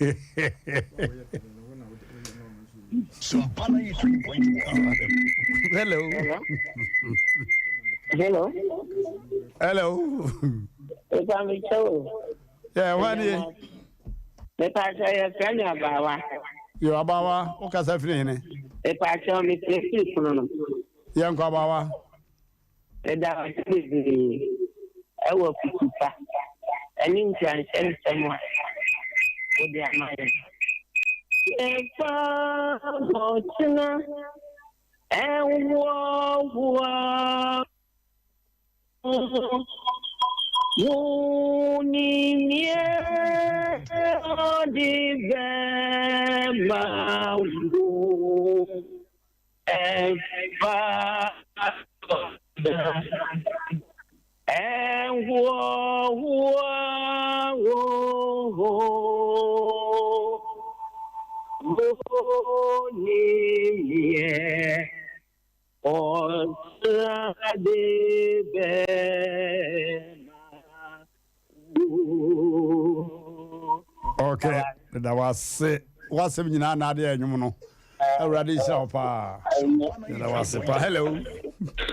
Hello. Hello. Hello. Mepa o. Yeah, why ni? Mepa kyɛw yɛ fɛ mi abawa. Yo abawa, o kasa firi hene. Mepa kyɛw mi firi firi kunu no. Yɛn kɔ abawa. Ɛda ɔsi bebree ɛwɔ kutupa ɛne nkuranhyɛ nsɛm a wode ama yɛn. Yɛfa ɔkyena ɛwoɔwoɔ wonimie ɔde bɛma wo ɛfa ɛwoɔwoɔ wonimie ɔsrade bɛma wo. Okay, da wase. Wasɛm nyinaa na adeɛ ɛnwom no. Awurade nhyira wo paa. Da wase paa. Hello.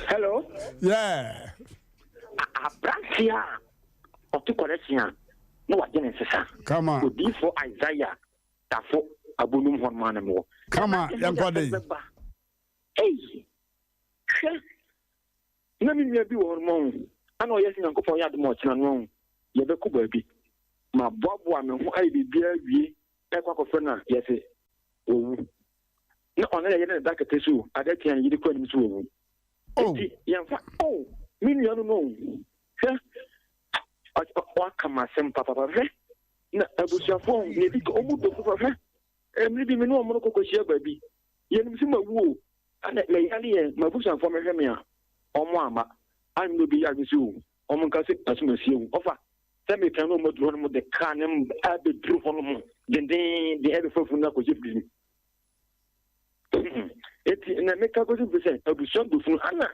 Hello. Yeah. Aberanteɛ a ɔte kɔrɛkye a na wagye ne nsesa. Kama. Odiyifoɔ Isaiah dafo abonum hɔ nom a na mewɔ. Kama yɛnkɔ de. Ei, hwɛ, na me nua bi wɔ hɔ nom ɔho, ana ɔyɛ sɛ Nyankopɔn yɛ adom a ɔkyena no ɔho, yɛbɛkɔ baabi. Maboaboa me ho ayɛ biribiara awie ɛkɔ akɔfrɛ no a, yɛse wawu. Na ɔno na yɛne no da kɛtɛ so o, ade kye a yɛde kɔ anim so wawu. Enti yɛmfa, oh, me nua no no o, hwɛ, waka m'asɛm papapa, hwɛ, na abusuafoɔ nea ɛdi ka, ɔmu dɔ papa, hwɛ, mmere bi me ne wɔn kɔkɔhyia baabi, yɛnim sɛ mawu o, ɛna meyare yɛ, m'abusuafoɔ mɛhwɛ me a, wɔn amma, a me obi yɛ adwene sɛ o, wɔn nka sɛ asomasi awu, ɔfa, sɛ meka no wɔn aduru hɔ nom de kaa ne abɛduru hɔ nom dendenden ɛbɛfa funu no akɔhyɛ firi mu. Eti na meka kɔsi fi sɛ abusua dofunu ana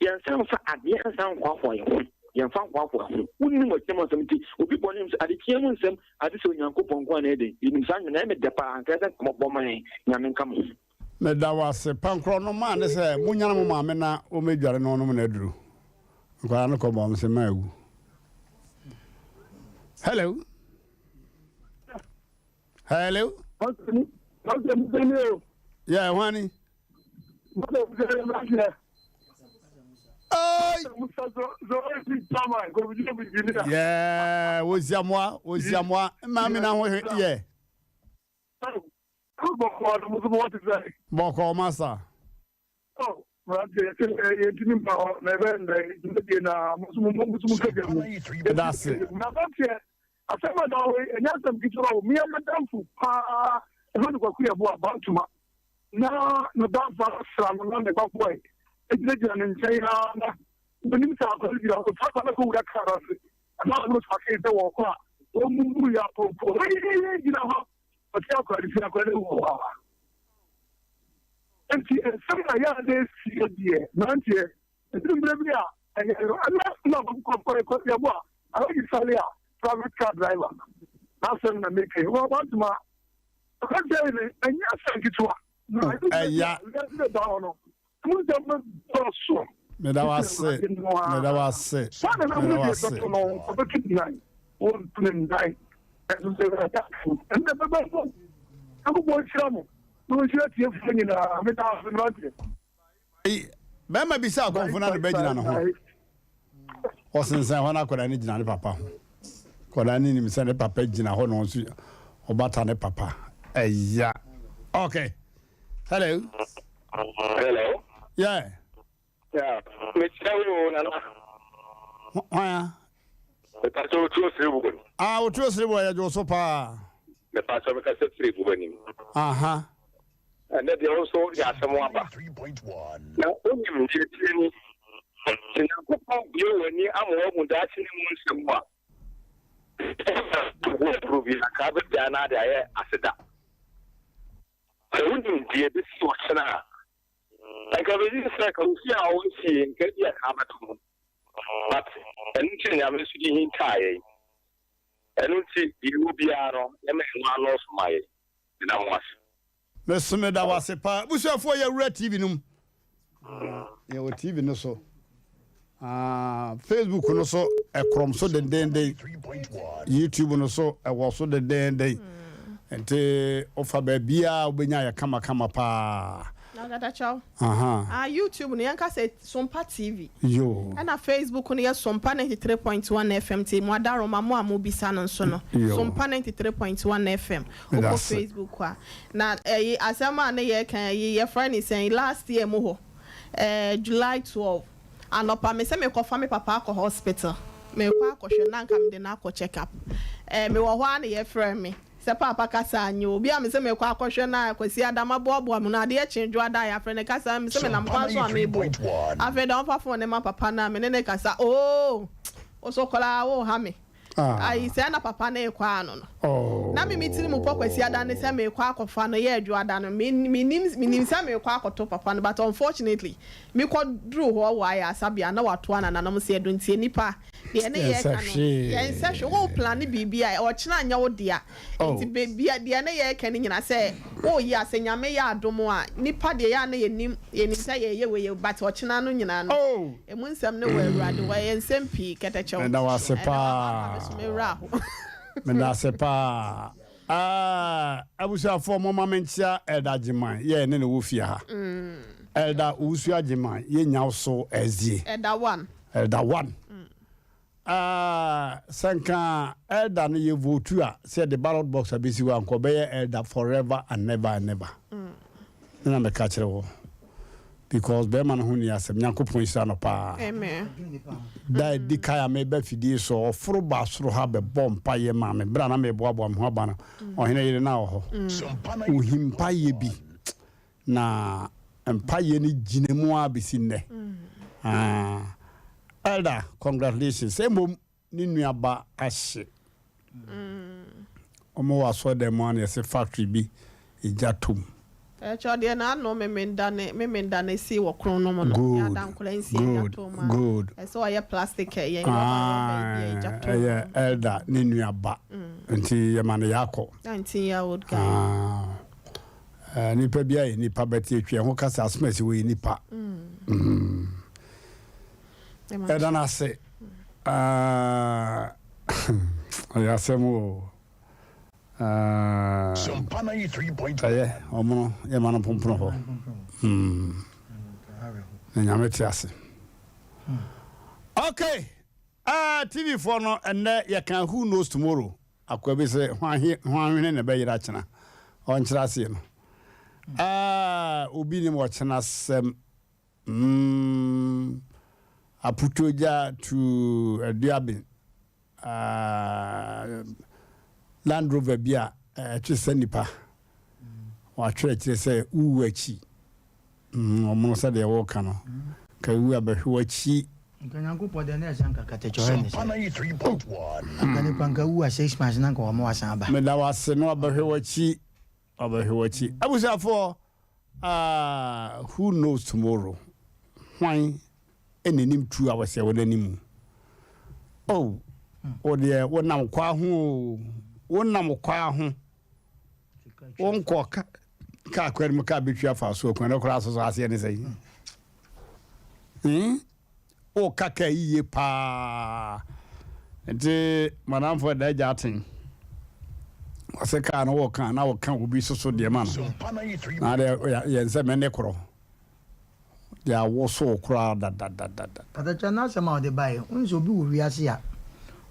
yɛnsa mfa adeɛ nsa nhoahoa yɛn ho, yɛmfa nhoahoa ho. Wonim ɔkyena mu asɛm nti obi bɔ ne sɛ adekyea mu nsɛm ade sɛ Onyankopɔn nko ana ɛden. Yɛnim saa nwene ɛyɛ me dɛ paa anka ɛsɛ nka mɔbɔ man Nyame nka mo ho. Meda wo ase. Pankorɔ no maa ne sɛ monyane mo maame na ɔmmɛdware na ɔnom n'aduro. Nkwadaa no kɔ bɔ wɔn se ma awu. Hello. Hello. Yeah, Wani. Yeah, wosiamoa, wosiamoa. Maame na ho yeah. Bɔkɔ masa. Oh, mmeranteɛ, yɛte ɛ, yɛntumi mma hɔ, na ɛbɛyɛ nnɛ, dwumadie no ara, mo nso mo mo nso mo ka bi mu. Ɛda ase. Na aberanteɛ, asɛm a ɛda hɔ yi, ɛnyɛ asɛm ketewa o. Me ara m'adamfo paa, yɛfrɛ no Kwaku Yeboah, Bantoma. Na n'adamfo asra no na ne ba boy gyinagyina ne nkyɛn ara na wɔnim sɛ akwadaa no gyina hɔ. Saa akwadaa no akɔwura kaa no ase. Adamfo no sakee sɛ wɔrekɔ a, wɔmmubu yɛ apɔnkɔ. Hei, gyina hɔ! Ɔte akwadaa no fie, akwadaa no awu wɔ hɔ ara. Enti nsɛm a ɛyɛ a na ɛsi deɛ, mmeranteɛ, ɛduru mmerɛ bi a ɛyɛ no, ɛna na kɔkɔ yɛbɔ a, Alhaji Sale a private car driver, n'asɛm na meka yi, wantuma, ɔka kyerɛ ne ɛnyɛ asɛm ketewa, na ɛduru mmerɛ bi a wiase bɛda hɔ no, emu nsɛm no dɔɔso. Meda wo ase, meda wo ase, Saa na meda na wo deɛ ase. ɛbɛto no, ɔbɛto nnan, wɔnto ne nnan, ɛso sɛ ɛbɛka ɛnna ɛbɛbɛ mu. Nyankopɔn nhyira mo. Na ɔnhyira atiefoɔ nyinaa. Meda ase mmeranteɛ. Bɛrima bi sɛ akɔmfo na ne ba gyina ne ho. Ɔsensɛn hɔ na akwadaa no gyina ne papa ho. Akwadaa no nim sɛ ne papa gyina hɔ na ɔnso ɔbata ne papa. Ɛya. Okay. Hello. Hello. Yeah. Yeah. Mekyerɛ wo nana. Hwan a? Mepatɔ otuo sere wo. Ah, otuo sere wo yɛ dwo so paa. Mepatɔ mekasa firi bu anim. Aha. Ɛnɛ deɛ wo nso de asɛm aba. Na wonim deɛ tie ni. Sɛ Nyankopɔn bue w'ani ama woahu daakye ne mu nsɛm a, wɔ bi anka bɛgyaa no ade ayɛ aseda. Sɛ wonim deɛ ɛbɛsi ɔkyena a, anka bɛyi sɛ ka wo fie a wɔnsie nka bi a ka bɛto ho. But ɛno nti na Nyame nso de hintaa yɛn. Ɛno nti, deɛ ɛwɔ biara no, yɛma ɛno ara nnɔɔso ma yɛn. Meda mo ase. Me so meda wo ase paa. Abusuafoɔ yɛwura TV no mu. Yɛwɔ TV no so. Ah, Facebook no so ɛkorɔm so dendenden. YouTube no so ɛwɔ so dendenden. Nti wofa baabiara wobɛnya yɛ kamakama paa. Agadakyɛw. Aha. Ah, YouTube no yɛnka sɛ Sompa TV. Yo. Ɛna Facebook no yɛ Sompa 93.1 FM nti mo adaroma mo a mo bisa no nso no. Yo. Sompa 93.1 FM. Meda Wokɔ ase. Facebook a. Na ɛyi asɛm a ne yɛka ɛyi yɛfrɛ ne sɛn last year mu hɔ ɛɛ July 12 anɔpa me sɛ mekɔfa me papa akɔ hospital mekɔ akɔhwɛ na anka mede no akɔ check up ɛɛ mewɔ hɔ a na yɛfrɛ me sɛ paapa kasa anyɛ obi a me sɛ mekɔ akɔhwɛ no a Kwasi Adam aboaboa me no adeɛ kye dwoada a yɛafrɛ no kasa me sɛ menam kwan so a mebɔ afei deɛ ɔmfa phone ne ma papa no a me ne ne kasa oo wo so koraa wo ha me ayi sɛ na papa no rekɔ ano no Oh. na me me tiri mu pɔ Kwasi Ada ne sɛ mekɔ akɔfa no yɛ adwoada no me menim menim sɛ mekɔ akɔto papa no but unfortunately mekɔ duru hɔ wɔ ayɛ asabea na watoa nananom sɛ ɛdo ntie nipa deɛ ne Yɛnsɛ yɛka no hwee. yɛnsɛ hwee wo plan biribi a ɔkyena nyɛ wo dea Oh. nti baabi a deɛ ne yɛka no nyina sɛ woyɛ a sɛ Nyame yɛ adom a nipa deɛ yɛ a na yɛnim yɛnim sɛ yɛyɛ wei yɛ but ɔkyena no nyinaa no Oh. emu nsɛm no wɔ Awurade hɔ ɛyɛ nsɛm pii kɛtɛkyɛw Meda wo ase ɛna paa. wama me so mewura ho. Meda ase paa. Ah, abusuafoɔ momma menkyea Elder Agyeman yɛ ne ne wɔ fie ha. Elder Owusu Agyeman yɛnya wo so ɛzie. Elder one. Elder one. Ah, sɛ nka elder no yɛ vote a sɛ yɛde ballot box abɛsi hɔ a nka ɔbɛyɛ elder forever and never and never. Ne na meka kyerɛ wɔ because bɛrima no ho nni asɛm. Nyankopɔn nhyira no paa. Amen. Da a ɛdi kan a meba fidie so, ɔforo baa soro ha bɛbɔɔ mpaeɛ maa me. Berɛ a na mereboaboa me ho aba no, ɔhene yere na wɔ hɔ. Ɔhim mpaeɛ bi, na mpaeɛ no gyina mu ara bɛsi nnɛ. Ah, Elder, congratulations. Mmom, ne nuaba ahye. Wɔn wɔ asɔredan mu a na yɛsɛ factory bi egya tom. Ɛkyɛ deɛ na ano memenda ne memenda ne si wɔ kron no mu no. Good, Yɛada nkora nsi egya good, tom a. good. Ɛsɛ ɔyɛ plastic ɛyɛ rɔba rɔba yi bi a egya tom. Ɛyɛ elder ne nuaba nti yɛma no yɛakɔ. 19 year old guy. Ah, nipa bi ayɛ nipa bɛte atwa ɛho kasa asoma si wɔyɛ nipa. Ɛda no ase. Ah, ɛyɛ asɛm o. Ah, ɛyɛ ɔmono yɛma no mpompon hɔ. Na Nyame te ase. Okay. Ah, TV foɔ no ɛnnɛ yɛka who knows tomorrow. Akoa bi sɛ hwan hwene na ɛbɛyera kyena. Ɔnkyerɛ aseɛ no. Ah, obi nim ɔkyena sɛm. Aputogya to Aduaben. Ah, Land Rover bi a ɛtwe sɛ nipa. Wɔatwerɛ kyerɛ sɛ wowu akyi. Ɔmono sɛdeɛ wɔka no. Ka wu abɛhwe w'akyi. Nka Nyankopɔn deɛ na ɛsɛ anka katakyɛ ɔyɛ ne sɛ. Anka nipa nka wu a 6 months na nka wɔn wasan aba. Meda wo ase na wabɛhwɛ w'akyi. Wabɛhwɛ w'akyi. Abusuafoɔ, ah, who knows tomorrow? Hwan ɛna nim 2 hours ɛwɔ n'anim? Oh, wo deɛ wonam kwa ho o. Wonam kwa ho. Wonkɔ ka kaa kwan mu kaa bɛtwi afa so akwan no koraa soso aseɛ ne sɛ. Woka kaa yie paa. Nti madamfo ɛda agya aten. Wɔsɛ kaa no wɔka na wɔka obi soso deɛ ma no. Na deɛ yɛn sɛ mɛne korɔ. Deɛ awoso koraa dadadadada. Katakyɛ n'asɛm a ɔde baeɛ, wohu sɛ obi wɔ wiase a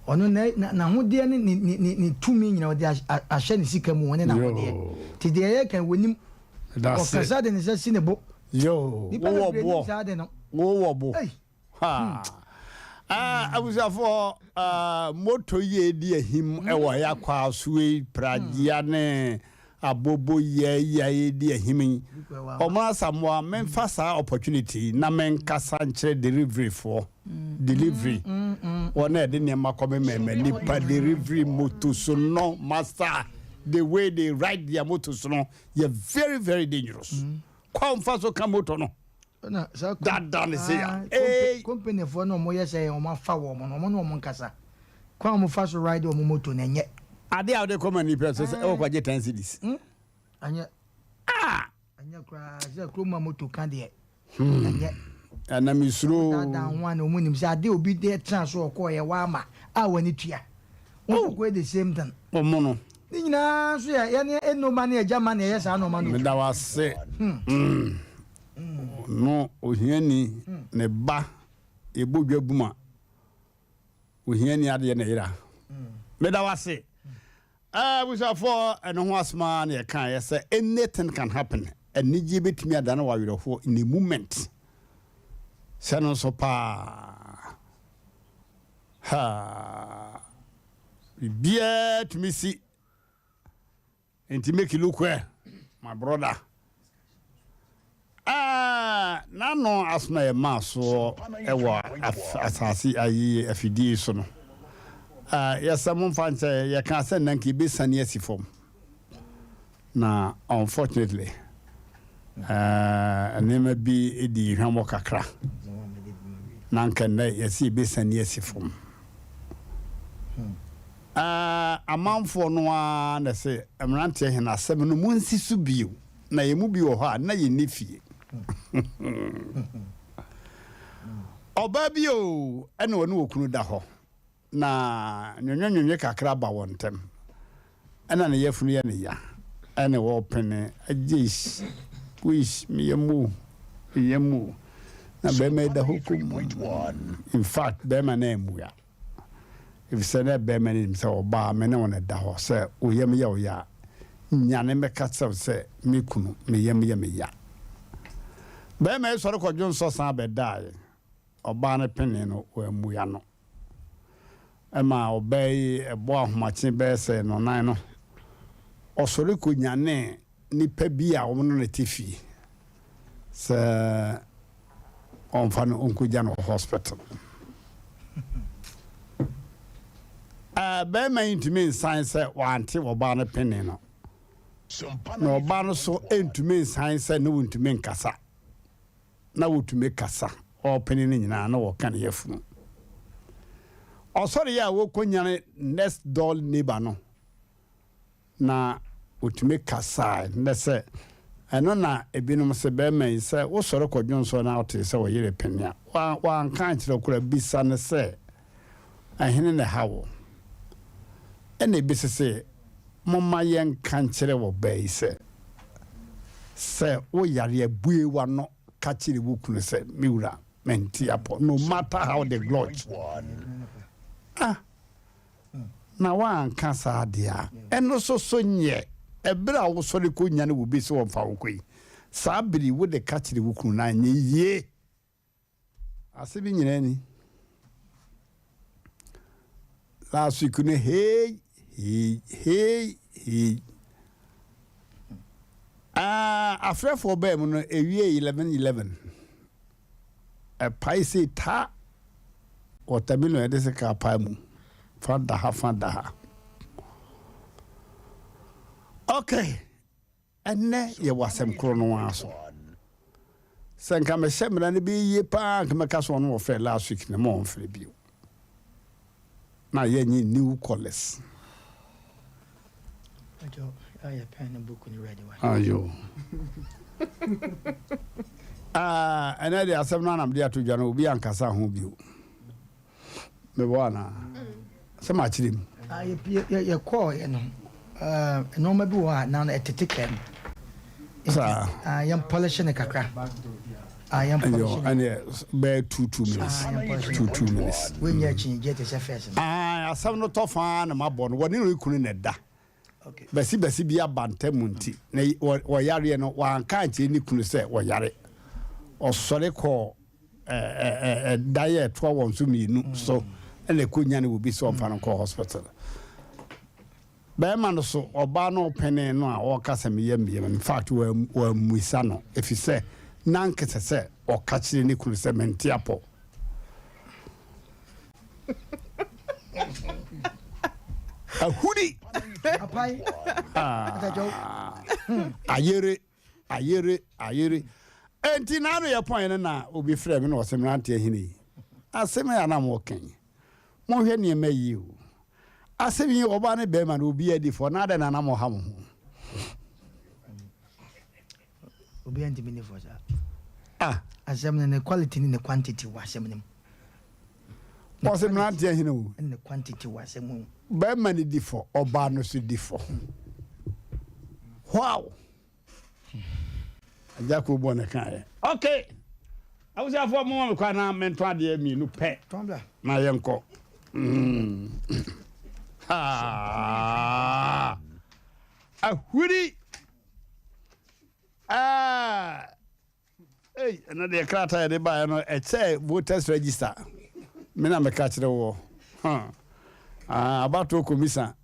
ɔno n'ahodeɛ ne ne tumi nyina ɔde ahyɛ ne sika mu ɔne n'ahodeɛ. Nti deɛ ɛyɛ kan wɔnim ɔkasa de ne nsa si ne bo. Yo, Nipa wowɔ bebree nim boɔ. saa de no. Wowɔ bo. Ei. Ha. Ah, abusuafoɔ, ah, moto yi edi ahim ɛwɔ ɛyɛ akwa so yi pragya ne abobo yɛ yi a edi ahim yi. Ɔmo Asamoah memfa saa opportunity na menkasa nkyerɛ delivery foɔ. Delivery. Wɔn a yɛde nneɛma kɔ mɛmɛ nipa delivery moto so no master the way they ride their motos no yɛ very very dangerous. Kwan fa so ka moto no. Na saa Dada ne se ya. Ah, Ee. companyfoɔ no ɔmo yɛ sɛ ɔmo afa wɔn no ɔmo ne ɔmo nkasa. Kwan a wɔfa so ride wɔn moto no ɛnyɛ. Ade a wode kɔma nipa so sɛ ɛwɔ kɔgye 10 cedis. Hmm? Ɛnyɛ. Ah! Ɛnyɛ koraa sɛ kurom a moto ka deɛ. Hmm. Ɛnyɛ. Ɛna mesuro. Daadaa ho a na wɔn nim sɛ ade obi de tena so ɔkɔɔ yɛ wama a wɔn ani tua. Wɔn kɔ the same thing. Wɔn no. Ne nyinaa nso yɛ yɛne enoma ne agya ma na ɛyɛ saa nneɛma no. Meda wo ase. Hmm. Mm. No ohiani ne ba yɛbɔ dwa buma. Ohiani adeɛ na ɛyera. Meda wo ase. Abusuafoɔ, ɛno ho asɛm ara na yɛkaeɛ sɛ anything can happen. Anigyeɛ bɛtumi adane wɔ awerɛhoɔ in a moment. Sɛ no nso paa. Ha. Biribiara tumi si. Nti make you look well my brother. Ah, n'ano aso na yɛmaa soɔ wɔ asase ayi afidie so no. Ah, yɛsɛ momfa nkyɛ yɛkaa sɛ nna nka yɛbɛsane asi fam. Na unfortunately, eh, nneɛma bi di hwammɔ kakra. Na nka nnɛ yɛsɛ yɛbɛsane asi fam. Ɛɛ, amanfoɔ no ara na ɛse, Mmeranteɛ hene, asɛm no monsi so bio, na yɛn mu bi wɔ hɔ a, na yɛnni fie. Ɔbaa bi oo, ɛna ɔne okunu da hɔ, na nwonwonwonwe kakra ba wɔn ntam. Ɛna ne yafunu yɛ no ya, ɛna ɔpene, agyeish, wish, me yam o, me yam o. Na barima yi da hɔ komm. In fact, barima no ammua. Efisɛ na barima no nim sɛ ɔbaa a me ne wo no da hɔ, sɛ wo yam yɛ wo ya a, nyane mmɛka kyerɛ wo sɛ, 'Me kunu, me yam yɛ me ya. Barima yi sɔre kɔdwonsɔ san bɛdaeɛ. Ɔbaa no penee no, wammua no. Ɛmaa ɔbaa yi bɔɔ ahomakye bɛyɛ sɛ nnɔnnan no, ɔsɔre kɔnyanee nipa bi a wɔne no te fie sɛ ɔmfa no ɔnkɔgya no wɔ hospital. Bɛrima yi ntumi nsan sɛ wante ɔbaa no pene no, na ɔbaa no so ntumi nsan sɛ ne wɔntumi nkasa. Na wɔtumi kasa, ɔrepene no nyinaa na wɔka ne yafunu. Ɔsɔre yɛ a wɔkɔnyane next door neighbor no. Na otumi kasae nnɛ sɛ, Ɛno na ebinom se, Barima yi, sɛ wosɔre kɔdwonsɔ na wotee sɛ wo yere pene a, wanka ankyerɛ wo koraa, bisa no sɛ, Ɛhene na ɛha wo? Ɛnna ebi nso se, Momma yɛnka nkyerɛ ɔbaa yi sɛ, sɛ woyare a, bue w'ano ka kyerɛ wo kunu sɛ, 'Me wura, mente apɔ, no matter how the grudge. Ah! Na woanka saa deɛ a, ɛno nso so nyɛ. Ɛberɛ a wosɔre kɔnyane wo bi sɛ ɔmfa wo nkɔ yi, saa berɛ yi wode ka kyerɛ wo kunu no anyɛ yie. Asɛm yi nyinaa ni. Last week no, hey, hey, hey, hey. Ah, afrɛfoɔ baa mu no, ɛwie 11 11. Ɛpae sei taa. Watermelon yɛde sika apae mu. Fa da ha, fa da ha. Okay, ɛnnɛ yɛwɔ asɛm koro no ara so. Sɛ nka mehyɛ mmara no bɛyɛ yie paa nka mɛka so ɔno wɔfrɛ last week na ma ɔmfrɛ bio. Na yɛnyɛ new callers. Ayo. Ah, ɛnɛ de asɛm no anam de ato dwa no obi ankasa ho bio. Mebɔ anaa? Sɛ makyerɛ mu. Ah, yɛkɔɔ yɛ no nneɛma bi wɔ hɔ a na ɛtete kaa mu. Saa. Ah, yɛn polish ne kakra. Ah, yɛn polish ne. Ɛnɛ bɛyɛ 2 minutes. 2 minutes. Wonyɛ akyi gye te sɛ first no. Ah, asɛm no tɔ faa na mabɔ no. Wɔne ne kunu na ɛda. Basibasi bi aba ntam nti, na wɔyareɛ no, wanka ankyerɛ ne kunu sɛ wɔyare. Ɔsɔre kɔɔ dan a ɛtoa wɔn so mmienu so ɛna ɛkɔnyane obi sɛ ɔmfa no nkɔ hospital. Bɛrima no so, ɔbaa no ɔpene no a ɔreka sɛ meyɛ meyɛ in fact wammisa no ɛfiri sɛ na ankɛsɛ sɛ ɔka kyerɛ ne kunu sɛ mente apɔ. Ahuri. Ah. Ayere, ayere, ayere. Enti na ano yɛ pɔn no na obi frɛ me na ɔsɛ mmeranteɛ hene yi. Asɛm yɛ anam wɔka yi. Monhwɛ nneɛma yi o. Asɛm yi ɔbaa ne bɛrima no obiara di fɔ na adɛn na na moha mo ho? Obiara ntumi ni fɔ saa. Ah. Asɛm no ne quality ne ne quantity wɔ asɛm no mu. Ɔsɛ mmeranteɛ hene o. Ne quantity wɔ asɛm mu. Bɛrima no di fɔ, ɔbaa no so di fɔ. Wow. Agya ko bɔ ne kaeɛ. Okay. Abusuafoɔ mo ma me kwan na mentɔn adeɛ mmienu pɛ na yɛnkɔ. Mm. Ha. Ahuri. Ah. Ei, ɛno deɛ krataa yɛde baeɛ no ɛkyɛ voters register. Me na meka kyerɛ woɔ. Huh. Ah, abatoɔ komisa.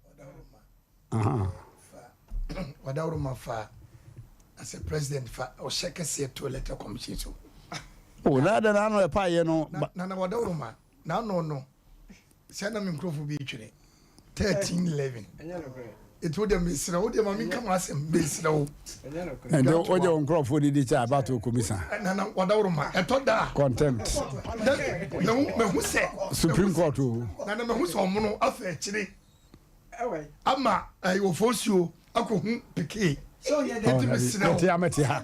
Wadawuruma fa as a president fa ɔhyɛ kɛseɛ to electoral commission so. O na adɛn na ano ɛpa yɛ no. Na na wadawuruma na ano no sɛ na me nkurɔfo bi twere 13 11 etu o deɛ mesrɛ wo deɛ ma menka mo asɛm, mesrɛ wo. Ɛnde wogye wo nkurɔfoɔ didi kyɛ abatoɔ komisa. Na na wadawuruma ɛtɔ da a. Contempt. Mehu sɛ. Supreme Court o. Na na mehu sɛ ɔmono afa akyire ama ɛyɛ akɔhu pekee nti mesrɛ wo. Mɛte ha, mɛte ha,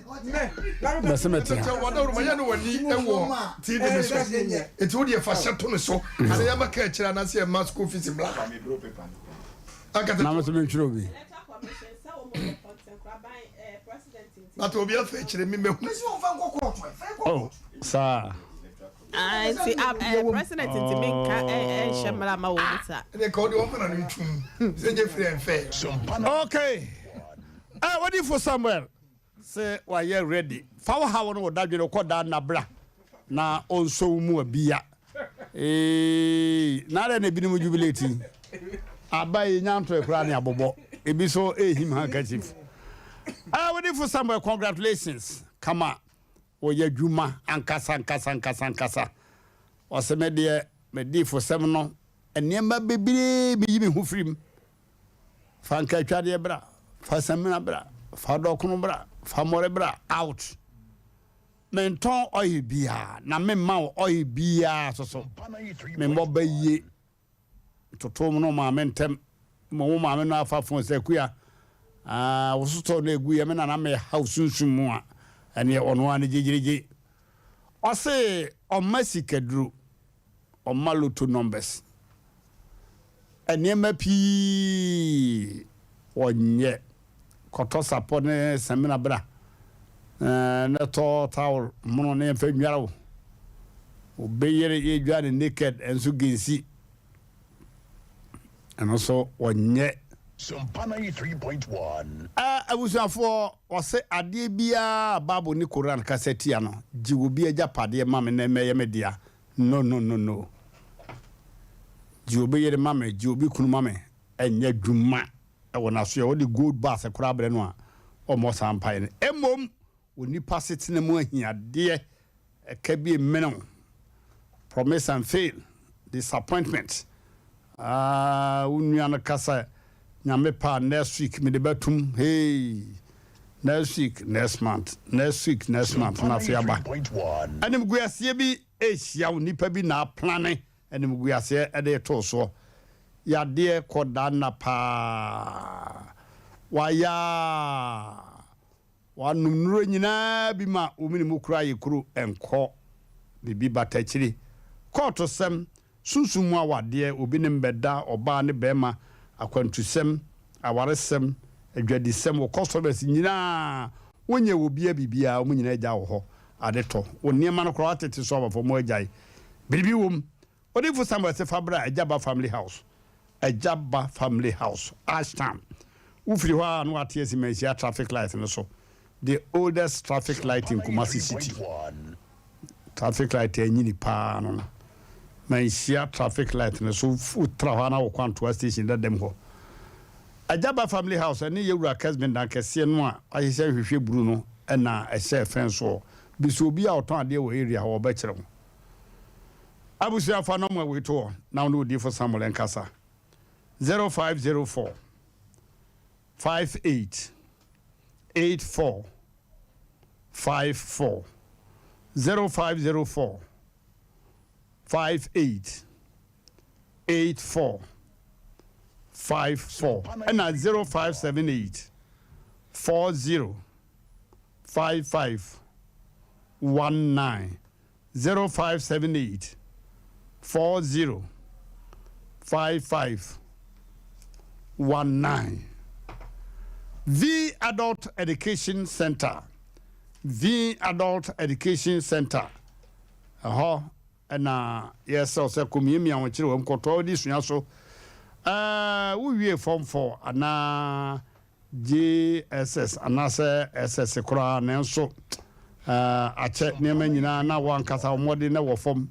mɛsɛ mɛte ha. Wadawuruma yɛ no w'ani wɔ TV no so nti wo deɛ fa hyɛ to no so ana yɛma ka akyire anaasɛ yɛma school fees mmra ha. Na mo nso mentwerɛ obi. But obi afa akyire mi mehu. Oh, saa. Ah, nti ah, president ntumi nka nhyɛ mmara ma wɔn mu saa. Ɛnna ka ɔde wɔn fana no ntum sɛ nye firi ɛnfɛ. Okay. Ah, Odifo Samuel sɛ wayɛ ready. Fa wo haw no wo dadwene kɔ daa na bra na ɔnsɔ wo mu abia. Ee, na adɛn na ebinom jubilate yi? Aba yi nya ntoe koraa ne abobɔ. Ebi so ehim handkerchief. Ah, Odifo Samuel, congratulations. Kama. Wɔyɛ adwuma ankasa ankasa ankasa ankasa. Ɔse me deɛ me diifosɛm no nneɛma bebree meyi me ho firi mu. Fa nkaatwadeɛ bra, fa samina bra, fa dɔkono bra, fa mmɔre bra, out. Mentɔn oil biara na memma wo oil biara soso. Memmɔ bayie. Toto no maame ntɛm. Mmom wo maame no afa fon sɛ, Akua, ah, wo sotɔɔ no egu yɛ me nana me haw sunsum mu a, ɛneɛ ɔno ara ne gyegyeregye. Ɔse ɔmma sikaduro, ɔmma lotto numbers, nneɛma pii ɔnyɛ. Kɔtɔ sapɔ ne samina bra na tɔ towel mono na yɛmfa nnware wo. Obi yere yɛdwa ne naked nso gensi. Ɛno nso wɔnyɛ. Sompa 93.1. Abusuafoɔ, wɔse adeɛ biara a Bible ne Koran kasa tia no, gye obi agyapadeɛ ma me na ɛmmɛyɛ me dea. No, no, no, no. Gye obi yere ma me, gye obi kunu ma me, ɛnyɛ adwuma wɔ n'aso yɛ. Wode gold bars koraa brɛ no a, ɔmmɔ saa mpaeɛ no. Mmom, onipa asetena mu ahiadeɛ, ɛka bi mmene wo, promise and fail, disappointment. Ah, wo nua no ka sɛ, Nyame pɛ a next week mede bɛtom, hey, next week, next month, next week, next month, na afei aba. Animguaseɛ bi rehyia wo, nipa bi na aplane animguaseɛ de reto wo soɔ. Yadeɛ kɔ da nna paa, wayɛ a. Wɔanom nnuro nyinaa bi ma wo mene mu koraa yɛ kuro nkɔ biribi bata akyiri. Kɔɔtosɛm, sunsum mu awadeɛ, obi ne mbɛda, ɔbaa ne bɛɛma, akwantusɛm, awaresɛm, adwadisɛm, wo customers nyinaa wonyɛ wɔ biaa biribiaa wɔn nyinaa agya wɔ hɔ ade tɔ wo nneɛma no koraa watete so aba fam agyae biribi wom. Odiyifo Samuel se fa bra Agya Ba Family House, Agya Ba Family House, Ashtown. Wofiri hɔ a na wate asi Manhyia traffic light no so, the oldest traffic light in Kumasi city. Traffic light a anyini paa no no. Manhyia traffic light no so, wotra hɔ a na wokɔ Antoa station dada mu hɔ. Agya Ba Family House ɛne Yɛwura Kesben dan kɛseɛ no a wahyehyɛ nhwehwɛ bruu no na ɛhyɛ fɛn soɔ. Bisa obi a ɔtɔn adeɛ wɔ area hɔ ɔbɛkyerɛ wo. Abusua fa nɔma wei to hɔ na wo ne odiyifo Samuel nkasa, 0504 58 84 54, 0504 58 84. 54 ɛna 0578 40 55 19 0578 40 55 19 V Adult Education Center V Adult Education Center ɛhɔ na yɛsrɛ wo sɛ kɔmiamia wo kyerɛ wam kɔtoa wode sua so. Ɛɛ wowie form 4 anaa JSS anaasɛ SS koraa nanso ɛɛ akyɛ nneɛma nyinaa na wo ankasa wo mmɔden na wɔ fam.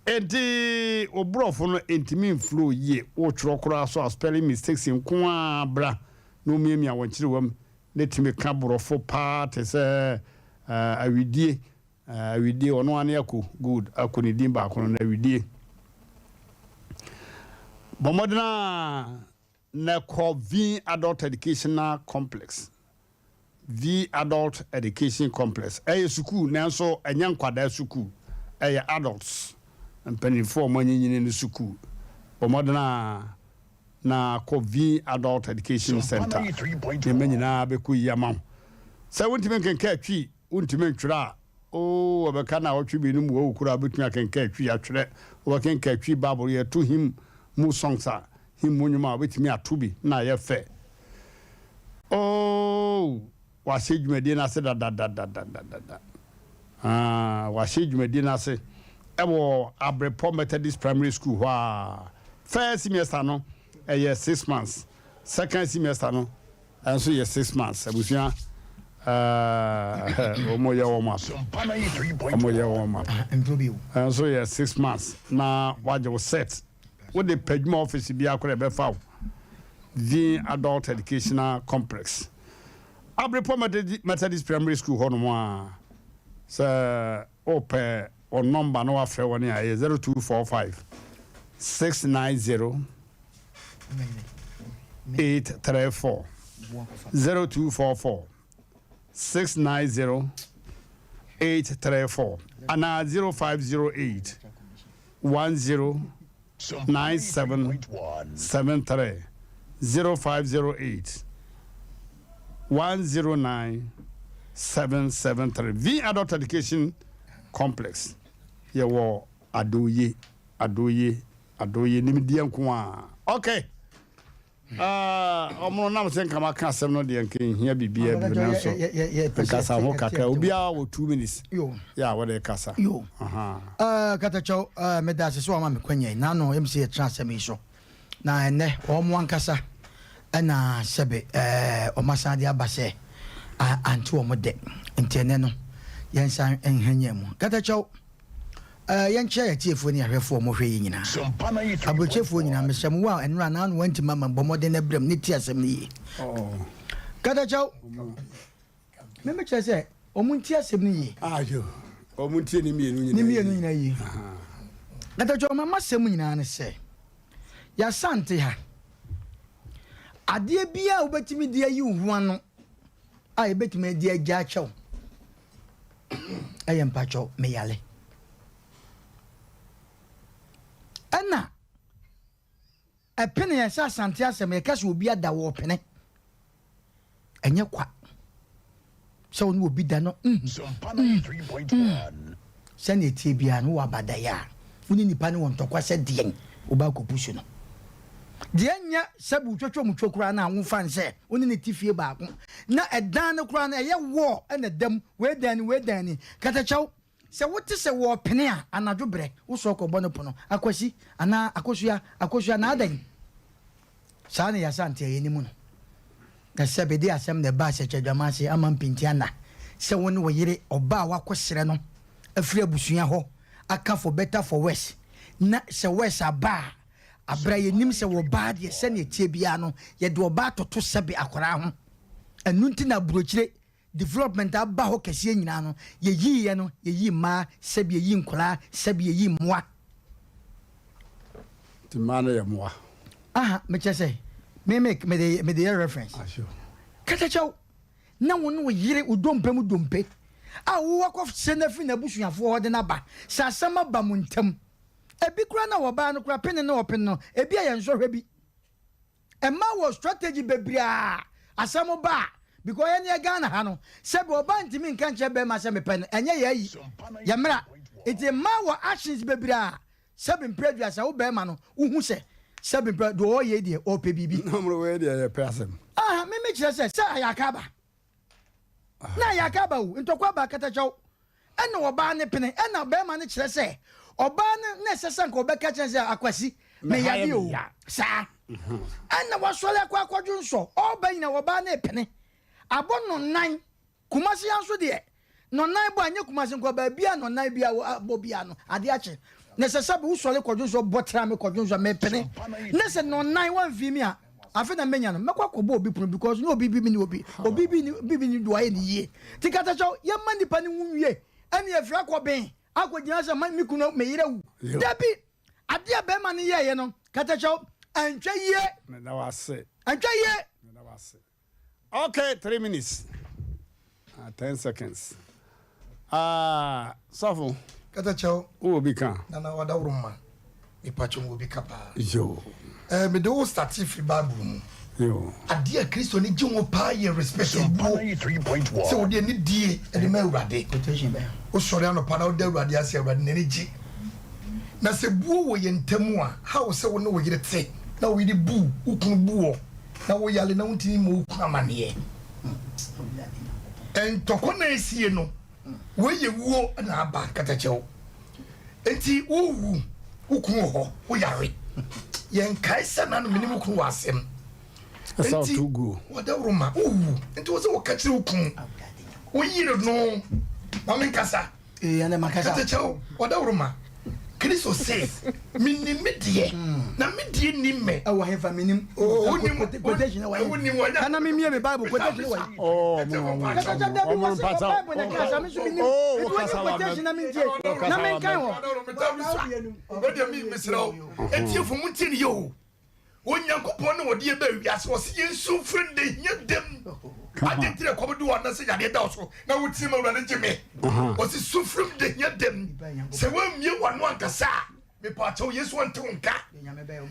Enti wo borɔfo no ntumi mflow yie, wotwerɛ koraa so a spelling mistakes nko ara bra na womiamia wo nkyerewam na tumi ka borɔfo paa te sɛ ɛɛ awidie. Awidie, ɔno ara ne Ako, good, Ako ne din baako no, na awidie. Bɔ mmɔden a na kɔ V Adult Educational Complex. V Adult Education Complex. Ɛyɛ sukuu nanso ɛnyɛ nkwadaa sukuu. Ɛyɛ adults, mpanimfoɔ a wɔanyinyini no sukuu. Bɔ mmɔden a na kɔ V Adult Education Center. Nneɛma nyinaa bɛkɔ yie ama wo. Sɛ wontumi nkenkan Twi Wontumi ntwerɛ a, oo, wɔbɛka naawɔtwe mmienu mu wawu koraa wobɛtumi akenkan Twi atwerɛ, wobɛkenkan Twi Bible, yɛto hymn mu songs a, hymn mu nnwom a, wobɛtumi ato bi na ayɛ fɛ. Oo, wɔahyɛ dwumadie no ase dadadadadadada. Ah, wɔahyɛ dwumadie no ase ɛwɔ Abrepɔ Methodist Primary School hɔ a. First semester no, ɛyɛ 6 months. Second semester no, ɛnso yɛ 6 months. Abusua, wɔn yɛ warm up, wɔn yɛ warm up. Ɛnso yɛ 6 months na wagye wo set. Wode pɛ adwuma office bi akora ɛbɛfa wo. V Adult Educational Complex, Abrepɔ Methodist Primary School hɔ nom a. Sɛ wopɛ wɔn nɔmba na wafrɛ wɔn a, ɛyɛ 0245 690 834, 0244 690 834 anaa 0508 10 9773, 0508 109 773. V Adult Education Complex, yɛwɔ adoye adoye adoye nimdeɛ nko a. Okay, ɔmo nam sɛ nka maka asɛm no deɛ, nka nhia biribiara bio, nanso nkasa ho kakra. Obiara wɔ 2 minutes yɛ a wɔde kasa. Yo, Katakyɛw, meda ase sɛ wama me kwanya yi naano ɛm sɛ yɛtena asɛm yi so na ɛnɛ ɔmo ankasa ɛna sɛbe ɔmo asan de aba sɛ ante ɔmo dɛ, nti ɛnɛ no yɛnsan nhanya mu. Katakyɛw, yɛnkyerɛ yɛtiefoɔ ne ahwɛfoɔ ɔmo hwɛ yi nyinaa, aburokyefoɔ nyinaa, mesrɛ mo, wo a ɛnora naano wantimi ama, bɔ mmɔden na brɛm ne ti asɛm no yie. Katakyɛw, memekyerɛ sɛ ɔmo nti asɛm no yie. Ɔmo ntie ne mmienu nyinaa. Ne mmienu nyinaa yie. Katakyɛw, ɔmama asɛm nyinaa ne sɛ yɛasante ha adeɛ biara a wobɛtumi de ayi wo ho ano a yɛbɛtumi de agya akyɛw ɛyɛ mpakyɛw meyale ɛna ɛpene yɛn sɛ Asante asɛm yɛka sɛ obi ada wɔ ɔpene ɛnyɛ kwa sɛ wo ne obi da no sɛnea ɛtie biara no wɔ abadaeɛ a wo ne nipa ne wɔ ntɔkwa sɛ deɛn woba akɔpu so no deɛ nyɛ sɛ wotwatwa mu two koraa no a womfa n sɛ wo ne ne te fie baako na ɛdan no koraa no ɛyɛ wɔ ɛna dam wei dan ni, wei dan ni. Katakyɛw, sɛ wote sɛ wɔɔpene a, anadwo berɛ wosɔ kɔbɔ no pono, Akwasi anaa Akosua, Akosua na adan saa na yɛasante a yɛnim no na sɛ bɛde asɛm na ɛbaa sɛ kyɛdwama ase ama mpinti ana sɛ wo ne wo yere ɔba a wakɔserɛ no afiri abusua hɔ aka for better for worse na sɛ worse aba a abra yɛnim sɛ wɔbaa deɛ sɛneɛ tie biara no yɛde ɔbaa toto sɛbe akwaraa ho. Ɛno nti na aburokyire development aba hɔ kɛseɛ nyinaa no yɛyiiɛ no, yɛyi mmaa sɛbi, yɛyi nkwaraa sɛbi, yɛyi mmoa. Nti mmaa no yɛ mmoa? Aha, mekyɛ sɛ me me mede yɛ reference. Katakyɛw, na wo ne wo yere wo dompe mu dompe a wowɔ kɔ hyɛ no afiri n'abusuafoɔ hɔ de no aba sɛ asɛm aba mo ntam, ebi koraa na wɔbaa no koraa pene ne ɔpene no ebi a yɛ nsɔhwɛ bi. Mmaa wɔ strategy bebree a asɛm ba a because yɛn yɛ Ghana ha no sɛbi ɔbaa ntumi nka nkyerɛ bɛrima sɛ mepɛ no ɛnyɛ yɛ ayi yɛ mmra nti mmaa wɔ actions bebree a sɛbi mpere aduasa wo bɛrima no wohu sɛ sɛbi mpere deɛ ɔyɛ deɛ ɔpɛ biribi. Namoro wei deɛ yɛpɛ asɛm. Aha me me kyerɛ sɛ sɛ ayaka aba na ayaka aba o ntɔkwa aba akatakyɛw Ɛna ɔbaa no pene, ɛna barima no kyerɛ sɛ ɔbaa no na ɛsɛ sɛ nka ɔbɛka kyerɛ sɛ Akwasi, meyare o, saa. Ɛna wasɔre akɔ akɔdwo nsɔ, ɔreba nyina ɔbaa no repene. Abɔ nnɔnnan, Kumasi ha nso deɛ, nnɔnnan bɔ a, nyɛ Kumasi nko ara, baabi a nnɔnnan bi a bɔ biara no, adeɛ akye. Na ɛsɛ sɛ wosɔre kɔdwo nsɔ, bɔ tra me kɔdwo nsɔ, mepene. Na sɛ nnɔnnan wamfii me a, Afei na menya no mɛkɔ akɔbɔ obi pono because ne obi bi ne obi obi bi ne bi bi ne do ayɛ ne yie ti katakyɛw yɛma nipa ne ho nwie ɛne afiri akɔ ben akɔ gyina sɛ ma me kunu me yere wu dabi adeɛ a bɛrima no yɛɛyɛ no katakyɛw ɛntwɛ yie Meda wo ase. ɛntwɛ yie. Meda wo ase. Okay, three minutes. Ah, ten seconds. Ah, sɔfo. Kata kyɛw. Wowɔ bi ka? Nana wadaworo ma. Nipa kyɛw wɔ bi ka paa. Yo. Eh, mede wo starte firi Bible mu. Yo. Adeɛ a Kristo ni gye ho paa yɛ respect ebuo. Sɛ wode ani die ɛde ma Awurade. Wosɔre anɔpa na woda Awurade ase Awurade n'ani gye. Na sɛ buo wɔ yɛn ntam a, how sɛ wo ne wo yere te na wo yere bu wo kunu bu wɔ na wo yare na wontumi mmɔ wo kunu amaneɛ. Ntɔkwa na esie no, wei yɛ wuo na aba katakyɛw. Nti wowu, wo kunu wɔ hɔ, wo yare. Yɛnkae sɛ na me ne me kunu wɔ asɛm. Nti wɔdaworo ma wowu. Nti wo sɛ woka kyerɛ wo kunu, wo yere no, ma menkasa. Ee, ɛnna makasa. Kata kyɛw, ɔdawuroma. Kristo se, Menim me deɛ, na me deɛ nim me. Ɛwɔ hefa? Menim. Oh, wonim. Quotation ɛwɔ he? Wonim wɔnya. Kana me mie me Bible quotation ɛwɔ he? Oh, ɔmo ɔmo. Kata kyɛw, dabi Ɔmo wɔ se wɔ mpata. Bible na ɛka asa, me nso menim. Oh, Nti wokasa wɔnyɛ wa quotation na mentie, Wokasa na wa menkan hɔ. Ɔdawuroma, me mesrɛ wo, atiefo montie ne yie o. Onyankopɔn na ɔde yɛn baa wiase. Ɔse yɛn su mfrɛ no dɛ hia dam. Adɛn nti na ɛkɔm de wo anaasɛ yadeɛ da wo so na woteam Awurade gye me? Ɔse su frɛ me dɛ hia dam. Sɛ woammue w'ano ankasa a, mepaakyɛw Yesu ɔnte wo nka.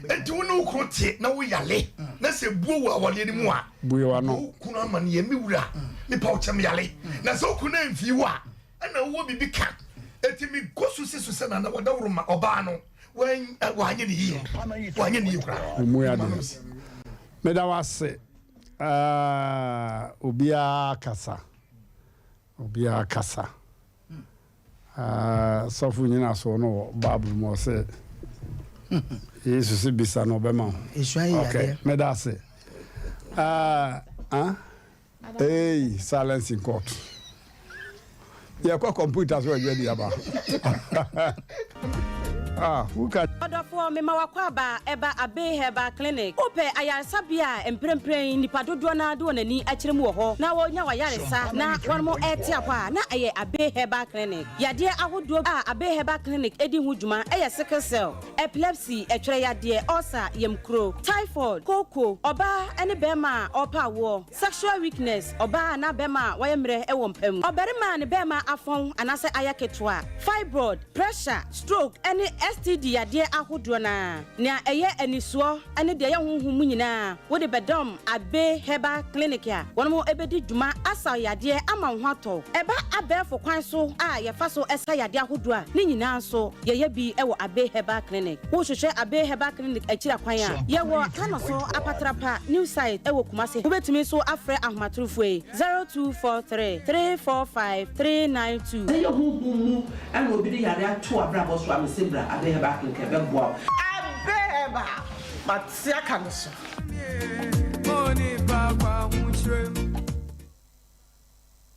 Enti wo ne wo kunu te na wo yale na sɛ buo wɔ awareɛ no mu a, Bue w'ano. bɔ wo kunu amaneɛ, me wura, mepa wo kyɛ meyale. Na sɛ wo kunu amfii wo a, ɛna wowɔ biribi ka. Enti mekɔ so si so sɛ Nana Wadawuruma ɔbaa no wanyɛ ne yie wanyɛ ne yie koraa. Ɔmu yɛ adeɛ. Meda wo ase. Obiara kasa. Obiara kasa. Sɔfo nyinasoɔ no wɔ Bible mu ɔse Yesu se bisa na ɔbɛma wo. Okay, meda ase. Uh, uh? Eii silence in court. Yɛkɔ computer so adwa di aba. Ah, who can. Ɔdɔfoɔ, mema w'akwaaba ɛba Abbey Herbal Clinic. Wopɛ ayaresabea a mprempren nnipa dodoɔ no ara de wɔn ani akyerɛ mu wɔ hɔ na wɔnya w'ayaresa na wɔnom rete apɔ a, na ɛyɛ Abbey Herbal Clinic. Yadeɛ ahodoɔ a Abbey Herbal Clinic di ho dwuma yɛ sickle cell, epilepsy, ɛtwerɛ yadeɛ, ulcer, yamkuro, typhoid, kooko, ɔbaa ne barima a ɔrepɛ awoɔ, Sexual weakness, ɔbaa anaa bɛrima a wayɛ mmerɛ wɔ mpa mu, ɔbarima a ne bɛrima afɔn anaasɛ ayɛ ketewa, fibroid, pressure, stroke ne STD yadeɛ ahodoɔ no ara. Nea ɛyɛ anisoɔ ne deɛ ɛyɛ honhom mu nyinaa wode bɛdɔm Abbey Herbal Clinic a wɔn bɛdi dwuma asa wo yadeɛ ama wo ho atɔ wo. Ɛba abɛɛfo kwan so a yɛfa so sa yadeɛ ahodoɔ a, ne nyinaa nso yɛyɛ bi wɔ Abbey Herbal Clinic. Wohwehwɛ Abbey Herbal Clinic akyiri akwan a, yɛwɔ Tanoso Apatrapa New Site wɔ Kumasi. Wobɛtumi nso afrɛ ahomatorofoɔ yi, 0243 345 392. Sɛ ɛyɛ honhom mu na obi de yare ato w'abrabɔ so a, mese bra Abbey Herbal Clinic ɛbɛboa wo. Abbey Herbal, mate aka no so.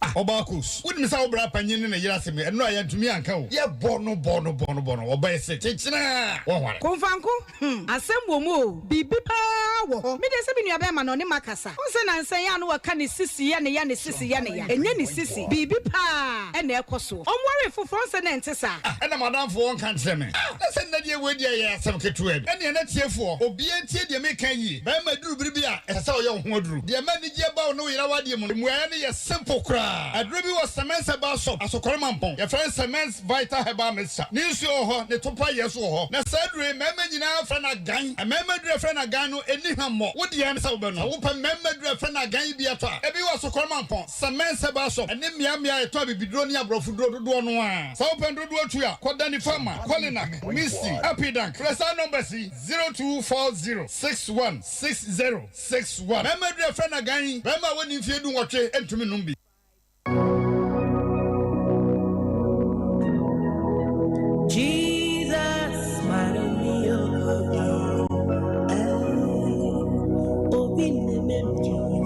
Ah ɔbaa Kos, wonim sɛ wo bra panyin ne ne yere asɛm yi, ɛno a yɛantumi anka o. Yɛbɔ no bɔ no bɔ no bɔ no, ɔbaa yi se kyekyena a, wɔnware. Komfanko, hmm, asɛm wɔ mu o, biribi paa wɔ hɔ. Me deɛ sɛ me nua bɛɛma no ɔne makasa. Wohu sɛ nansa yi a na wɔka ne sisi yɛ ne ya, ne sisi yɛ ne ya. Ɛnyɛ ne sisi, biribi paa na ɛkɔ soɔ. Ɔnwaree foforɔ, wohu sɛ na ɛnte saa. Ah, ɛna m'adamfo ɔnka nkyerɛ me. Ah, na sɛ nnɛ deɛ wei deɛ ɛyɛ asɛm ketewa bi. Ɛnneɛ na tiefoɔ, obiara ntie deɛ meka yie. Bɛɛma, ɛduru bere bi a, ɛsɛ sɛ ɔyɛ wo ho aduru. Deɛ ɛma anigyeɛ ba wo ne wo yere awadeɛ mu no, mmuaeɛ no yɛ simple koraa. paa. Aduro bi wɔ Semens Herbal Shop, Asokore Mampong. Yɛfrɛ no Semens Vital Herbal Mixture. Ne nsuo wɔ hɔ, ne topa yɛ nso wɔ hɔ. Na saa aduro yi, mmarima nyinaa frɛ no agan. Mmarima aduro a yɛfrɛ no agan no, ɛnni hwammɔ. Wo deɛ ne sɛ wobɛnom. Sɛ wopɛ mmarima aduro a yɛfrɛ no agan yi bi atɔ a, ebi wɔ Asokore Mampong, Semens Herbal Shop, ne mmeammea a yɛtɔn abibiduro ne aborɔfoduro dodoɔ no ara. Sɛ wopɛ no dodoɔ tu a, kɔ Danny Pharma, Kolinak, Misty, Epidank. Frɛ saa numbers yi, 0240 61 60 61. Mmarima aduru a yɛfrɛ no agan yi, barima a wadi mfeɛ dunwɔtwe ntumi nnom bi.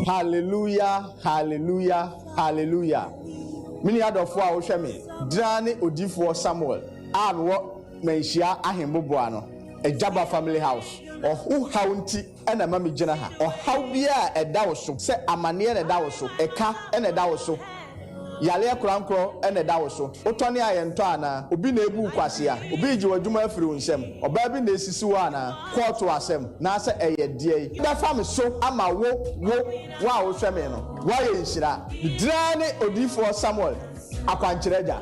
Hallelujah, hallelujah, hallelujah. Me nua dɔfoɔ a wohwɛ me, Draa ne Odiyifoɔ Samuel a mewɔ Manhyia Ahemboboa no, Agyaba Family House. Ɔho haw nti na ɛma megyina ha. Ɔhaw biara a ɛda wo so, sɛ amaneɛ na ɛda wo so, ɛka na ɛda wo so, yareɛ korankorɔ na ɛda wo so, wotɔne a yɛntɔ anaa? Obi na ɛrebu wo kwasea? Obi regye w'adwuma afiri wo nsam? Ɔbaa bi na ɛresisi wo anaa? Kɔɔto asɛm, naasɛ ɛyɛ deɛn? Bɛfa me so ama wo, wo, wo a wohwɛ me no, woayɛ nhyira. Me din ara ne Odiyifoɔ Samuel Akwankyerɛ Agya.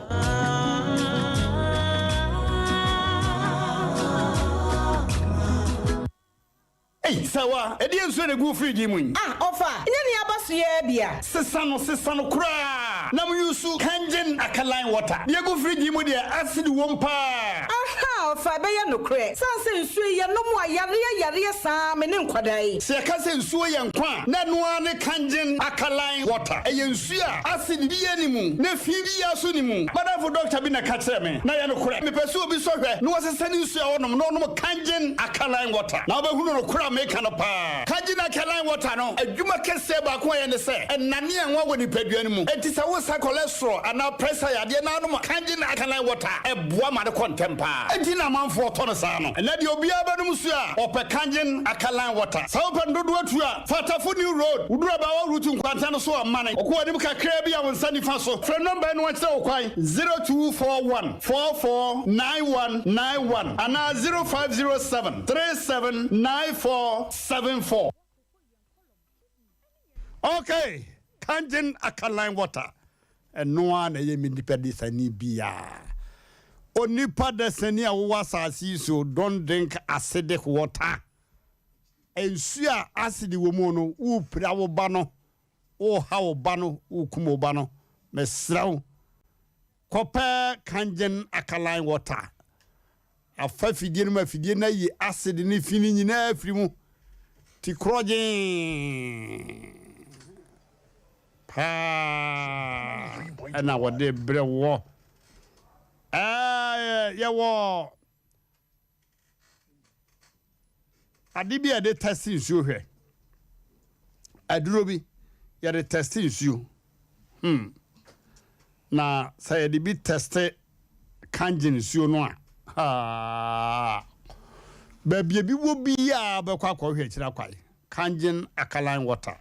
Ei, Sawa, ɛdeɛn nsuo na ɛgu wo fridge yi mu yi? Ah, ɔfa, nyɛ nea aba so yi ara bi a. Sesa no, sesa no koraa na mo use Kangen alkaline water. Deɛ ɛgu fridge yi mu deɛ, acid wom paa. Ahaa, ɔfa, ɛbɛyɛ nokorɛ. Sane sɛ nsuo yi yɛnom a, yareɛ yareɛ saa me ne nkwadaa yi. Sɛ yɛka sɛ nsuo yɛ nkwa a, na ɛno ara ne Kangen alkaline water. Ɛyɛ nsuo a acid biara nni mu, na fi biara nso nni mu. M'adamfo dɔkta bi na ɛka kyerɛɛ me, na ɛyɛ nokorɛ. Mepɛ sɛ obi sɔ hwɛ na ɔsesa ne nsuo a ɔnom na ɔnom Kangen alkaline water, na wobɛhunu nokorɛ a meka no paa. Kangen alkaline water no, adwuma kɛseɛ baako a ɛyɛ ne sɛ, ɛnane anwa wɔ nipadua no mu. Enti sɛ woresa cholesterol anaa pressure yadeɛ na wonom Kangen alkaline water a, ɛboa ma no kɔ ntɛm paa. Enti na amanfoɔ tɔ no saa no. Ɛnnɛ deɛ obiara bɛnom nsuo a, ɔpɛ Kangen alkaline water. Sɛ wopɛ no dodoɔ tu a, fa Tafo New Road, woduru Abaawa Route nkwanta no so a, mane kɔ w'anim kakraa bi a wo nsa nifa so. Frɛ nɔmba yi na wɔnkyerɛ wo kwan, 0241 44 9191 anaa 0507 37 94 74. Okay, Kangen alkaline water, ɛno ara na ɛyɛ me nipa desani biara. Onipa desani a wowɔ asase yi so, don't drink acidic water. Nsuo a acid wɔ mu no, worepira wo ba no, woreha wo ba no, worekum wo ba no. Mesrɛ wo, kɔpɛ Kangen alkaline water. Afa afidie no mu, afidie no ayi acid ne fi no nyinaa afiri mu. Ti korɔgyee paa ɛna wɔde brɛ wɔ. Ɛɛ yɛwɔ Ade bi a yɛde tɛste nsuo hwɛ. Aduro bi, yɛde tɛste nsuo. Hmm. Na sɛ yɛde bi tɛste kangen nsuo no a, haa. Baabi ebi wɔ biara bɛkɔ akɔhwɛ akyiri akwae. Kangen alkaline water.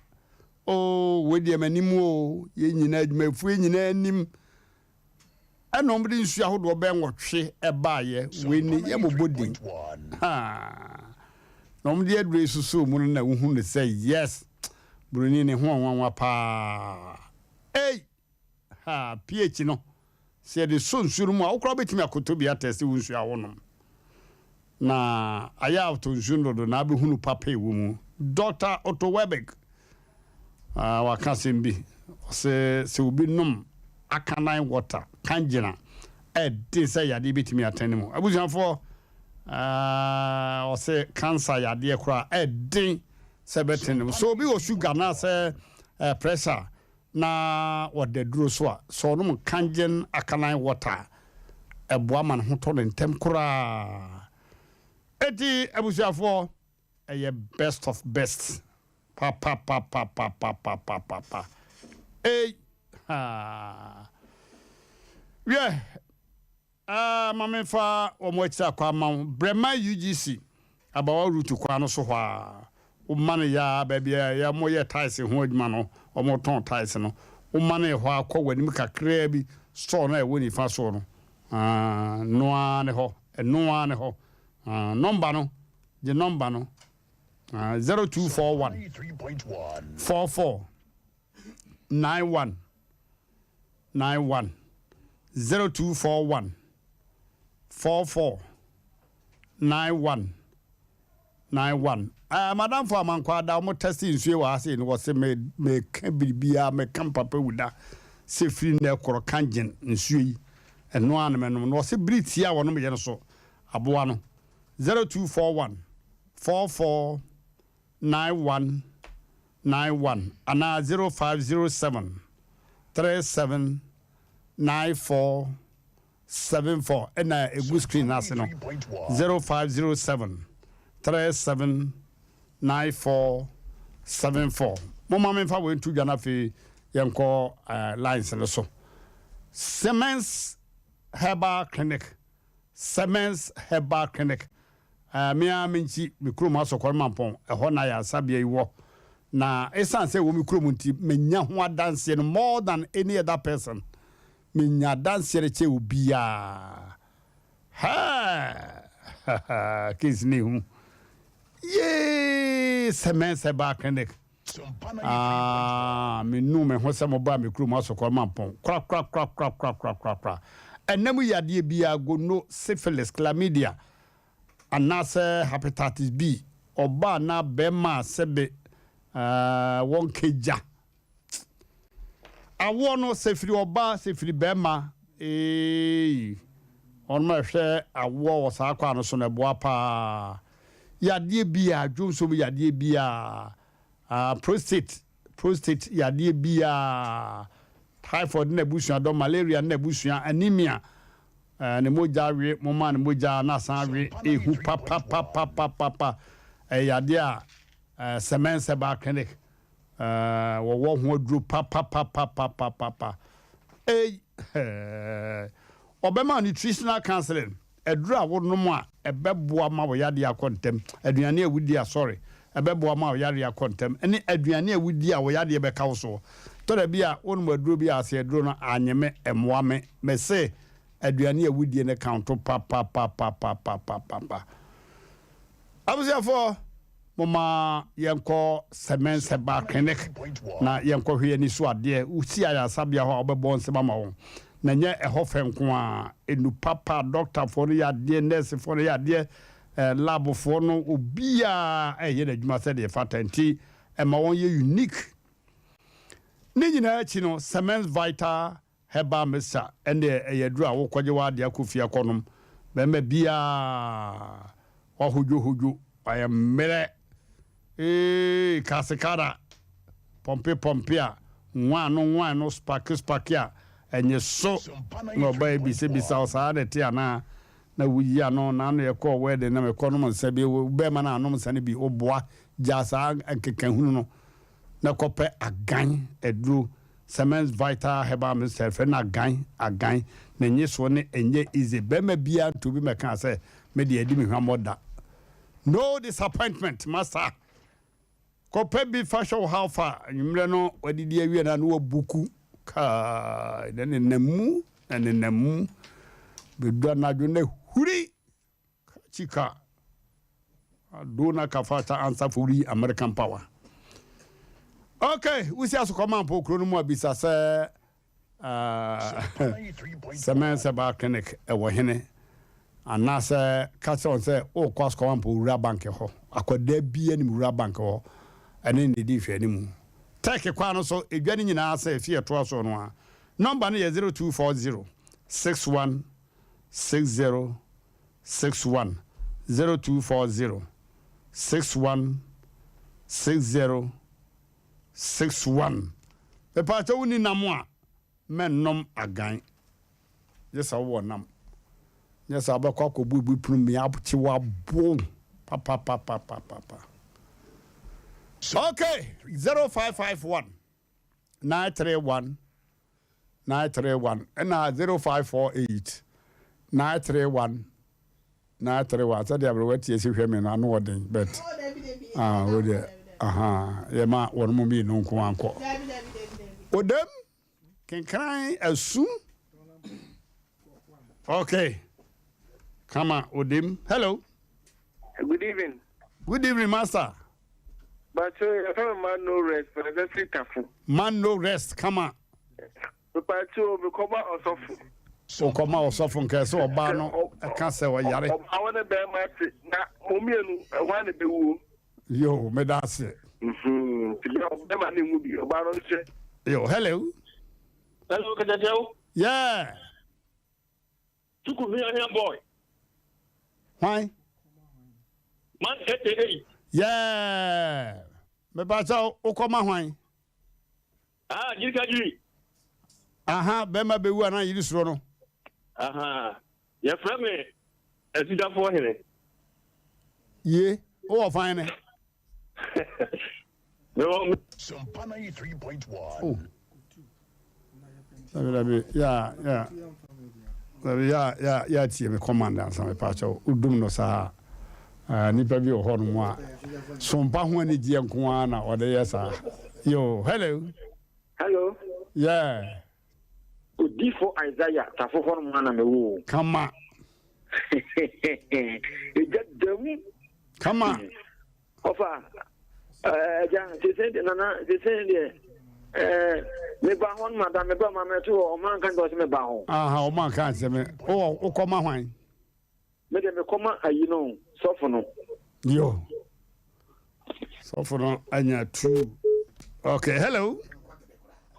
Oh, wei deɛ m'anim o. Yɛn nyinaa adwumayɛfoɔ nyinaa anim. Ɛna wɔn de nsuo ahodoɔ bɛyɛ nwɔtwe baeɛ, wei ni, yɛmmobɔ din. Haa. Na wɔn de aduro yi sosoo mu no na wohu no sɛ yes, buroni ne ho ɔnwanwa paa. Ei! Ha, pH no, sɛ yɛde sɔ nsuo no mu a, wo koraa wobɛtumi akɔtɔ bi atɛste wo nsuo a wonom. Na ayɛ a wotɔ nsuo no dodo na abɛhunu papa ɛwɔ mu. Dɔkta Otto Webig Ah, waka asɛm bi. Ɔse sɛ obi nom alkaline water, kangen a, ɛden sɛ yadeɛ bɛtumi atɛn ne mu. Abusuafoɔ, ah, ɔse cancer yadeɛ koraa ɛden sɛ bɛtɛn ne mu. So obi wɔ sugar anaasɛ eh, pressure na ɔda duro so a, sɛ ɔnom kangen alkaline water a, ɛboa ma ne ho tɔ no ntɛm koraa. Eti abusuafoɔ, Ɛyɛ best of best papapapapapapapa ei haa wiɛ ah ma me fa wɔn akyiri akɔ ama wo Brɛman UGC abawa route kwan no so hɔ a wo ma no yaa baabi a yɛ mo yɛ tiles ho adwuma no wɔn tɔn tiles no wo ma no hɔ akɔ w'anim kakraa bi store no a ɛwɔ nifa soɔ no ah noa ne hɔ ɛnoa ne hɔ ah nɔmba no Gye nɔmba no, 0241 44 91. 91 0241 44 91 91. Eh, madamfo Amankwaa da wɔn tɛste nsuo wɔ ha sei no wɔse me meka biribiara meka mpapa wu da sɛ firi nnɛ korɔ kangyen nsuo yi ɛno ara na mɛnom na wɔse bere tia a wɔnom yɛ no so aboa no 0241 44 91 91 anaa 0507 37 94 74 ɛna ɛgu screen no ase no 0507 37 94 74 Momma memfa wei nto dwa no afei yɛnkɔ eh, lines no so. Siemens Herbal Clinic Siemens Herbal Clinic Eh, me ara me nti, me kurom Asɔkɔre Mampɔn, ɛhɔ na ayaresabea yi wɔ. Na esiane sɛ ɛwɔ me kurom nti, manya ho adanseɛ no more than any other person. Menya adanseɛ no kyɛn obiara. Hɛɛ! Case no ehu. Yee! Sɛmɛn Herbal Clinic. Ah, menu me ho sɛ mobaa me kurom Asɔkɔre Mampɔn. Korakorakorakorakorakorakora. Ɛnna mu yadeɛ biara, gono, syphilis, chlamydia, anaasɛ hepatitis B, ɔbaa anaa bɛrima a sɛbe eh, wɔnkagya. Awoɔ no, sɛ firi ɔbaa, sɛ firi bɛrima, eei, wɔnom a ɛhwɛ awoɔ wɔ saa kwan no so no, ɛboa paa. Yadeɛ biara, dwonsom yadeɛ biara, ah, prostate, prostate yadeɛ biara, typhoid ne n'abusua dɔm, malaria ne n'abusua, anemia, eh, ne mogya awe, moma ne mogya na asan awe, ehu papapapapapa, ɛyɛ yadeɛ a eh, Semens Herbal Clinic eh, wɔwɔ ho aduro papapapapapapa. Ei, eh, ɔbɛma nutritional counseling, aduro a wonom a ɛbɛboa ma wo yadeɛ akɔ ntɛm, aduane a wodi a sorry, ɛbɛboa ma wo yadeɛ akɔ ntɛm, ne aduane a wodi a wo yadeɛ bɛka wo soɔ. Tɔ da bi a wonom aduro bi a ase aduro no anye me, ɛmmoa me, mese aduane a wodie no counto papapapapapapapa. Abusuafoɔ, momma yɛnkɔ Semens Herbal Clinic na yɛnkɔhwɛ yɛn ani so adeɛ. Wosi ayaresabea hɔ a, wobɛbɔ nsɛm ama wɔn. Na ɛnyɛ ɛhɔ fɛ nko ara. Nnuru papa, dɔktafoɔ no yɛ adeɛ, nɛɛsefoɔ no yɛ adeɛ, labfoɔ no, obiara reyɛ n'adwuma sɛdeɛ ɛfata nti, ɛma wɔyɛ unique. Ne nyinaa akyi no, Semens Vital Herbal mixture ɛndeɛ ɛyɛ aduro a wokɔgye w'adeɛ akɔ fie akɔnom. Bɛrima biaa wahodwohodwo, wayɛ mmerɛ eei kasekara, pɔmpe pɔmpe a, nwan no nwan no, spake spake a, ɛnye so na ɔbaa yi bisabisa wo saa na ɛte anaa? Na woyi ano, naano yɛkɔɔ wedding na mekɔnom nsa bi, wo bɛrima no anom nsa no bi, woboa, gyaa saa nkekahunu no na kɔpɛ agan aduro Semens Vital Herbal Mixture yɛfrɛ no agan agan ne nyesoɔ no ɛnyɛ easy bɛrima biara nto bi mɛkaa sɛ me deɛ adi me hwammɔ da no disappointment master kɔpɛ bi fa hwɛ wo how far anwummerɛ no wadidi awie na no wabuku kaa na nenam mu na nenam mu bɛdu anadwo na huri Chika Adona Kafata answer for the American power. Okay, wusi asokɔ man po kuro no mu abisa sɛ sɛmɛn sɛ baa clinic ɛwɔ hene anaasɛ ka kyerɛ wɔn sɛ wokɔ asokɔ man po wura bank hɔ akwadaa bi anim wura bank hɔ ɛne ne di nhwɛani mu tɛk kwan no so edwa no nyinaa sɛ efi ɛtoa so no a nɔmba no yɛ 0240 61 60 61 0240 61 60 61 Mepaakyɛ wo ni nam a mɛnnom agan gye sɛ wowɔ nam nyɛ sɛ wobɛkɔ akɔbuebue pono mu akye wabo papapapapapa okay 0551 931 931 ɛna 0548 931 931 sɛdeɛ aberewa tie si hwɛ me no ano ɔden but ah wo deɛ aha yɛma wɔn mu mmienu nko ankɔ odam kenkran asu okay kama odam hello. Good evening. Good evening, master. But uh, man no rest, but that's it. Man no rest, come on. Mepatwo mekɔma ɔsɔfo. Wokɔma ɔsɔfo nka ɛsɛ ɔbaa no ɛka sɛ ɔyare. Ɔbaa wo ne bɛrima te na mo mmienu hwan na ɛbɛwuo. Yo, meda ase. Nti bɛrima no nwu bi, ɔbaa no nhyɛ. Yo, hello. Hello, Kɛtɛtɛw. Yeah. Tuku hia hia boy. Hwan? Man 88. Yeah. Mepa kyɛw, wokɔma hwan? Ah, jiri ka jiri. Aha, bɛrima bɛwu anaa yiri soro no. Aha, yɛfrɛ me Asudafoɔ hene. Ye, wowɔ fan ne? Mewɔ. Sumpa 93.1. Oh. Dabi dabi, ya ya. Dabi ya ya ya tie me command ansa me pa kyɛw. Wodum no saa. Ah, nipa bi wɔ hɔ nom a sompa ho anigyeɛ nko ara na ɔde yɛ saa. Yo, hello. Hello. Yeah. Odifo Isaiah tafo hɔ nom ana mewɔ o. Kama. Egya dam. Kama. Ɔfa, ɛgya, sese deɛ nana, sese deɛ, ɛɛ, meba hɔ no ma da, meba ma mɛto hɔ, ɔmo anka nkyɛn sɛ meba hɔ. Aha, ɔmo anka nkyɛn me, wowɔ, wokɔ ma hwan? Me deɛ mekɔ ma ayi no, sɔfo no. Yo, sɔfo no anya two. Okay, hello.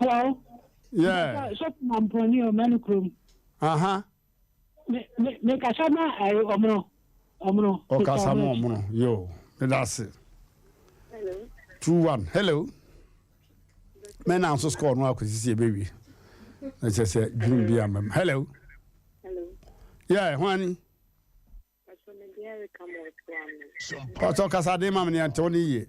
Hello. Yeah. Sɔfo Mampɔni o, mɛnu kurom. Aha. Me me me kasa ma ayi ɔmono ɔmono. Ɔkasa ma ɔmono yo meda ase. 2-1 hello. Mɛ na nso score no akɔsi sɛ yɛbɛwie. Na kyerɛ sɛ dwom bi ama mu. Hello. Yeah, hwani. Pàtó kasa den ma me nea ntew ne yie.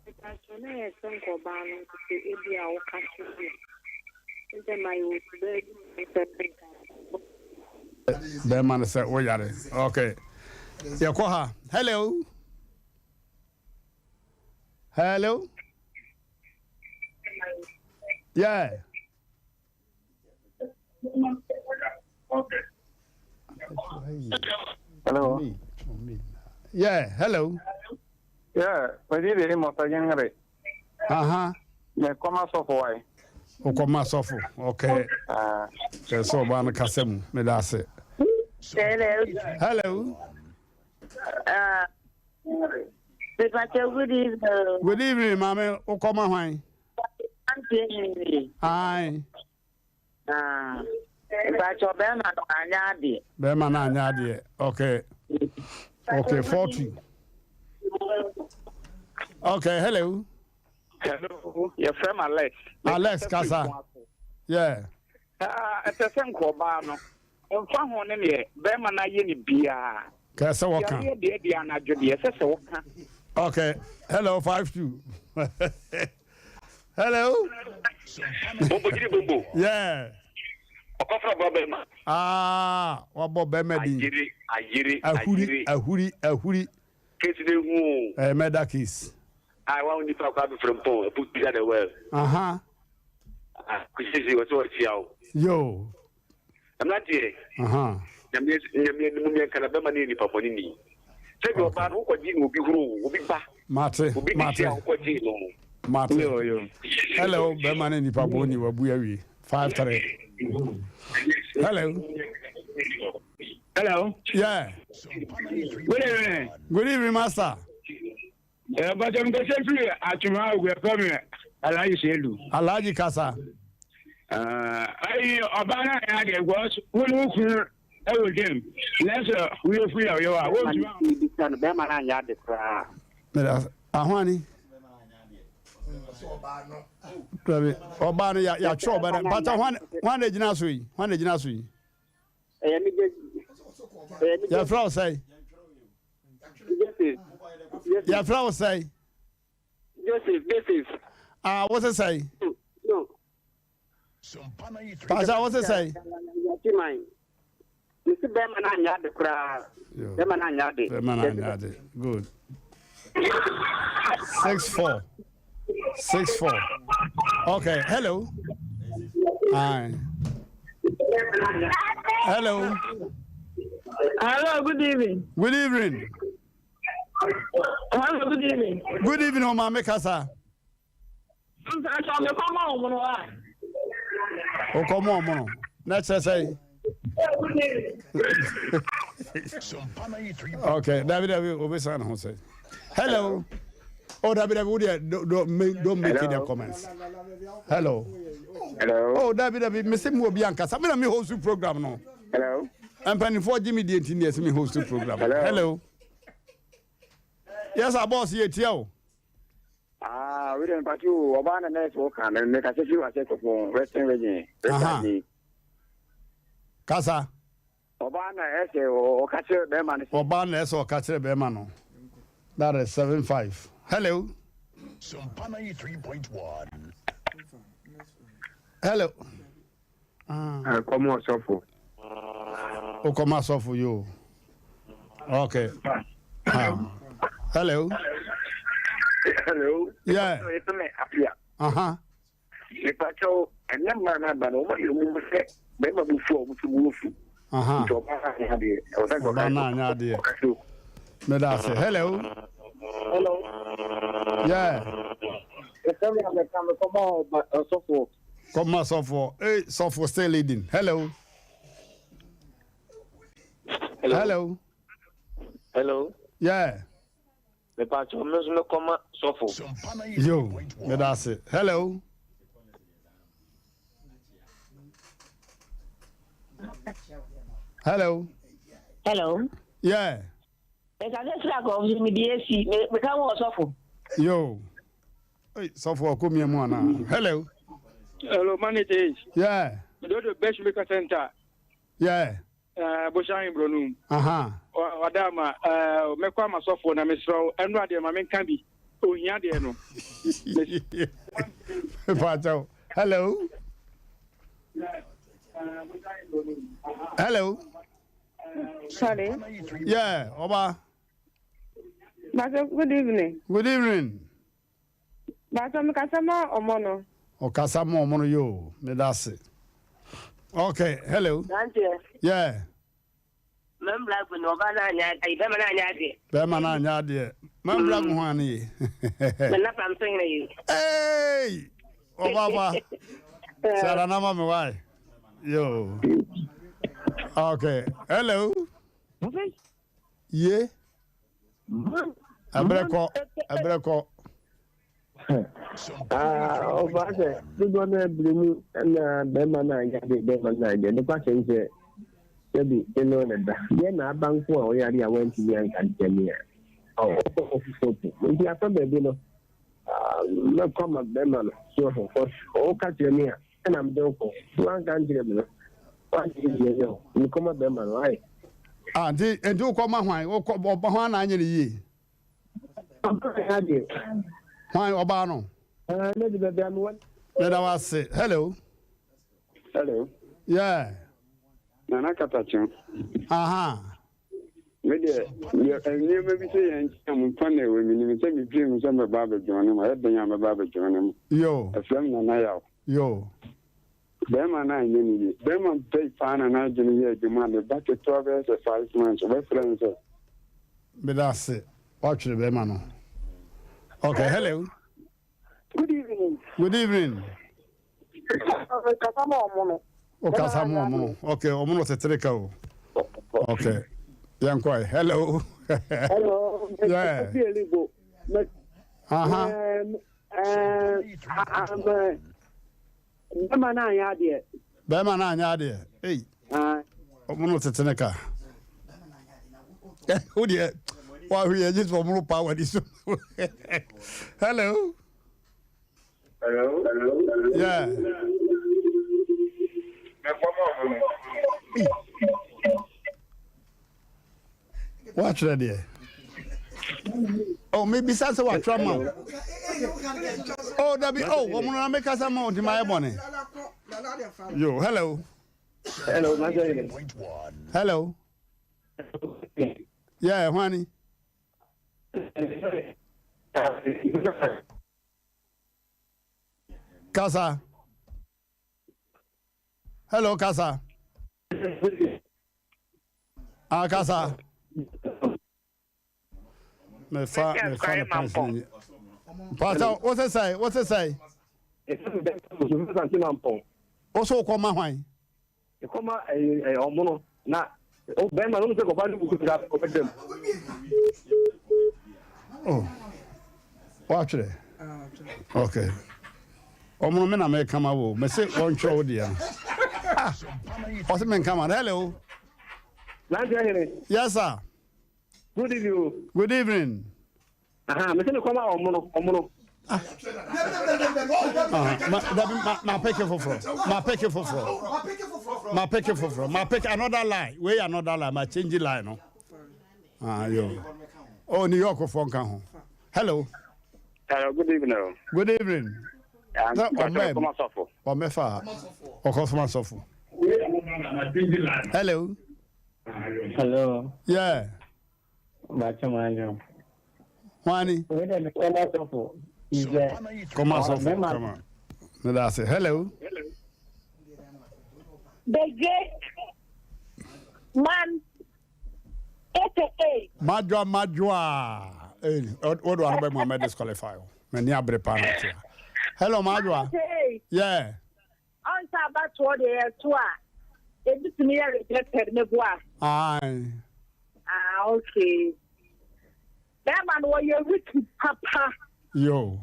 Mepakyɛw na yɛ sɛ nka ɔbaa no nso sɛ ebia woka kyerɛ no sɛ ma yɛ osubaa bi ma sɛ nka. Bɛrima no sɛ woyare. Okay. Yɛkɔ ha. Hello. Hello. Yeah. Hello. Yeah, hello. Yeah, me di de mo sa gengre. Aha. Me koma sofo wai. Okoma sofo. Okay. Ah. Uh. So ba no kasa mu. Me da ase. Hello. Hello. Good evening. Good evening, mame. Okoma hwan? Ae. Ah, mpakyɛ bɛrima no anyɛ adeɛ. Bɛrima no anyɛ adeɛ. Okay. Okay, 40. Okay, hello. Hello, yɛfrɛ m Alex. Alex kasa. Yeah. Ah, ɛsɛ sɛ nkɔbaa no Ɛmfa ho ne neɛ bɛɛma no ayɛ no biaa. Kɛ sɛ wɔka. Yareɛ deɛ deɛ anadwo deɛ ɛsɛ sɛ woka. Ok hello 52 hello. Bombo gyiri bombo. Yeah. Ɔkɔfra bɔ bɛɛma. Ah wabɔ bɛɛma din. Ayere ayere ayere. Ahuri ahuri ahuri. Case no ehu o. Ɛyɛ murder case. Ah wa nipa kɔ abɛfrɛ mpɔn abu bisa the well. Aha. Ah kusisi wɔ sɛ wɔkyia wo. Yo. Mmeranteɛ, Nyame Nyame anim ne nka na bɛma no yɛ nipa bɔne ni. Sɛdeɛ ɔbaa no wokɔgyee no obi huro obi ba. Mate, obi mate. de hyia wokɔgyee no. Mate. Yo, yo. Hello, bɛma no nipa bɔne ni wabu awie. 5-3. Hello. Hello. Yeah. Good evening. Good evening, master. Eh, but I'm going to atuma ogwe me Alhaji Selu. Alhaji kasa. Eh, ayi ọba náà yà dé because wọn ní okun ẹwọ dem lẹsẹ wíyẹ fún yàwó yẹwà wọn tún. Bẹ́ẹ̀ma náà yà dé koraa. Ahwani. Dabi ọba no yàtwerɛ ọba no bàtà hwan hwan na egyina so yi hwan na egyina so yi. Ɛyɛ mi gye. Yɛfrɛ wo sɛn? Joseph. Yɛfrɛ wo sɛn? Joseph Joseph. Ah, wo se sɛn? No. Pasa wo se sɛn? Mesi bɛrima no anyɛ ade koraa. Bɛrima no anyɛ ade. Bɛrima no anyɛ ade. Good. 6-4. 6-4. Okay, hello. Hi. Hello. Hello, good evening. Good evening. Hello, good evening. Good evening, Omame Kasa. Mpatsɔ mekɔ ma ɔmo no a. Wokɔ ma ɔmo no na ɛkyerɛ sɛ. Okay, dabi dabi obi san ne ho sɛ. Hello. Oh, dabi dabi wo deɛ don't make don't make any comments. Hello. Hello. Oh, dabi dabi me se mu obi ankasa me na me host program no. Hello. Mpanimfoɔ gye me die nti ne ɛsɛ me host program. Hello. Hello. Yes, sir, boss yɛ tia o. Ah, we don't party o. Ọba na nurse wɔ kan me kasa fi wa sɛ kɔpɔn Western region. Aha. Kasa. Ọba na ɛsɛ ɔka kyerɛ bɛrima no. Ọba na ɛsɛ ɔka kyerɛ bɛrima no. That is 75. Hello. Sumpa 93.1. Hello. Kɔmɔ ɔsɔfo. O kɔmɔ asɔfo yi o. Okay. Ah. Hello. Hello. Yeah. Uh-huh. Mepakyɛw, ɛnɛ mmaa no aba no, wɔn ayɛ wɔn mu sɛ bɛrima bu fu a wɔn nso bu afu. Nti ɔbaa no anyɛ adeɛ. Ɛwɔ sɛ ɔbaa no anyɛ adeɛ. Meda ase. Hello. Hello. Yeah. Ɛsɛ mi abɛka mi kɔma ɔsɔfoɔ. Kɔma sɔfoɔ. Hey, sɔfoɔ still leading. Hello. Hello. Hello. Hello. Yeah. Mepatwa me nso mekɔma sɔfo. Yo, meda ase. Hello. Hello. Hello. Yeah. Ɛka sɛ sra kɔ nso mede asi meka wɔ ɔsɔfo. Yo. Hey, sɔfo ɔkɔ mia mu anaa? Hello. Hello, managers. Yeah. Dodo Best Maker Center. Yeah. Bohyɛ Ahenborɔ no mu. Wada ama mɛkɔ ama sɔfoɔ na mesrɛ wo ɛno adeɛ ma menka bi ohia deɛ no. Pakyɛw. Hello. Hello. Sorry. Yeah, Oba. Pastor, good evening. Good evening. Pastor, mekasa ma ọmọ no. Ọkasa ma ọmọ no yo, meda ase. Okay, hello. Nanteɛ. Yeah. Mɛmbra gu no ɔba na anya ayi bɛma na anya adeɛ. Bɛma na anya adeɛ. Mɛmbra gu ho ane ye. Mɛna pam so hene yi. Hey! Ɔba ba. Sara na ma me why? Yo. Okay. Hello. Ye. Ɛbrɛ kɔ, ɛbrɛ kɔ. Ɔfa sɛ dodoɔ no abiri mu na bɛrima no anyɛ adeɛ bɛrima no anyɛ nipa kyɛn sɛ sɛbi ɛno ne da deɛ na aba nko a ɔyare a wantumi anka nkyɛn a ɔkɔ foforɔ po nti afa baabi no mɛkɔ ama bɛrima no so ho ɔka kyerɛ me a ɛna mede wokɔ wanka nkyerɛ me no wankyerɛ deɛ yɛ o mekɔma bɛrima no ayɛ. Ah, nti nti wokɔ ma hwan wokɔ ɔba hwan na anyɛ ne yie. Hwan ɔbaa no. Meda wo ase. Hello. Hello. Yeah. Nana Katakye. Aha. Me deɛ, deɛ nneɛma bi sɛ yɛn nkyɛn mu mfa na ɛwɔ mi nim sɛ medwiri mu sɛ mɛba abɛdwɔn ne mu ɛyɛ den a mɛba abɛdwɔn ne mu. Yo. Ɛfrɛ m Nana Yaw. Yo. Bɛrima no anyɛ ne yie. Bɛrima bɛyi paa na n'adwene yɛ adwuma a ne ba ketewa bɛyɛ sɛ 5 months ɔbɛfrɛ no sɛ. Meda ase. Woatwere bɛrima no. Okay, hello. Good evening. Good evening. Kasa ma ɔmo no. O kasa ma ɔmo no. Okay, ɔmo no tetere ka o. Okay. Yɛn kɔ yi. Hello. Hello. Yeah. Aha. Bɛrima no anyɛ adeɛ. Bɛrima no anyɛ adeɛ. Ei. Ɔmo no tete ne ka. Wo deɛ wahwe yɛ gye sɛ ɔmo no paa w'ani so. Hello. Hello. Yeah. Woatwerɛ deɛ? Oh, mebisa sɛ woatwerɛ ma wo. Oh, dabi, oh, wɔn na mekasa ma wo nti mayɛ bɔne. Yo, hello. Hello, Master. Hello. Yeah, hwani. Kasa. Hello, kasa. Ah, kasa. Mefa mefa ne pants ne. Pastor, what's it say? What's it say? Ɛsɛ sɛ bɛrima no sante mampɔn. Wo so wokɔ ma hwan? Ɛkɔ ma ɛyɛ ɔmono na bɛrima no sɛ kɔba no buku sika ɔbɛdam. Oh, watwerɛ. Okay. Ɔmono me na meka ma wo. Mese wɔntwerɛ wo deɛ no. Ah, ɔse menka ma no. Hello. Nante ahene. Yes, sir. Good evening. Good evening. Aha, mese mekɔma ɔmono, ɔmono. Ah. Ah, ma, dabi, ma, ma peke foforɔ, ma peke foforɔ, ma peke foforɔ, ma peke another line, wei another line, ma change line no. Ah, yo. Oh, New York foɔ nka ho. Hello. Hello, good evening. Good evening. Sɛ ɔmɛ ɔmɛ fa ɔkɔsoma sɔfo. Hello. Hello. Yeah. Bàtchɛ maa yọ. Wani. Wei dɛ kɔma sɔfo. Izɛ. Kɔma sɔfo kɔma. Ne da ase. Hello. The great man aka. Madwoa madwoa. Ee o do ano bɛ mu amɛ disqualify o. Mɛ ni abere paa na tia. Hello madwoa. Yeah. Ɔnsa abatoɔ deɛ yɛto a ebi tumi yɛ rejected ne boa. Aye. Ah okay. Bɛrima no wɔyɛ wiki papa. Yo.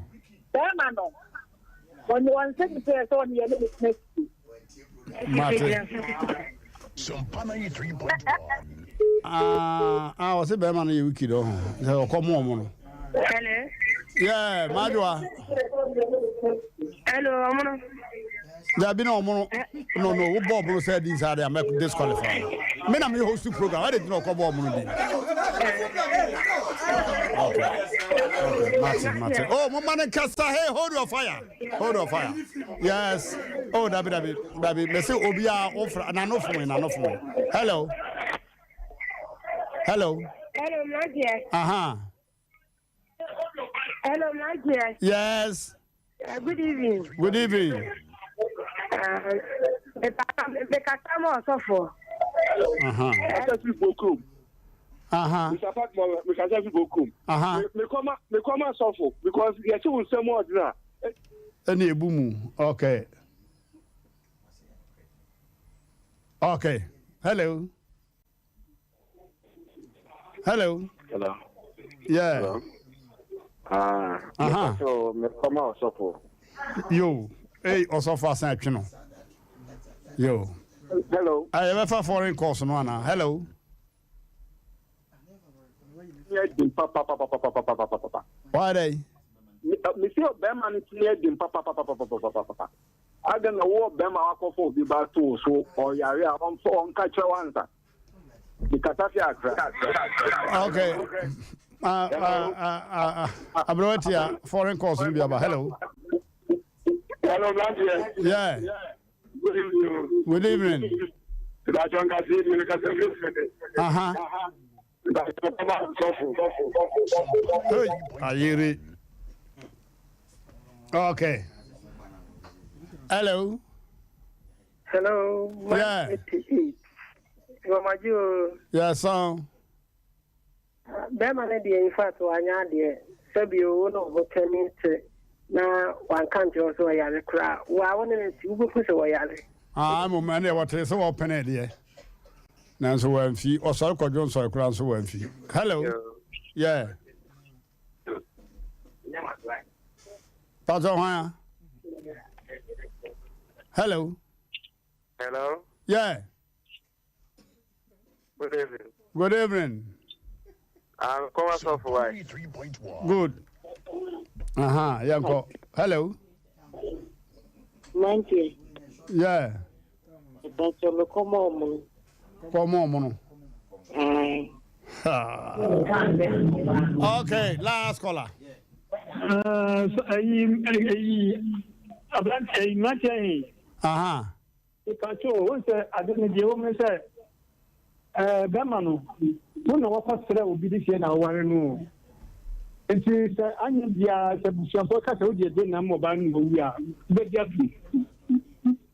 Bɛrima no wɔn wɔn nsɛ nipa yɛ sɛ wɔn yɛ ne ne tena si. Mate. Ah ah ɔsɛ bɛrima no yɛ wiki dɔ ho sɛ ɔkɔ mu ɔmo no. Hello. Yeah, Madwa. Hello, ɔmono. Dabi na ɔmono. No no, wo bɔ ɔmono sɛ di nsa de amɛ disqualify. Me na me host program, I didn't know ɔkɔ bɔ ɔmono di. Okay. Okay, Martin, Martin. Oh, mo man kasa, hey, hold your fire. Hold your fire. Yes. Oh, dabi dabi dabi. Me say obi a ofra na no phone, na no phone. Hello. Hello. Hello, Mlantie. Aha. Hello, Mlantie. Yes. Good evening. Good evening. Mekasa ma ɔsɔfo. Aha. Aha. Mr. Fatma, mekasa fi Bokum. Aha. Mekɔma mekɔma sɔfo because yɛte wo nsɛm ɔdena. Ɛna ebu mu. Okay. Okay. Hello. Hello. Hello. Yeah. Hello. Ah. Aha. So mekɔma ɔsɔfo. Yo. Hey, ɔsɔfo asan atwe no. Yo. Hello. Ah, yɛbɛfa foreign calls no ana. Hello. Why dɛ? Mesi ɔbɛrima no ti yɛ den papapapapapapapa. Adɛn na wo ɔbɛrima wakɔfa obi ba to wo so ɔyare a ɔmfa ɔnka kyerɛ wo ansa. Mekasa fi Accra. Okay. Aberewa tia foreign calls no bi aba. Hello. Hello, Blantier. Yeah. Good evening. Good evening. Aha. Hey, ayere. Okay. Hello. Hello. Yeah. Mama Joe. Yes, sir. Bɛrima no deɛ in fact wanyɛ adeɛ sɛbi o wo na ɔbɔ tɛni te na wanka nkyerɛ wo sɛ ɔyare koraa wo a wo ne no te wobɛhu sɛ ɔyare. Ah, mmom ɛnna wɔte sɛ wɔpene deɛ nanso wɔamfi ɔsɔre kɔdwo nsɔre koraa nso wɔamfi. Hello. Yeah. Pastor hwan a? Hello. Hello. Yeah. Good evening. Good evening. I'm Koma Sofo. Good. Aha, yɛnkɔ. Hello. Nantie. Yeah. Ìbàjẹ́ mi kọ́ mọ́ ọmọ no. Kọ́ mọ́ ọmọ no. Okay, last caller. Ayi ayi aberante ayi mmeranteɛ yi. Aha. Mepatwo o, wohu sɛ ade no deɛ ɛwɔ mu ne sɛ ɛɛ bɛrima no wo na wɔkɔ srɛ obi de fie na aware no o. Nti sɛ anyɛ biara sɛ busuafoɔ ka sɛ wode aduro na ama ɔbaa no ma owu a wobɛgye atom.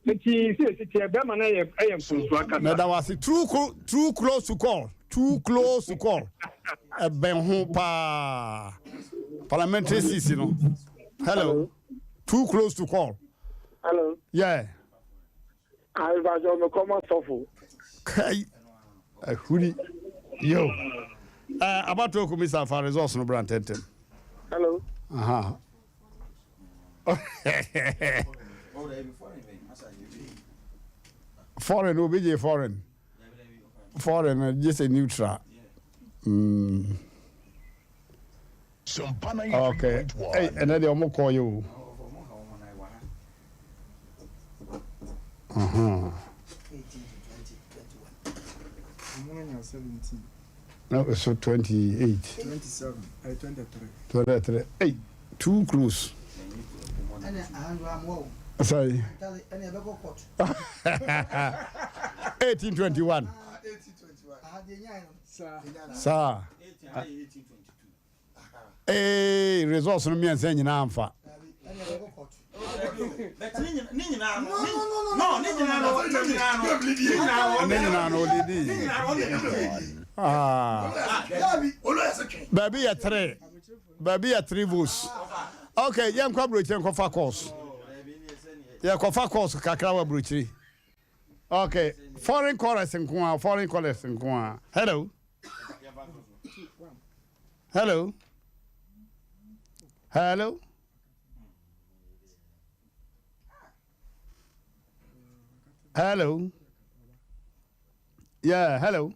Nti sɛ ɛsi teɛ bɛrima no yɛ ɛyɛ mfomsoɔ ankasa. Meda wo ase. Too, too close to call. Too close to call. Ɛbɛn ho paa. Parliamentary seats no. Hello. Too close to call. Hello. Yeah. Alibajọ mi kọ́ ma sọ́fo. Kai ahuri yo. Eh, abato kumi sa fa results no bra ntɛntɛm. Hello. Aha. Foreign obi gye foreign. Foreign no gye sɛ neutral. Mm. Okay. Hey, ɛnɛ deɛ ɔmo kɔɔ yɛ o. Uh-huh. No, so 28. 27, 23. 23. Hey, too close. Sorry. 1821. Saa. Ee, results no mmiɛnsa nyinaa mfa. Ne nyinaa no odidi. Ah. Baabi yɛ tere. Baabi yɛ tere votes. Okay, yɛnkɔ aburokyire nkɔfa course. Yɛkɔfa course kakra wɔ aburokyire. Okay, foreign chorus nko a, foreign chorus nko a. Hello. Hello. Hello. Hello. Yeah, hello.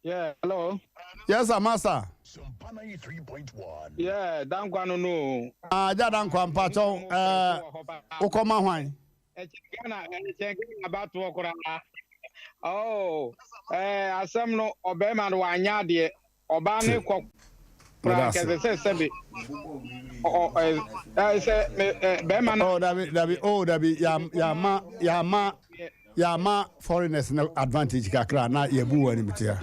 Yeah, hello. Yes, sir, master. Yeah, dankwa no no. Ah, ja dankwa mpacho eh wokɔ ma hwan? Ɛkyɛ Ghana, ɛkyɛ Ghana batoɔ koraa. Oh, eh asɛm no ɔbɛrima no wanyɛ adeɛ. Ɔbaa ne kɔ koraa kɛsɛ sɛ sɛbe. Ɔ ɛ sɛ me bɛrima no. Oh, dabi dabi oh dabi ya ya ma ya ma Yɛama foreigners no advantage kakra na yɛbu wɔn animtia.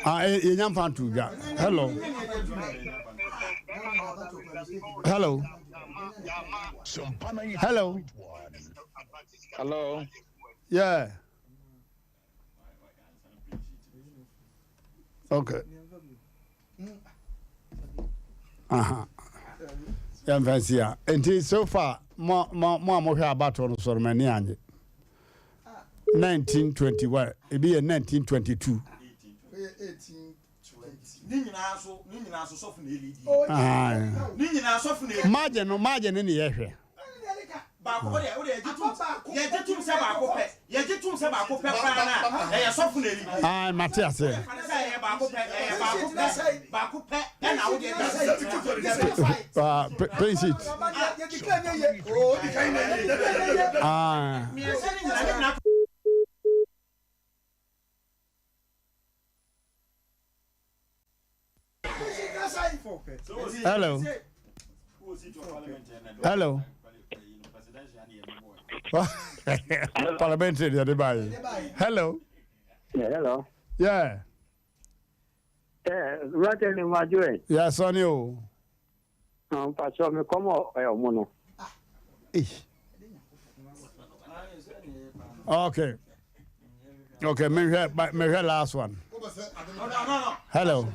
Ah, eh, yɛnya mfa nto dwa. Hello. Hello. Hello. Hello. Yeah. Okay. Aha. Yɛmfa nsi a. Nti so far mo mo mo a mohwɛ abatoɔ no so no m'ani anye. 1921 ebi yɛ 1922. Margin no margin no ne yɛhwɛ. Baako deɛ wode yɛgye tom yɛgye tom sɛ baako pɛ yɛgye tom sɛ baako pɛ koraa na ɛyɛ sɔfo na ɛlidi. Ayi mate aseɛ. Fa ne sɛ ɛyɛ baako pɛ ɛyɛ baako pɛ baako pɛ ɛna wode ɛda Ah, pay sheet. Ah. Mmiɛnsa ne nyinaa ne nyinaa. Hello. Hello. Parliamentary deɛ de ba yi. Hello. Yeah, hello. Yeah. Eh, Roger ni ma join. Yeah, Sonny o. Mpatsɔ mi kɔmɔ ɛ ɔmo no. Okay. Okay, mehwɛ mehwɛ last one. Hello.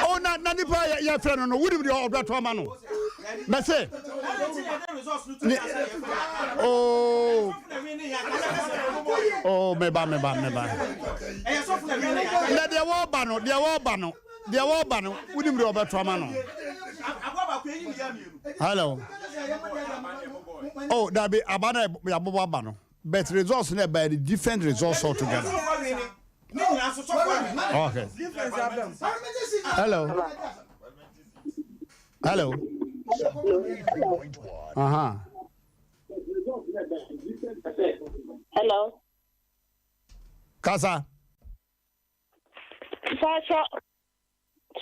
Oh, na na nipa yɛ yɛ fɛ no no wunim deɛ ɔbɛtɔ ama no. Mɛsɛ. Oh. Oh, meba meba meba. Na deɛ wɔba no deɛ wɔba no deɛ wɔba no wunim deɛ ɔbɛtɔ ama no. Hello. Oh, dabi aba na yabobɔ aba no. But results no ɛbɛyɛ the different results altogether. Okay. Hello. Hello. Uh-huh. Hello. Kasa. Mpatsɔ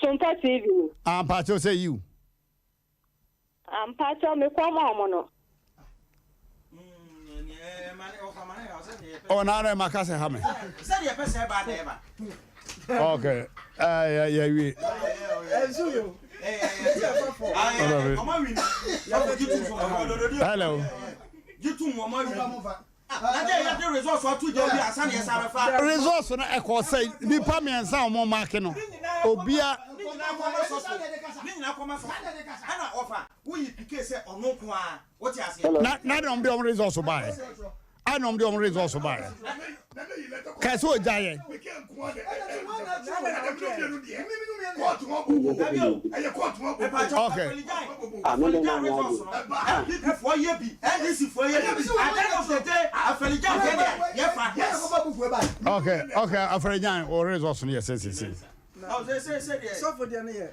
Sompa TV. Ah, mpatsɔ sɛ yiw. Ah, mpatsɔ me kɔn ma ɔmo no. Oh, na ara ma kasa ha me. Okay. Eh, yeah, yeah, we. Hello. Results no ɛkɔ sɛ nipa mmiɛnsa a wɔn maake no obia. nyinaa kɔma sɔfo. Ne nyinaa kɔma sɔfo. Ɛna ɔfa woyi pike sɛ ɔno nko ara. Wote aseɛ? Na na na ɔmo de ɔmo results baeɛ. A na ɔmo de ɔmo results baeɛ. Kɛse ogya yɛ. Okay. Okay, okay, Afari-Gyan, o results no yɛ sɛ sɛ sɛ. Sɔfo deɛ no yɛ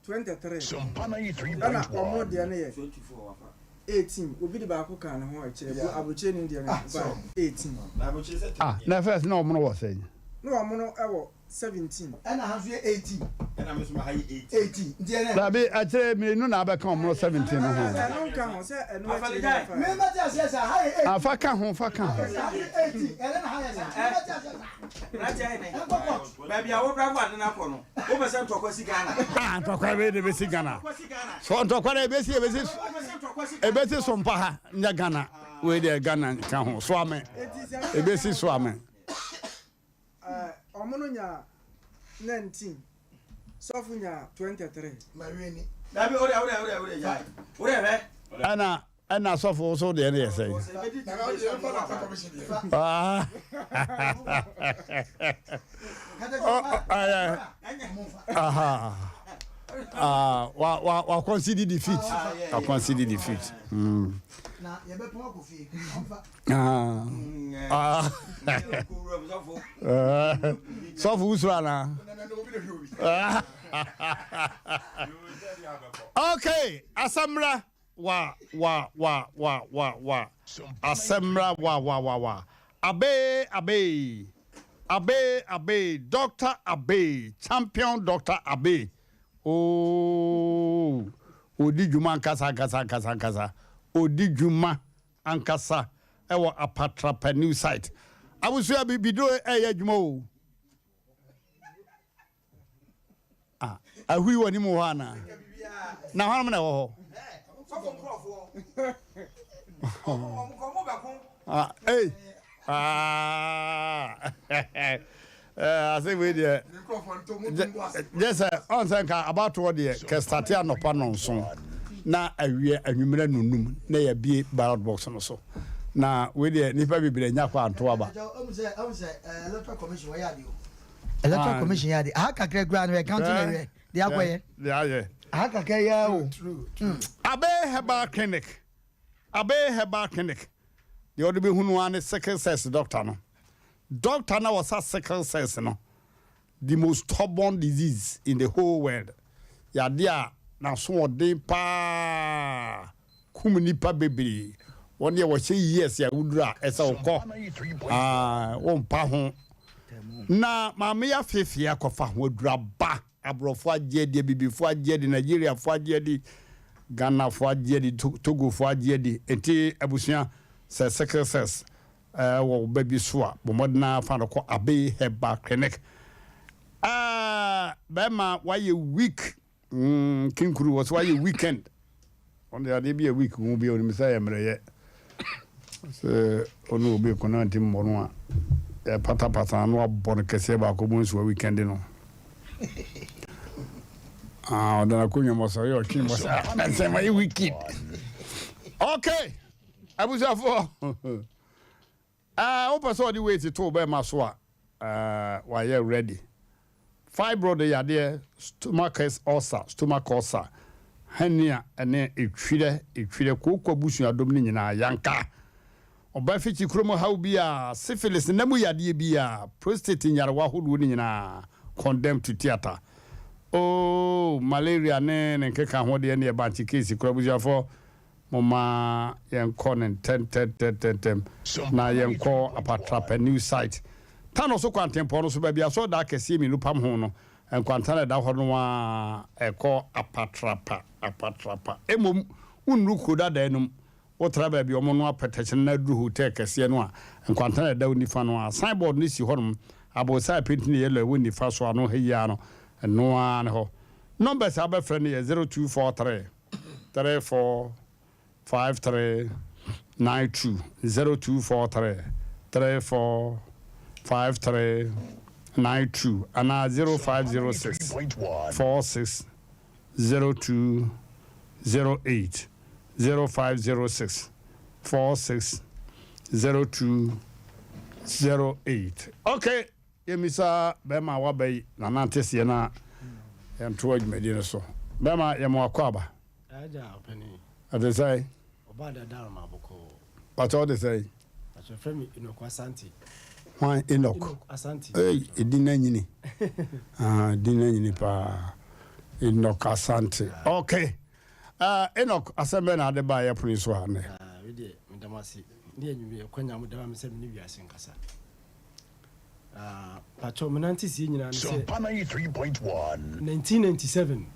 23 ɛna ɔmo deɛ no yɛ 18 obi de baako kaa ne ho akyire bu aburokyire ni deɛ no ba 18. Ah, na first na ɔmo no wɔ sɛn? Na ɔmo no ɛwɔ 17. Ɛna ha nso yɛ 18. Ɛna me nso ma ha yɛ 18. 18 nti ɛnɛ. Dabi akyire mmienu na abɛka ɔmo no 17 no ho. Ɛno nka ho sɛ ɛno akyire na ɛfa. Me mɛte aseɛ sɛ ha yɛ 18. Ah, fa ka ho, fa ka ho. Ha yɛ 18 ɛnɛ na ha yɛ sɛ. Me mɛte aseɛ sɛ. Baabi a wo drive ade no akɔ no, wopɛ sɛ ntɔkwa si Ghana. Ah, ntɔkwa bɛyɛ de bɛsi Ghana. So ntɔkwa no ebesi ebesi ebesi so mpa ha nyɛ Ghana. Wei deɛ Ghana ka ho so ame. Ebesi so ame. Ɔmo no nya 19, sɔfo nya 23. Dabi, wode wode wode wode gyae. Wode hwɛ. Ɛna Ɛna sɔfo wo so deɛ no yɛ sɛn? Ah. Aha. Ah, wa wa wa concede defeat. Wa concede defeat. Ah. Ah. Sɔfo wusoro ana? Okay, asamra. Wa wa wa wa wa wa Asɛm mmra wa wa wa wa Abee abee Abee abee Doctor Abee Champion Doctor Abee Ooh Ɔdi dwuma ankasa ankasa ankasa ankasa Ɔdi dwuma ankasa ɛwɔ Apatrapa new site Abusua bibiduro ɛyɛ adwuma o. Ah, ahui wɔ ne mu hɔ anaa? Na hɔnom na ɛwɔ hɔ. Ah, ei. Ah. Eh, ase wei deɛ. Gye sɛ ɔn sɛ nka abatoɔ deɛ kɛstate anɔpa nɔnson na awie anwummerɛ nonum na yɛabie ballot box no so. Na wei deɛ nnipa bebree anya kɔ anto aba. Electoral Commission wɔyɛ adeɛ o. Electoral Commission yɛ adeɛ. Aha kakra koraa no yɛ counting na yɛ de akɔyɛ. De ayɛ. Aha kakra yɛ o. Abe Herbal Clinic Abe Herbal Clinic deɛ ɔde bɛhu no ara ne sickle cells doctor no. Doctor no a ɔsa sickle cells no, the most stubborn disease in the whole world, yadeɛ a n'asoɔden paa kum nnipa bebree. Wɔn deɛ wɔhyɛ years a woduru a ɛsɛ wokɔ ah, wompa ho. Na maame yi afeefee akɔfa ho aduru aba. Aborɔfo agye adi, Abibifo agye adi, Nigeriafo agye adi, Ghanafo agye adi, Togofo agye adi. Enti abusua, sɛ sickle cells wɔ wo ba bi so a, bɔ mmɔden ara fa no kɔ Abbey Herbal Clinic. Ah, bɛrima wayɛ weak. Kinkuru wɔ so wayɛ weekend. Ɔno deɛ adeɛ bi a week ho bi a onim sɛ ɛyɛ mmerɛyɛ. Sɛ ɔne obi ko na nti mmɔ no a, yɛpatapata ano abɔ no kɛseɛ baako mu nso weekend no. Ah, ɔda n'akonnwa mu ɔsɔre ɔtwe mu sɛ ɛnsɛn ma yɛ wicked. Okay, abusuafoɔ. Ɛɛ wopɛ sɛ ɔde weight to wo bɛɛma so a ɛɛ wayɛ ready. Fibroid yadeɛ, stomach ulcer, stomach ulcer, hernia ɛne etwirɛ, etwirɛ, kooko abusuadom no nyinaa yanka. Ɔba fikyi kurom haw biara, syphilis, nna mu yadeɛ biara, prostate nyarewa ahodoɔ no nyinaa, condemn to theatre. Oh, malaria ne ne nkeka ho deɛ neɛ bankye case kora abusuafoɔ. Momma yɛnkɔ no ntɛntɛntɛntɛm na yɛnkɔ Apatrapa New Site. Tano so kwantempɔn no so, baabi a asɔredan akɛseɛ mmienu pam ho no, nkwanta no a ɛda hɔ no ara ɛkɔ Apatrapa, Apatrapa. Mmom, wonnuru kuro dadaa no mu. Wotra baabi a wɔnoa pɛtɛkye no na aduru hotel kɛseɛ no a, nkwanta no a ɛda wo nifa no ara, signboard no si hɔnom, aborosan a ɛpenti no yellow a ɛwɔ nifa so ano ha yi ara no, ɛno ara ne hɔ. Numbers a wobɛfrɛ no yɛ 0243. 3 4 5 3 9 2 0243 3 4 5 3 92 anaa 0506 46 02 08, 0506 46 02 08. Ok, yɛmmisa bɛrima a waba yi nanante seɛ na yɛntoa dwumadie no so. Bɛrima, yɛma wakɔ aba. Ɛte sɛn? Pakyɛ wode sɛn? Pakyɛ frɛ me Enoch Asante. Hwan Enoch? Enoch Asante. Hey, edin na nyini. Ah, edin na nyini paa. Enoch Asante. Okay. Uh, Enoch, asɛm bɛn na ade baa yɛ pono so a nnɛ? Ah, me deɛ, meda mo ase. Ne anwummerɛ kwanya mo dama me sɛ me ne wiase nkasa. Ah, pakyɛ me nante sie nyinaa ne sɛ. Sompa 93.1. 1997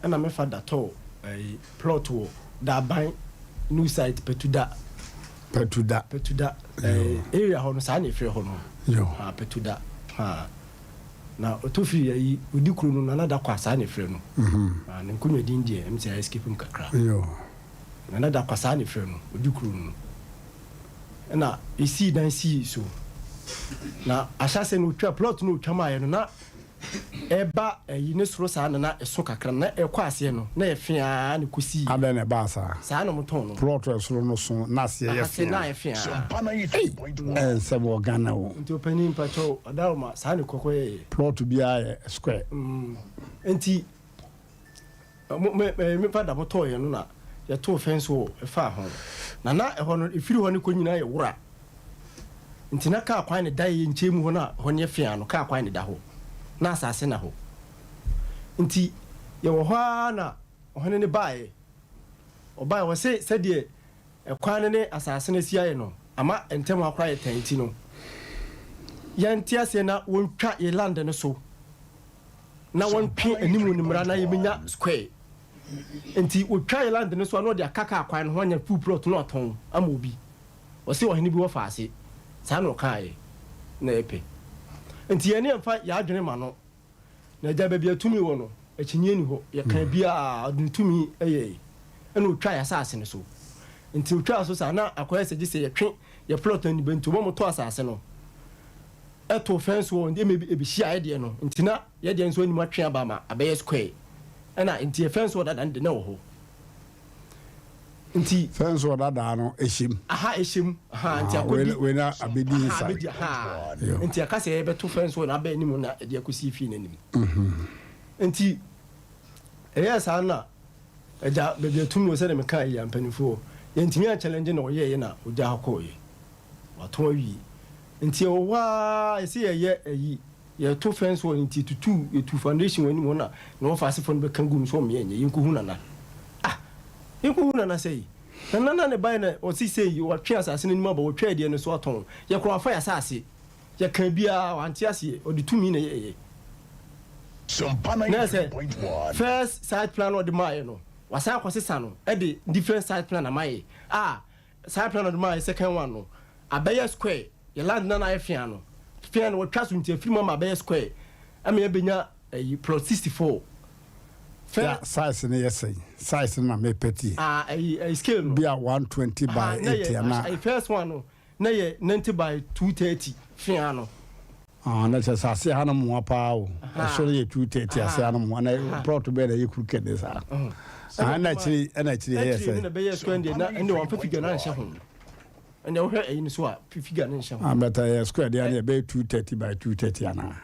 ɛna me fa da tɔɔ ɛyi plot wɔ Daban new site Pɛtuda. Pɛtuda. Pɛtuda ɛɛ area hɔ no saa na efrɛ hɔ no. Yo. Ah Pɛtuda ah na ɔtɔ firi ɛyi odi kuro no Nana Dakwa saa na efrɛ no. Mhm. Ah ne nkonnwa din deɛ ɛm sɛ escape mu kakra. Yo. Nana Dakwa saa na efrɛ no odi kuro no. Ɛna esii dan sii so na ahyɛaseɛ no otwa plot no otwa maayɛ no na ɛba ɛyi ne soro saa na na ɛso kakra na ɛkɔ aseɛ no na ɛfeaa na ɛkɔsii. Adɛn na ɛbaa saa? Saa na wɔtɔn no. Plot ɛsoro no so na aseɛ yɛ Aseɛ na feaa. ayɛ feaa. Ei ɛnsɛm wɔ Ghana o. Nti ɔpanin mpakyɛw ɔdaroma saa na ɛkɔkɔ yɛɛyɛ. Plot biara yɛ square. Mm nti Mo, me, me, me fada mo tɔɔ yɛn no na yɛtoo fence wall faa ho. Na na ɛhɔ no, ɛfiri hɔ no kɔ nyinaa yɛ wura. Nti na kaa kwan na ɛda yɛn nkyɛn mu hɔ no a ɛhɔ no yɛ fea no, kaa kwan na ɛda hɔ. Na asase na hɔ. Nti yɛwɔ hɔ ara na ɔhene no baeɛ. Ɔbaeɛ, ɔse sɛdeɛ ɛkwan no ne asase no asi ayɛ no, ama ntɛm hɔ akora yɛ tan nti no, yɛnte aseɛ na wɔntwa yɛ land no so. na wɔntwe anim no mmra na yɛbɛnya square nti wɔtwa yɛ land no so a na ɔde aka kaa kwan no ho anya full plot na ɔtɔn ama obi ɔse ɔhene bi wɔ faase saa na ɔkaeɛ na yɛpɛ nti yɛne yɛmfa yɛ adwene ma no na agya baabi a tumi wɔ no akyinnyeɛ ni hɔ yɛka biaa ɔde ne tumi yɛe ɛna ɔtwa yɛ asase no so nti ɔtwaa so saa na akɔyɛ sɛ gye sɛ yɛtwe yɛ plot no aniba nti wɔn tɔ asase no ɛto fence wall nti ɛma ɛbɛhyia yɛ deɛ no nti na yɛ deɛ nso anim atwe aba ama abɛyɛ square ɛna nti yɛ fence wall dada no de na ɛwɔ hɔ nti. Fence wall dada no ɛhyɛ mu. Aha ɛhyɛ mu aha nti akɔdi wei na abɛdi aha abɛdi aha nti aka sɛ yɛbɛto fence wall na abɛ anim na ɛde akɔsi fie no anim nti ɛyɛ saa na ɛgya baabi atum no sɛdeɛ meka yɛ mpanimfoɔ yɛntumi ankyɛlɛngye na ɔyɛɛyɛ na ɔgya hɔ kɔɔyɛ. Watɔn awie. Nti ɛwɔ hɔ ara ɛsɛ yɛyɛ ayi, yɛto fence wall nti yɛtutu, yɛtu foundation wɔ anim hɔ na na wɔfa asefoɔ no bɛka gu mu sɛ wɔn yɛnyɛ, yɛnkɔhu Nana. Ah! Yɛnkɔhu Nana sɛi? Nana na ne baeɛ na ɔse sei, watwe asase no anim aba, watwa adeɛ no so atɔn. Yɛkora wafa yɛn asase. Yɛkaa biara, wante aseɛ, ɔde tumi na ɛyɛeɛ. Na ɛsɛ first site plan na ɔde maeɛ no, wasan akɔsesa no de different site plan ama yɛ a Saa plan a ɔde maa yɛ second one no abɛyɛ square, yɛ land no a na ayɛ fea no, fea no wɔtwa so nti afiri mu ama abɛyɛ square ama yɛabɛnya ayi plot 64. Fɛ. Ya size no yɛ sɛn? Size no na mepɛ tie. Ah ayi ayi scale no. Bi a 120 by 80 anaa. Ayi first one no na yɛ 90 by 230 fea no. Ah, na kyerɛ sɛ ase ha no mmoa paa o. Ɛsoro yɛ 230 ase ha no mmoa. Na plot bɛyɛ na ɛyɛ kuru kɛde saa. Ah, ɛna akyiri ɛna akyiri ɛyɛ sɛ. Akyiri na bɛyɛ square deɛ na ɛnde wɔn figure na nhyɛ ho. Ɛnde wohwɛ ɛyi no so a figure no nhyɛ ho. Ah, but ɛyɛ square deɛ na ɛbɛyɛ 230 by 230 anaa.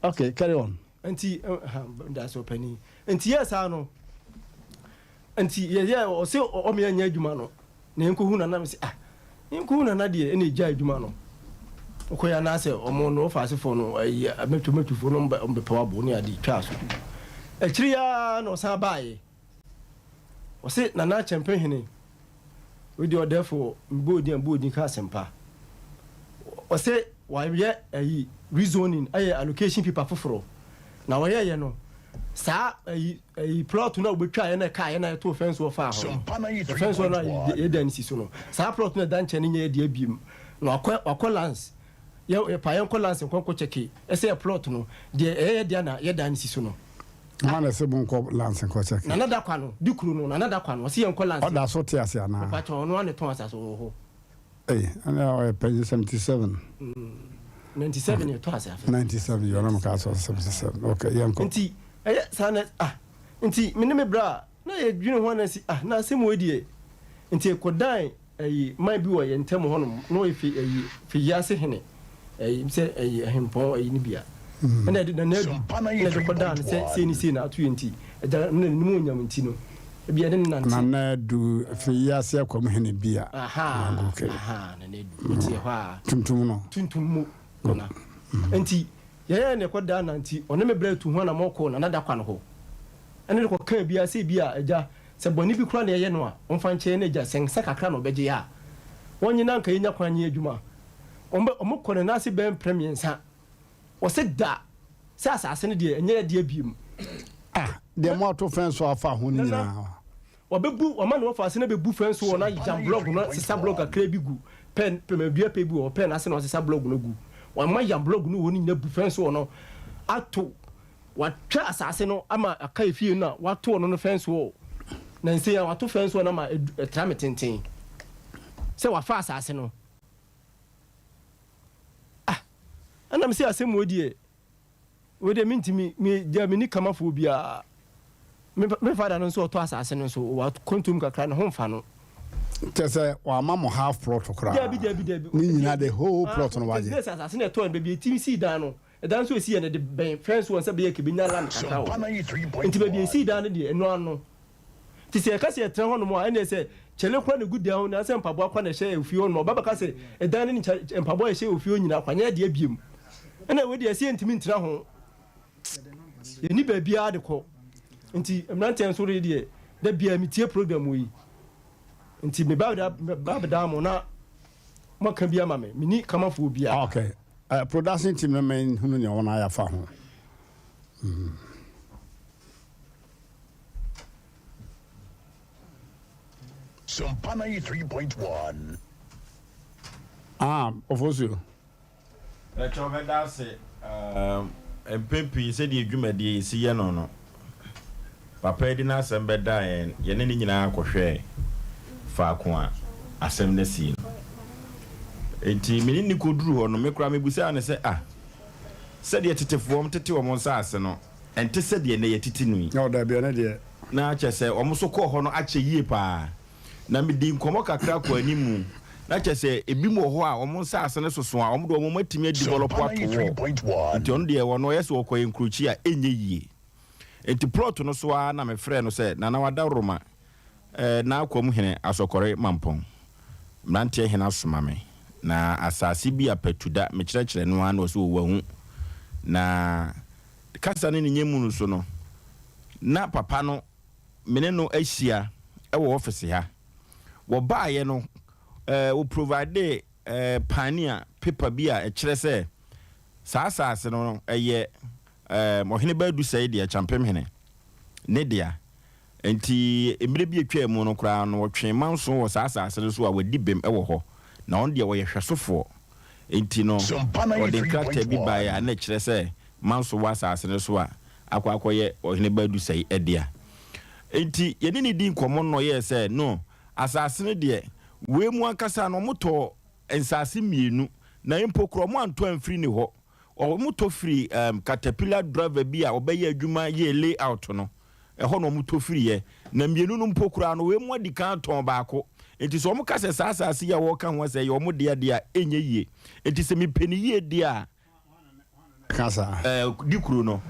Okay, carry on. Nti ha ndaase ɔpanin. Nti yɛ saa no. Nti yɛ yɛ ɔse ɔmo yɛ nyɛ adwuma no. Na yɛnkɔhu nana me se ah yɛnkɔhu nana deɛ ɛna ɛgya adwuma no wokɔyɛ anaasɛ ɔmo no wɔfa asefoɔ no ayi mɛtwo mɛtwofoɔ no ɔmo bɛpɛ wabo ne ade twaa so akyiri aa na ɔsan baeɛ ɔse nana kyɛmpe hene wei deɛ ɔdɛfoɔ mbɔ odin a mbɔ odin ka asɛmpa ɔse wayɛ ayi rezoning ayɛ allocation paper foforɔ na ɔyɛyɛ no saa ayi Ɛyi plot no a wobɛtwa yɛ na ɛkaa yɛ na yɛtoo fence wɔ faa hɔ no, the fence wɔ no a yɛ dan si so no, saa plot no ɛda nkyɛn no nyɛ yɛ deɛ biem. Na wakɔ wakɔ lands, yɛ yɛ pa yɛnkɔ lands nkɔ nkɔ kyɛke ɛsɛ yɛ plot no deɛ ɛyɛ yɛ deɛ na yɛ dan si so no. Hwan na ɛsɛ monkɔ lands nkɔ kyɛke? Nana Dakwa no, di kuro no, Nana Dakwa no, ɔse yɛnkɔ lands. Ɔda so te ase anaa? Mepakyɛw, ɔno ara na ɛtɔn asase wɔ hɔ. Ei, ɛnna ɔyɛ panyin 77. 97 yɛtɔ asase. 97 yɛ ɔnam kaa sɛ 77 ok yɛnkɔ. Nti ɛyɛ saa na ah nti me ne me bra na yɛdwene ho ana si ah na asɛm wei deɛ nti ɛkɔdan ɛyi man bi wɔ yɛn ntam hɔnom na ɔyɛ fi ɛyi fiyiase hene ɛyi sɛ ɛyi ɛhempɔn ɛyi no bia ɛna ɛde nana adu ɛna ɛde kɔdan no sɛ sei ne sei na ato yɛn nti ɛgya no na ne mu onyam nti no ebi ɛde ne nante. Nana adu fiyiase akwam hene bia. Aha okay. Aha nana adu nti ɛhɔ a. Tuntum no. Tuntum mu nana nti yɛyɛ na ɛkɔdan na nti ɔne me brɛ tu ho anamɔ kɔɔ nana dakwa no hɔ ɛne de kɔkaa biara sɛ ebia agya, sɛ bɔne bi koraa na yɛyɛ no a, ɔmfa nkyɛ yɛn na agya, sɛ nsa kakra na ɔbɛgye a, ɔnnye na anka yɛnya kwan nyɛ adwuma. Wɔbɛ, wɔkɔ ne nan ase bɛyɛ mprɛ mmiɛnsa. Ɔse da, sɛ asase no deɛ, ɛnyɛ yɛn dea biom. Ah, deɛ moato fɛn so afa ho no Nana, nyinaa. wɔbɛbu, wɔama ne wɔfa ase na bɛbu fɛn so wɔ no ayam blɔg no, sesa blɔg kakra bi gu, pɛn, pɛmɛdua pɛ bi wɔ hɔ, pɛn ase na wɔsesa blɔg no gu. Wɔama yam blɔg no wɔ no nyinaa bu fɛn so wɔ no, ato Watwa asase no ama aka efie no a wato ɔno no fɛnse wɔ nansa yi a wato fɛnse wɔ no ama ɛtra me tenten sɛ wafa asase no. Ah, ɛna me sɛ asɛm wɔ deɛ wei deɛ mentumi me gya me ni kamafoɔ biara. Me me fada no nso ɔtɔ asase no nso wakɔntom kakra ne ho mfa no. Kyɛ sɛ wama mo half plot koraa. Dabi dabi dabi. Ne nyinaa the whole plot no wagye. Sɛ asase no ɛtɔ no baabi ɛtumi sii dan no Ɛdan nso a esi yɛ no de bɛn fɛn so wɔ sɛ ɛbɛyɛ kebenya land kakra wɔ hɔ. Nti baabi a esii dan no deɛ, ɛno ano. Nti sɛ yɛka sɛ yɛtena hɔnom a, ɛnneɛ sɛ kyɛle koraa na egu dan hɔ anaasɛ mpaboa koraa na ɛhyɛ ofie hɔnom a, ɔba bɛka sɛ ɛdan no ne kyɛ mpaboa a ɛhyɛ ofie hɔ nyinaa koraa nyɛ yɛn dea biom. Ɛnna wei deɛ ɛsɛ yɛntumi ntena ho. Yɛnni baabiara de kɔ. Nti mmeranteɛ nso de deɛ, da biara metie program wei. Nti meba bɛda mo na moaka bi ama me. Menni kamafoɔ biara. Okay. Eh, production team no men hunu nea wɔn ayɛ afa ho. Mm. Sompa 93.1. Ah, Ofosuo. Bɛkyɛw mɛda ase um, mpɛn pii sɛdeɛ dwumadie yi si yɛ no no, papa yi de n'asɛm bɛdaa yɛn, yɛne ne nyinaa kɔhwɛɛ faako a asɛm no sii no. Enti me ne no kɔduruu hɔ no, me koraa mebisaa no sɛ, Ah, sɛdeɛ tetefoɔ tete wɔn nsaase no, ɛnte sɛdeɛ nnɛ yɛtete no yi? Oh, dabi, ɛno deɛ. Na kyerɛ sɛ, wɔn nso kɔɔ hɔ no akyɛ yie paa. Na medii nkɔmmɔ kakra kɔɔ anim, na kyerɛ sɛ, ebinom wɔ hɔ a wɔn nsaase no soso a, wɔn deɛ wɔn atumi adivɔlɔpo ato wɔ. Nti ɔno deɛ, ɔno ɔyɛ sɛ ɔkɔyɛ nkurokyi a, ɛnyɛ yie. Enti plɔt no so ara na mefrɛɛ no sɛ, Nana Wadaworoma, Eh, N'Akwam hene Asɔkɔre Mampɔn, mmeranteɛ hene asoma me, na asase bi a patu da mekyerɛkyerɛ no ara na ɔse wahu. Na kasa ne ne nyɛmu no so no, na papa no me ne no ahyia wɔ ɔfese ha. Wɔbaeɛ no, eh, wɔprovidee eh, pania paper bi a ɛkyerɛ sɛ saa asase no ɛyɛ eh, Ɔhene Badu Sɛe deɛ, Kyampemhene ne dea. Enti mmerɛ bi a atwaa mu no koraa no, wɔtwee manso wɔ saa asase no so a wɔadi bem wɔ hɔ, na ɔno deɛ ɔyɛ hwɛsofoɔ. Enti no, ɔde nkrataa bi baeɛ a na ɛkyerɛ sɛ manso wɔ asase no so a akɔ akɔyɛ Ɔhene Baadusɛe dea. Enti yɛne no dii nkɔmmɔ no na ɔyɛɛ sɛ, No, asase no deɛ, wei mu ankasa no wɔtɔɔ nsase mmienu, na mpo koraa wɔantɔ amfiri ne hɔ. Wɔtɔ firii um, caterpillar driver bi a ɔbɛyɛ adwuma yɛɛ layout no. Ɛhɔ na wɔtɔ firiiɛ. Na mmienu no mpo koraa no, wei mu adi kan atɔn baako. Enti sɛ wɔka sɛ saa asase yi a wɔreka ho asɛ ɛyɛ wɔn dea deɛ a, ɛnyɛ yie. Enti sɛ mepɛ no yie deɛ a, Ka saa. Ɛɛ, di kuro no,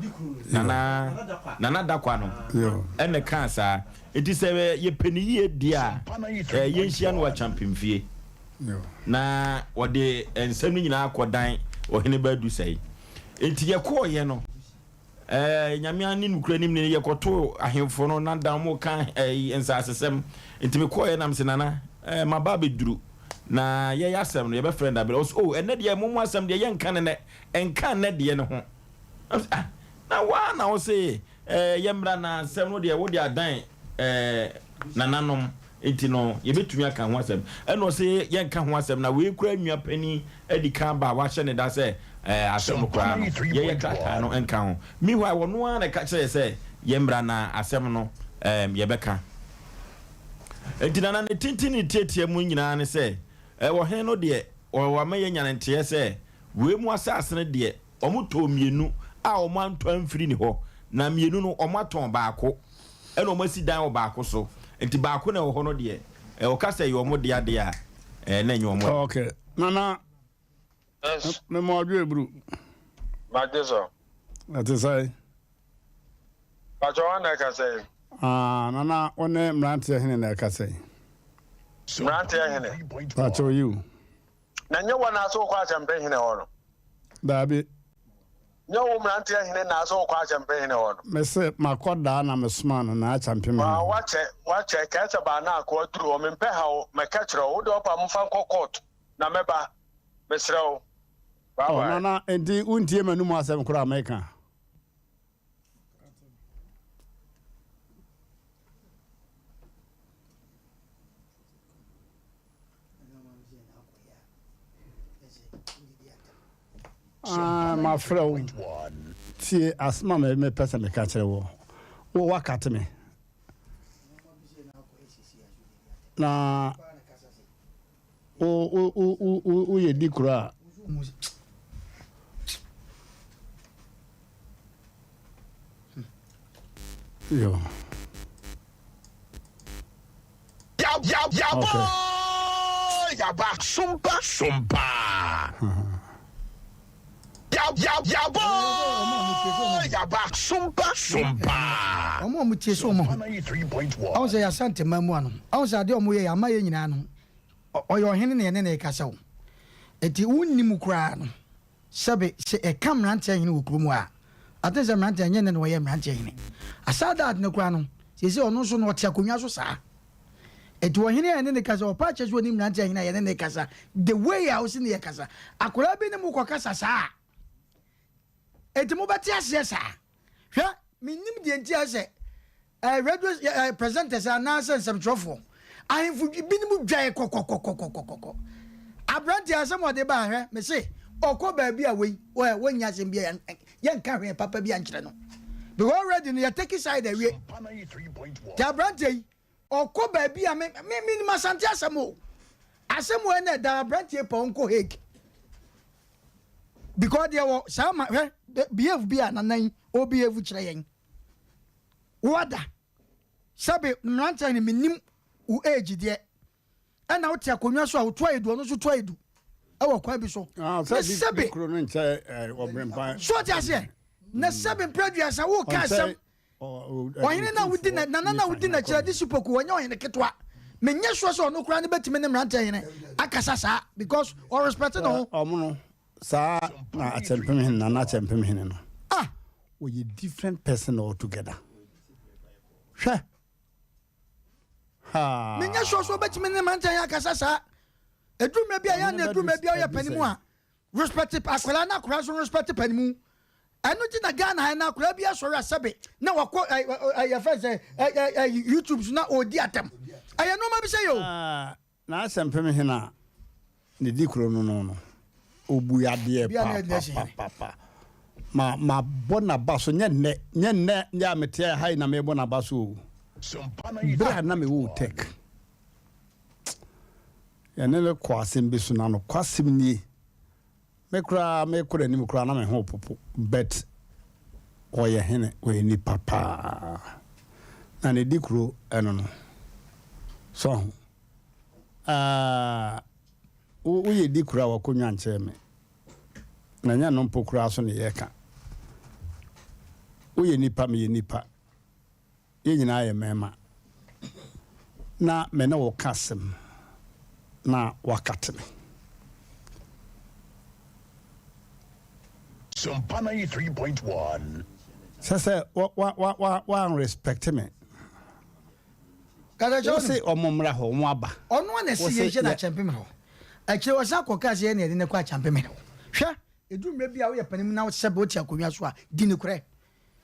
Nana, Nana Dakwa no ɛna ɛkaa saa. Enti sɛ yɛpɛ no yie deɛ a, ɛɛ, yɛnhyia no wɔ Akyampemfie. Na wɔde nsɛm no nyinaa kɔdan Ɔhene Baadusɛe. Enti yɛkɔeɛ no, Ɛɛ Nyame ani nokura nim ne yɛkɔtoo ahemfo no na da wɔn ka ɛɛ nsasesɛm nti mekɔɛ na mese nana ɛɛ maba abɛduru na yɛyɛ asɛm no yɛbɛfrɛ no dabrɛ ɔse oh ɛnɛ deɛ mo mo asɛm deɛ yɛnka ne nɛ ɛnka nnɛ deɛ no ho na mese ah na waa na wo se ɛɛ yɛmmra na asɛm no deɛ wode adan ɛɛ nananom Enti no, yɛbɛtumi aka ho asɛm. Ɛna ɔse yɛnka ho asɛm, na wei koraa nua panin adi kan aba a wahyɛ ne da sɛ ɛɛ asɛm no koraa no, yɛyɛ krataa no nka ho. Meanwhile, ɔno ara na ɛka kyerɛɛ sɛ yɛmmra na asɛm no ɛɛm yɛbɛka. Enti Nana ne tenten ne tiatia mu nyinaa ne sɛ, ɛɛ ɔhene no deɛ, wama yɛanya ne nteɛ sɛ. Wei mu asase no deɛ, wɔtɔɔ mmienu a wɔantɔ amfiri ne hɔ, na mmienu no, wɔatɔn baako, ɛna wɔasi dan wɔ baako so. Nti baako na ɛwɔ hɔ no deɛ, wɔka sɛ ɛyɛ wɔn dea deɛ a, ɛɛ, na ɛnyɛ wɔn dea. Ok, Nana, Yes. Me mo adwo eburu. Magye so. Ɛte sɛn? Pakyɛ wɔn na ɛkasa yi. Ah, Nana, wo ne mmeranteɛ hene na ɛkasa yi. Mmeranteɛ hene. Pakyɛ yi o. Na nyɛ wɔ na asɛ wokɔ akyɛmpe hene hɔ no. Daabi. Nyɛ wo mmeranteɛ hene na asɛ wokɔ akyɛmpe hene hɔ no. Mese makɔ daa na mesoma no na akyɛmpe hene. Waa wakyɛ wakyɛ kɛsɛ baa na akoa duru hɔ mempɛ ha o mɛka kyerɛ wo wode ɔpa momfa nkɔ court na mɛba mesrɛ wo bye Oh, bye. Nana, enti wontie m'anum asɛm koraa meka. Ah, mafrɛ wo. Tie asɛm a mepɛ sɛ meka kyerɛ wo. Wo wakate me. Na wo wo wo wo woyɛ di koro a. Yo. Yabɔ yaba sompa sompa. Yabɔ yaba sompa sompa. Wɔn a wɔtie sɛ wɔn ho. Ɔn sɛ yɛasante mma mu ano. Ɔn sɛ adeɛ a wɔyɛ yɛ ama yɛ nyinaa no ɔyɛ ɔhene na yɛne no rekasa o. Eti wonni mu koraa no sɛbe sɛ ɛka mmeranteɛ hene wɔ kurom a I think sɛ mmeranteɛ nyɛ nnɛ na wɔyɛ mmeranteɛ hene. Aside that no koraa no seesei ɔno nso no ɔte akonnwa so saa. Eti ɔhene a yɛne no kasa ɔpa akyɛ sɛ ɔne mmeranteɛ hene a yɛne no kasa the way a ɔsi ne yɛ kasa. Akwadaa bi ne mo kɔkasa saa a eti mobɛte aseɛ saa. Hwɛ, mennim deɛ nti a sɛ eh, radio eh, presenters anaasɛ nsɛmtwerɛfoɔ ahemfo binom dwae kɔkɔkɔkɔkɔkɔ. Aberanteɛ asɛm ɔde baa hwɛ, mese ɔkɔ baabi a wei wɔnnya asɛm bi a yɛnka hwee papa bi ankyerɛ no. Because already no yɛtake side awie. Nti aberanteɛ yi Ɔkɔ baabi a me me menim Asante asɛm o. Asɛm wɔ ɛna ɛda aberanteɛ pa ɔnkɔ Hague. Because deɛ wɔ saa ma hwɛ behave bi a nana yi o behave kyerɛ yɛn. Wada sɛbe mmeranteɛ no menim wo age deɛ ɛna wote akonnwa so a wotu ayɛ du ɔno nso tu ayɛ du ɛwɔ kwan bi so. Ah, ne sɛbe so ɔte aseɛ na sɛbe mpere aduasa wo ka asɛm Ɔhene no a wodi na nana no a wodi n'akyi adi so poku ɔnyɛ ɔhene ketewa. Menyɛ sure sɛ ɔno koraa no bɛtumi ne mmeranteɛ hene akasa saa because ɔrespect ne ho. Ɔmo no saa na akyɛmpem hene nana akyɛmpem hene no. Ah! Ɔyɛ different person altogether. Hwɛ! Haa! Menyɛ sure sɛ ɔbɛtumi ne mmeranteɛ hene akasa saa. Ɛduru mmerɛ bi a yɛn na ɛduru mmerɛ bi a ɔyɛ panimu a respect akwadaa na akwadaa nso respect panimu. Ɛno nti na Ghana ha na akwadaa bi asɔre a sɛbe na wakɔ ɛ ɛ yɛfrɛ sɛ ɛ ɛ ɛ YouTube so na ɔredi atɛm. Ɛyɛ nneɛma bi sɛ yɛ o. Na asɛmpem hene a ne di kuro no no no, ɔbu adeɛ papapapa. Ma mabɔ n'aba so nyɛ nnɛ, nyɛ nnɛ nyɛ a mete ha yi na mebɔ n'aba so o. Berɛ a na mewɔ Otec, yɛne no kɔ asɛm bi so na nokwasɛm nie, Me koraa mekɔ n'anim koraa na me ho popo but ɔyɛ hene ɔyɛ nipa paa na ne di kuro ɛno no so ho ah woyɛ di kuro a wakɔnwa nkyɛn me na nyɛ no mpo koraa so ne yɛka woyɛ nipa meyɛ nipa Yɛn nyinaa yɛ mmarima. Na me ne wo ka asɛm na woakate me. Sompa 93.1. Sɛ sɛ wa wa wa wa wa respect me. Kasa kyerɛ Wo se ɔmo mmra hɔ, ɔmo aba. Ɔno ara na ɛse Wo se yɛnhyɛ no yɛ. Akyɛmpem hɔ. Akyire ɔsan kɔkaa sɛ yɛn na yɛde no kɔ Akyɛmpem hɔ. Hwɛ, ɛduru mmerɛ bi a woyɛ panin na sɛbe wote akonnwa so a, di nokorɛ.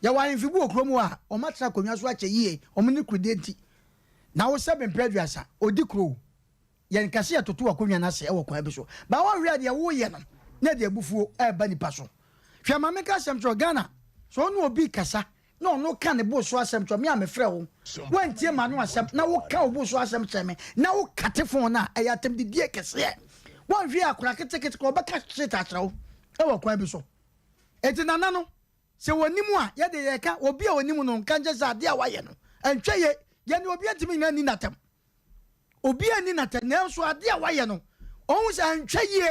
Yɛwɔ ahemfo bi wɔ kurom hɔ a, wɔatena akonnwa so akyɛ yie, wɔn ne kurodeɛ nti. Na wo sɛbe mprɛ aduasa, ɔdi kuro. Yɛnka sɛ yɛtoto w'akonnwa no ase wɔ kwan bi so. But woahwɛ a deɛ woreyɛ no, na ɛde abufuo reba nipa so. Hwɛ ma menka asɛm kyerɛ wo, Ghana, sɛ wo ne obi rekasa na ɔno ka ne bo so asɛm kyerɛ wo, me a mefrɛ wo, woantie m'ano asɛm na woka wo bo so asɛm kyerɛ me na wokate phone no a, ɛyɛ atɛmdidie kɛseɛ. Woanhwɛ yie a akwadaa ketekete koraa ɔbɛka shit akyerɛ wo. Ɛwɔ kwan bi so. Enti nana no, sɛ wɔnim a, yɛde yɛka obi a ɔnim no nka nkyɛ sɛ adeɛ a wayɛ no, ɛntwa ye. Yɛne obi ntumi nyina nni n'atɛm. Obi anni n'atɛm, nanso adeɛ a wayɛ no, ɔhu sɛ ɛntwa yie.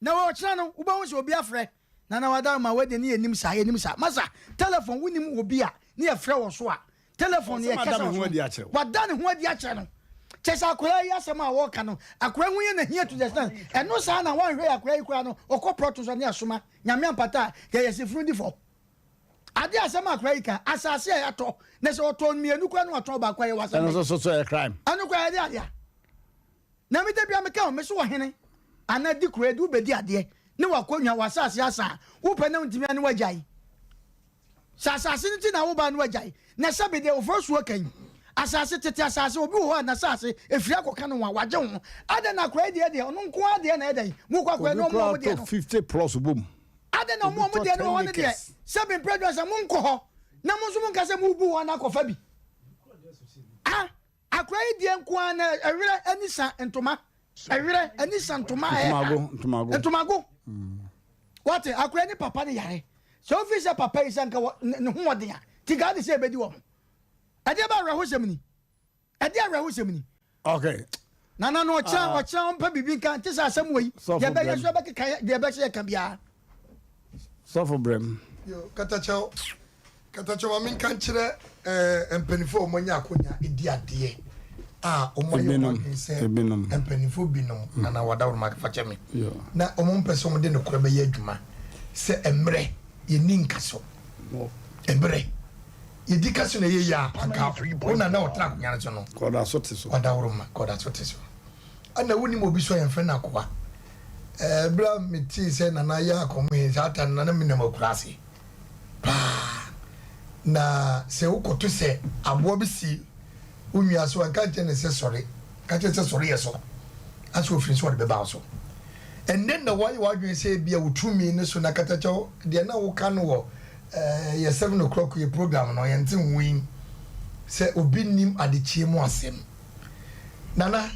Na ɔkyena no, wobɛhu sɛ obi afrɛ, Nana Wadaroma, wei deɛ ne yɛnim saa, yɛnim saa. Masa, telefon, wonim obi a ne yɛfrɛ wɔ so a, telefon ne yɛkasa wɔ so. Wada ne ho adi akyerɛ no. Kyɛ sɛ akwadaa yi asɛm a wɔreka no, akwadaa ho yɛ na hia to the extent. Ɛno saa na wɔnhwɛ yɛ akwadaa yi koraa no, ɔkɔ prɔto so ne asoma, Nyame ampata a, yɛyɛ sefunu di fɔ. Adeɛ asɛm a akwadaa yi ka, asase a yɛatɔ, na sɛ ɔtɔn mmienu koraa na watɔn baako a, yɛwɔ asɛm Ɛno nso so yɛ crime. Ɛno koraa yɛde adeɛ a. Na me da bia meka o, mese ɔhene anaa di kuro de wobɛdi adeɛ ne wakɔnwa w'asase asa a wopɛ na wontumi a ne wagyae. Sɛ asase no ti na woba ne wagyae. Na sɛbe deɛ wɔfrɛ suo kan asase tete asase obi wɔ hɔ a n'asase ɛfiri akɔka no ho a wagye ho. Adɛn na akora yi deɛ deɛ ɔno nko ara deɛ na ɛdɛn mokɔ akɔyɛ ne Obi ɔmo a koraa ɔmo deɛ tɔ no. 50 plus bom. Adɛn na ɔmo a Obi ɔmo tɔ deɛ no wɔ 10 hɔ no deɛ acres. sɛbe mprɛ aduasa monkɔ hɔ na mo nso monka sɛ mobu hɔ na akɔfa bi. Ah! Akora yi deɛ nko ara na ɛwerɛ ani sa ntoma. Ɛwerɛ ani sa ntoma ɛ. Ntomago, ntomago. Ntomago. Wate, akora ne papa ne yare. Sɛ ofi sɛ papa yi sɛ nka wɔ ne ho ɔden a, ti nka ade sɛ ebedi wɔn. Ɛdeɛ ba awerɛhosɛm ni. Ɛdeɛ awerɛhosɛm ni. Okay. Nana no ɔkyena Ah. ɔkyena ɔmpɛ biribi nka nte sɛ asɛm wɔ yi. Sɔfo Yɛbɛyɛ brɛm. so yɛbɛkeka deɛ ɛbɛhyɛ yɛka biara. Sɔfo brɛm. Yo, katakyɛw, katakyɛw ma menka nkyerɛ eh, mpanimfoɔ a wɔanya akonya di adeɛ a wɔayɛ wɔn Ebinom, adwene sɛ ebinom. mpanimfoɔ binom nana wadaworo ma fa kyɛ me Yo. na wɔn mpɛ sɛ wɔde nokorɛ bɛyɛ adwuma sɛ mmerɛ yɛni nka so mmerɛ yɛdi ka so na ɛyɛ yie a anka wo nana ɔtena akonnwa no so no Kɔda so te so. wadaworo ma kɔda so te so Ɛna wonim obi so a yɛmfrɛ no akoa. Ɛɛ berɛ a metee sɛ Nana yɛ akɔmhene saa ta no na na menam akuraase paa. Na sɛ wokɔto sɛ aboa bi si wo nua so a nka nkyerɛ no sɛ sɔre, ka kyerɛ sɛ sɔre yɛ so asɛ ofiri so ɔde bɛba wo so. Ɛnnɛ na woayɛ w'adwene sɛ ebia wo tumi no so na katakyɛw deɛ na woka no wɔ ɛɛ yɛ 7 o'clock yɛ program no yɛnte ho yi sɛ obi nnim adekyeɛ mu asɛm. Nana,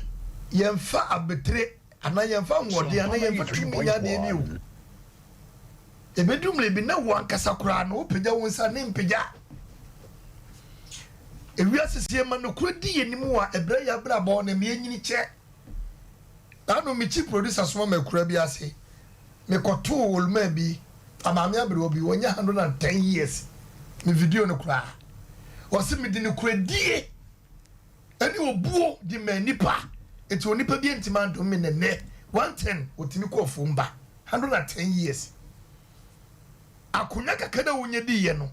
yɛmfa abetire anaa yɛmfa ahoɔden anaa yɛmfa tumi nyɛ adeɛ bi o. Ɛbɛdu mmerɛ bi na wo ankasa koraa no wopagya wo nsa ne mpagya. Ewiase sɛ yɛma nokorɛ di yɛn mu a ɛbrɛ yɛ abrabɔ na ɛma yɛnyini kyɛ. Ano me chief producer soma ma akura bi ase. Mekɔtoo olumaa bi, amaame aberewa bi, wanya 110 years. Me video no koraa. Ɔse mede nokorɛdie ɛne obuo de maa nnipa nti onipa bi antumi andom me na nnɛ one thing otumi kɔ afuom ba 110 years akonwa kakra na wonya diiɛ no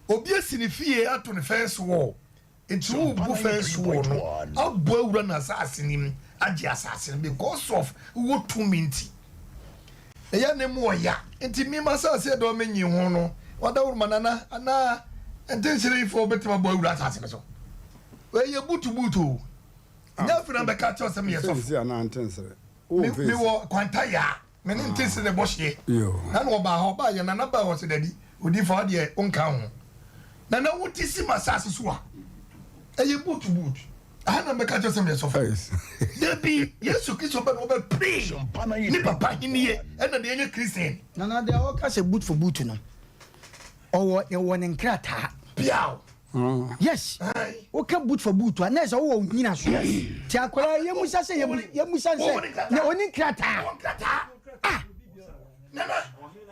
obi asi ne fie ato ne fence wall nti wobu fence wall no abɔ awura na asase no mu agye asase no because of wowɔ tumi nti ɛyɛ ne mu ɔya nti me m'asase ɛdɔ me nyi ho no wadaworo nana anaa ntensere ifo bɛtumi abɔ awura asase no so ɛyɛ butubutu o nyɛ afei na bɛka kyerɛ sɛ meyɛ sɔfo mewɔ kwanta yaa me ne ntensere na ɛbɔ hyeɛ na na ɔbaa hɔ ɔbaa yɛ nana baa hɔ sɛ dabi odiifo adeɛ wonka ho nana wote si m'asase so a ɛyɛ butubutu Aha na mɛka kyerɛ sɛ meyɛ sɔfo. Dabi, Yesu Kristo bɛ na ɔbɛpere ne papa ahennie ɛna deɛ ɛnyɛ Christian. Nana deɛ ɔka sɛ boot for boot no ɔwɔ ɛwɔ ne nkrataa. Piaw. Yes. Woka boot for boot a na ɛsɛ wowɔ nyina so. Ti akwadaa yɛmusa sɛ yɛmusa sɛ na ɔni nkrataa. Ah. Nana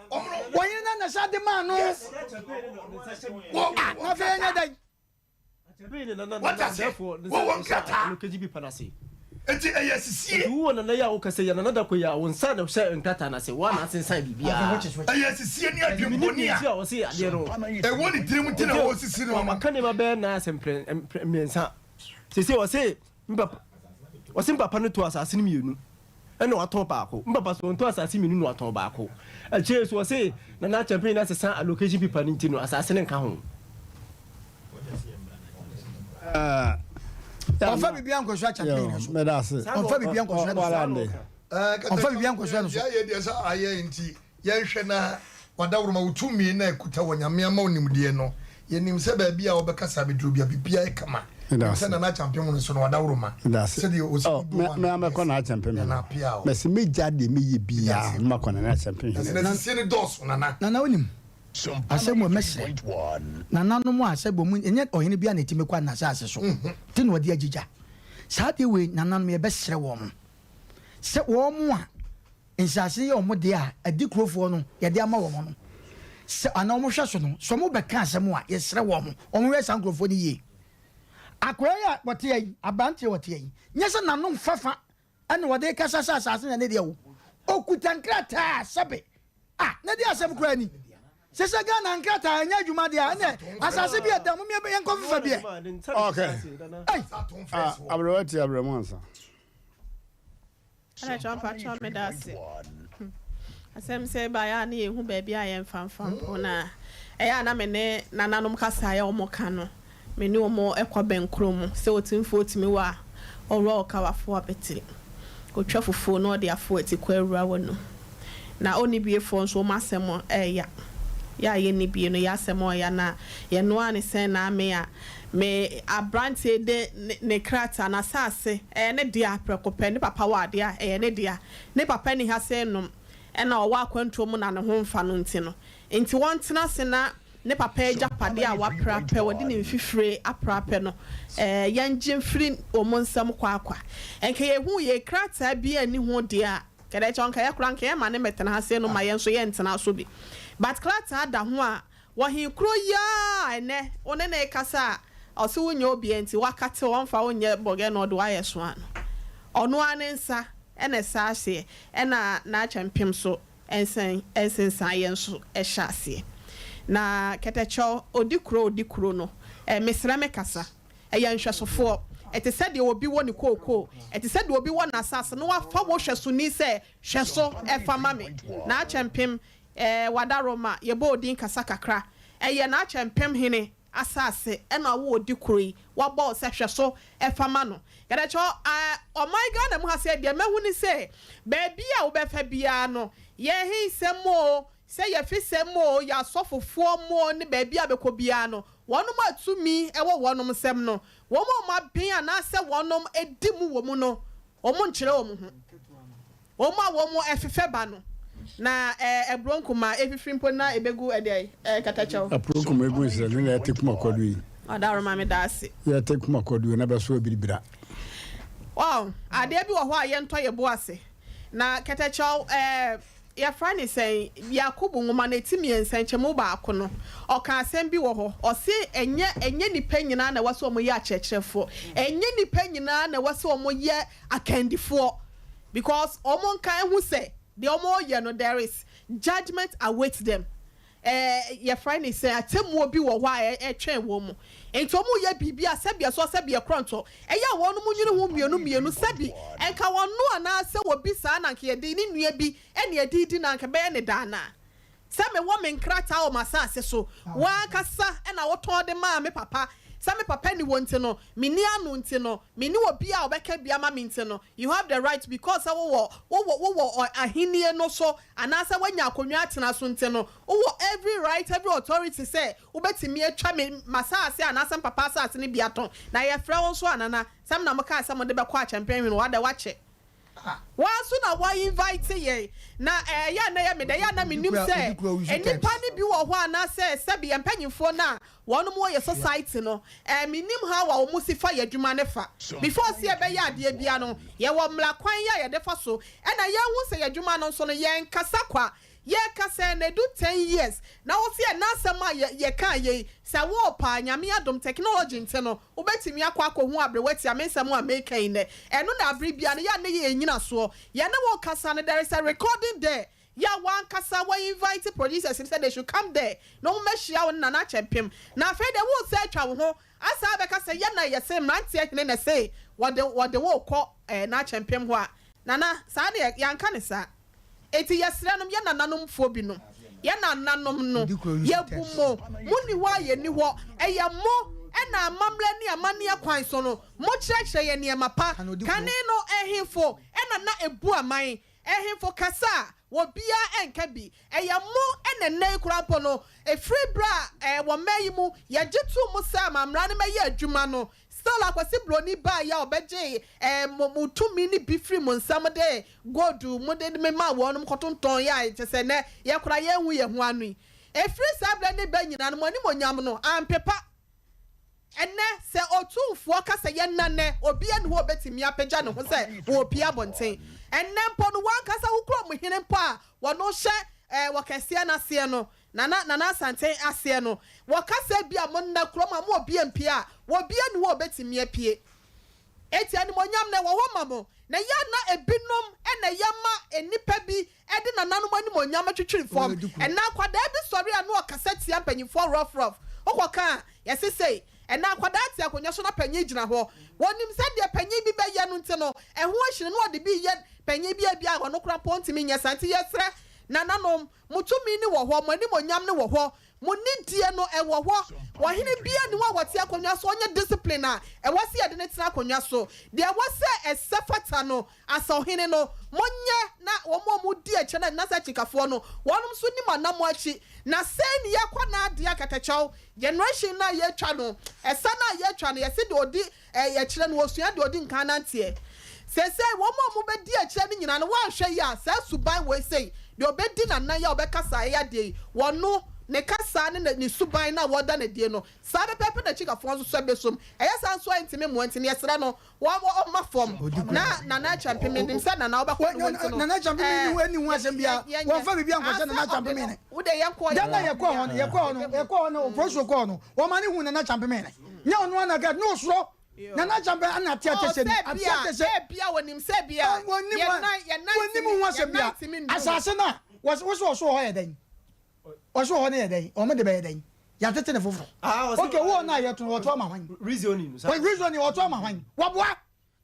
Wɔyere na nasa de maa no. Ah, na afei ɛnyɛ dɛn. Wate aseɛ? Wɔwɔ nkrataa. Enti ɛyɛ asisie. Nti wowɔ nana yi a wokasa yi a, nana Darko yi a, wo nsa na ɛhyɛ nkrataa no ase, wo a na asensan biribiara. Ɛyɛ asisie ne adwemmɔne a ɛwɔ ne tirim nti na ɔresisi no no. Waka nneɛma bɛyɛ nan asɛ mprɛ mmiɛnsa. Seesei ɔse me papa, ɔse me papa no tɔɔ asase no mmienu. Ɛna watɔn baako. Me papa so ɔntɔn asase mmienu na watɔn baako. Akyire so ɔse Nana Acheampong no asesa allocation paper no nti no asase no nka ho. Ɔmfa biribiara nkɔsua Acheampong no so. Ɔmfa biribiara nkɔsua no so. Ɔmfa biribiara nkɔsua no so. Deɛ ayɛ deɛ sɛ ayɛ nti yɛnhwɛ na wadaworoma wo tumi na ɛkuta wɔ Nyame ama wo nimdeɛ no yɛnim sɛ baabi a wobɛkasa abɛduru bia biribiara yɛ kama. Sɛ Nana Acheampem no nso no wadaworo ma. Sɛdeɛ ɔsi oh, do ma no. Mɛkɔ na Acheampem no. Mɛsi mɛgya deɛ mɛyɛ biara na makɔ Nana Acheampem hene. Na sisie no dɔɔso Nana. Nana wonim asɛm wɔ mɛsrɛ nananom a sɛ bɔ mu ɛnyɛ ɔhene biara na ɛtumi kɔ n'asase so nti na ɔde agyigya saa adeɛ wei nananom yɛbɛsrɛ wɔn sɛ wɔn a Nsase yɛ wɔn dea a adikurofoɔ no yɛde ama wɔn no, sɛ anaa wɔhwɛ so no, sɛ wɔbɛka asɛm a, yɛsrɛ wɔn, wɔnhwɛ saa nkurɔfoɔ no yie. Akwadaa yi a ɔte ha yi, aberanteɛ a ɔte ha yi, nyɛ sɛ n'ano mfafa na ɔde rekasa sɛ asase no yɛ ne deɛ o. Ɔkuta nkrataa a sɛbe a ne de asɛm koraa ni. Sɛ sɛ Ghana nkrataa ɛnyɛ adwuma deɛ a, ɛnɛ asase bi ɛda mu yɛnkɔ fefa bi ɛ. Okay. Ah, aberewa ti abrɛ mu ansa. Mpakyɛw mpakyɛw meda ase. Asɛm sɛ ɛbaeɛ a na yɛhu baabi a yɛmfa mfa mpo na ɛyɛ a na me ne nananom kasa a wɔn ka no me ne wɔn kɔ bɛnkoro mu sɛ otumfoɔ tumi wɔ a ɔworɔ ɔkawafoɔ abati ɔtwa fufuo na ɔde afoɔ atikɔ awura w'anum na ɔnnibiefoɔ nso wɔn asɛm ɛɛya yɛ a yɛnni bie no yɛ asɛm ɔɔya na yɛnoa ne sɛn na ame a Me aberanteɛ de ne krataa, n'asase, ɛyɛ ne dea prɛko pɛ, ne papa wɔ adeɛ a, ɛyɛ ne dea. Ne papa nni ha sɛ nom, ɛna ɔwɔ akwantuo mu na ne ho mfa no nti no, nti wɔntena ase na ne papa agyapadeɛ a wapra pɛ, wɔde ne mfifire apra pɛ no, ɛɛ, yɛngye mfiri wɔn nsam kwaakwa. Nka yɛhuu yei krataa biara nni ho deɛ a, kɛdɛ kyɛ nka yɛ koraa nka yɛmma no mmɛtena ha sei no ma yɛn nso yɛntena so bi. But krataa da ho a, Wɔ he kuro yi ara a ɛnɛ wo ne no rekasa a ɔse wo nyɛ obia nti wakate wo ɔmfa wo nyɛ bɔgɛ na ɔde wo ayɛ soa no ɔno ara ne nsa na ɛsa aseɛ ɛna n'akyɛmpem so nsa nsensaeɛ nso hyɛ aseɛ na kɛtɛkyɛw ɔdi kuro ɔdi kuro no eh mesrɛ me kasa ɛyɛ nhwɛsofoɔ ɛte sɛ deɛ obi wɔ ne kookoo ɛte sɛ deɛ obi wɔ n'asase na wafa wo hwɛsoni sɛ hwɛ so fa ma me n'akyɛmpem Ɛɛ Wadaroma, yɛbɔ odin kasa kakra. Ɛyɛ n'akyɛmpem hene asase ɛna wo odi koro yi, wabɔ wo sɛ hwɛ so fa ma no. Yɛdɛkyɛw ɛɛ ɔman Ghana mu ha sɛ deɛ mahu ne sɛ, baabi a wobɛfa biara no, yɛn hensɛm oo, sɛ yɛfisɛm oo, yɛn asɔfofoɔ mo ne baabi a bɛkɔ biara no, wɔnom a tumi wɔ wɔnom nsam no, wɔn a wɔaben anaasɛ wɔnom di mu wɔ mu no, wɔnkyerɛ wɔn ho. Wɔn a wɔn ɛfefɛ ba no, na ɛɛ ɛburo nkuma efifiri mpo na ebegu ɛdeɛ ɛɛ katakyɛw. Ɛburo nkuma egu nsrɛ no na ɛte kuma kwadu yi. Ɔdaworo ma me da ase. Yɛ te kuma kwadu na bɛso abiribira. Wow, adeɛ bi wɔ hɔ a yɛntɔ yɛ bo ase. Na kɛtɛkyɛw ɛɛ yɛfrɛ ne sɛn, Yakobo nwoma no eti miɛnsa nkyɛmu baako no, ɔka asɛm bi wɔ hɔ, ɔse ɛnyɛ ɛnyɛ nipa nyinaa na ɛwɔ sɛ wɔn yɛ akyerɛkyerɛfoɔ, ɛnyɛ nipa nyinaa na ɛwɔ sɛ wɔn yɛ akandifoɔ. Because ɔmo nka ehu sɛ deɛ ɔmo yɛ no there is judgement await them ɛɛ yɛfrɛ ne sɛn atemmuo bi wɔ hɔ a ɛtwɛn wɔn mo nti ɔmo yɛ biribi a sɛbi ɛsɔ sɛbi ɛkorɔntɔ ɛyɛ a wɔn mo nwene ho mmienu mmienu sɛbi nka wɔn no anaa sɛ obi saa na nka yɛde ne nua bi ɛna yɛde di na nka bɛyɛ ne daa naa sɛ mewɔ me nkrataa wɔ m'asase so wo ankasa na wotɔn de maa me papa sɛ me papa ni wɔ nti no menni ano nti no menni obi a ɔbɛka bi ama me nti no You have the right because sɛ wowɔ wowɔ wowɔ ahennie no so anaasɛ woanya akonnwa atena so nti no, wowɔ every right, every authority sɛ wobɛtumi atwa me m'asaase anaasɛ me papa asaase no bi atɔn. Na yɛfrɛ wo nso a Nana, sɛ mo na mokaa sɛ mode bɛkɔ Akyɛmpɛnhwene hɔ, adɛn woakyɛ? Wo ara nso na woa invite yɛn. Na ɛyɛ a na ɛyɛ me dɛ, ɛyɛ a na mennim sɛ nnipa no bi wɔ hɔ anaasɛ sɛbe yɛn mpanyimfoɔ no a Wɔnom wɔ yɛ society no eh me nim how a wɔn si fa yɛ adwuma no fa. Before sɛ yɛ bɛyɛ adeɛ bia no yɛ wɔ mmra kwan yi a yɛde fa so ɛna yɛn hu sɛ yɛ adwuma no nso no yɛn kasa kwa. Yɛ kasa ɛna ɛdu ten years na wo se ɛna asɛm a yɛ yɛ kaa yei sɛ wo paa Nyame adom technology nti no wo bɛtumi akɔ akɔ hu abrewa tia me nsɛm a meka yi nɛ ɛno na abere bia no yɛ a ne yɛ yɛ nyina soɔ yɛ ne wo kasa no there is a recording there Yɛ a w'ankasa wa invite producers no sɛ they should come there na wɔn mmɛhyia wo ne Nana Akyɛmpem. Na afei deɛ wo resa atwa wo ho asan abɛka sɛ yɛ na yɛse mmeranteɛ hene na ɛse wɔde wɔde wo rekɔ eh, Nana Akyɛmpem hɔ a, Nana, saa deɛ yɛanka no saa. Enti yɛsrɛ nom, yɛ nananom foɔ bi nom, yɛ nananom no, yɛbu mo, mo nni hɔ a yɛnni hɔ, ɛyɛ mo na amammerɛ ne amanneɛ kwan so no, mokyerɛkyerɛ yɛn nneɛma pa. Kane no, ɛhefo na na ɛbu aman? Ɛhemfo kasa a, Obiara nka bi. Ɛyɛ mo na ɛnnɛ yi koraa mpo no, ɛfiri berɛ a ɛɛ wɔ mmaa yi mu yɛgye too mu sɛ ama mmara no mmɛyɛ adwuma no, still Akwasi Broni baeɛ a ɔbɛgyee ɛɛ mo mo tumi no bi firi mo nsam de gold mo de memaa wɔnom kɔtontɔn yɛ a kyerɛ sɛ nnɛ yɛn koraa yɛnhu yɛn ho ano yi. Ɛfiri saa berɛ no reba nyinaa no, mo animuonyam no ampepa. Ɛnnɛ, sɛ otumfoɔ ka sɛ yɛnna nnɛ, obiara nni hɔ a obetumi apagya ne ho sɛ ɔrepue abɔnten. Ɛnnɛ mpo no, w'ankasa wo kurom hene mpo a wɔno hyɛ eh, wɔ kɛseɛ no aseɛ no, Nana, Nana Asante aseɛ no, wɔka sɛ ebia monna kurom a mo obiara mpue a, obiara nni hɔ a obetumi apue. Enti animuonyam no, ɛwɔ hɔ ma mo, na ɛyɛ a na ebinom na ɛyɛ ma nnipa bi de nananom animuonyam twitwiri fam. Ɛnnɛ akwadaa bi sɔre a na ɔkasa tia mpanyimfoɔ rough rough. Wokɔka a, yɛse sei. Ɛnnɛ akwadaa te akonnwa so na panyin gyina hɔ. Wɔnim sɛ deɛ panyin bi bɛyɛ no nti no, ɛho ahyini na ɔde bi reyɛ panyin bi a ebia ɔno koraa mpo ɔntumi nyɛ saa. Nti yɛsrɛ nananom, mo tumi no wɔ hɔ, mo animuonyam no wɔ hɔ, Mo nidie no, ɛwɔ hɔ. Ɔhene biara nni hɔ a ɔte akonnwa so a ɔnyɛ discipline a ɛwɔ sɛ yɛde no tena akonnwa so. Deɛ ɛwɔ sɛ ɛsɛ fata no, as ɔhene no, monyɛ na wɔn a wɔdi akyire no, anaasɛ akyikafoɔ no, wɔnom nso nni mo anammɔn akyi. Na sei ne yɛkɔ n'adeɛ akatakyɛw, generation no a yɛretwa no, ɛsa no a yɛretwa no, yɛse deɛ ɔdi Ɛyɛ kyerɛ no wɔsua deɛ ɔdi nkan nanteɛ. Seesei wɔn a wɔbɛdi akyire no nyinaa no woanhwɛ yie a saa suban wei sei deɛ ɔbɛdi n'anan yi a ɔbɛka saa ɛyɛ adeɛ yi wɔno ne kasa ne ne suban no a wɔda no adie no saa pɛpɛɛpɛ na akyikafoɔ nso sɛ bɛsom ɛyɛ saa nso a ɛntumi mmoa nti no yɛsrɛ no wɔ ɔmma fam na Nana Akyɛmpe menim sɛ Nana wobɛkɔ ne hɔ nti no Nana Akyɛmpe menni ho ɛnni ho asɛm biara wɔmfa biribi ankɔhyɛ Nana Akyɛmpe mene da no a yɛkɔɔ hɔ no yɛkɔɔ hɔ no yɛkɔɔ hɔ no Oforisuo kɔɔ no wɔma no huu Nana Akyɛmpe mene Nyɛ ɔno ara na ka na osuro. Nana Agyapong ana ate atɛsɛ ni. Ate atɛsɛ. Ebia wɔnim sɛ bia yɛn nan yɛn nan wɔnim ho asɛm bia. Asase no a wɔsɛ wɔso wɔ hɔ yɛ dɛn? Wɔso wɔ hɔ no yɛ dɛn? Wɔn de bɛyɛ dɛn? Yɛatete ne foforɔ. Okay, wo na yɛto no wɔto ama hwan? Reasoning. Reasoning wɔto ama hwan? Wɔboa.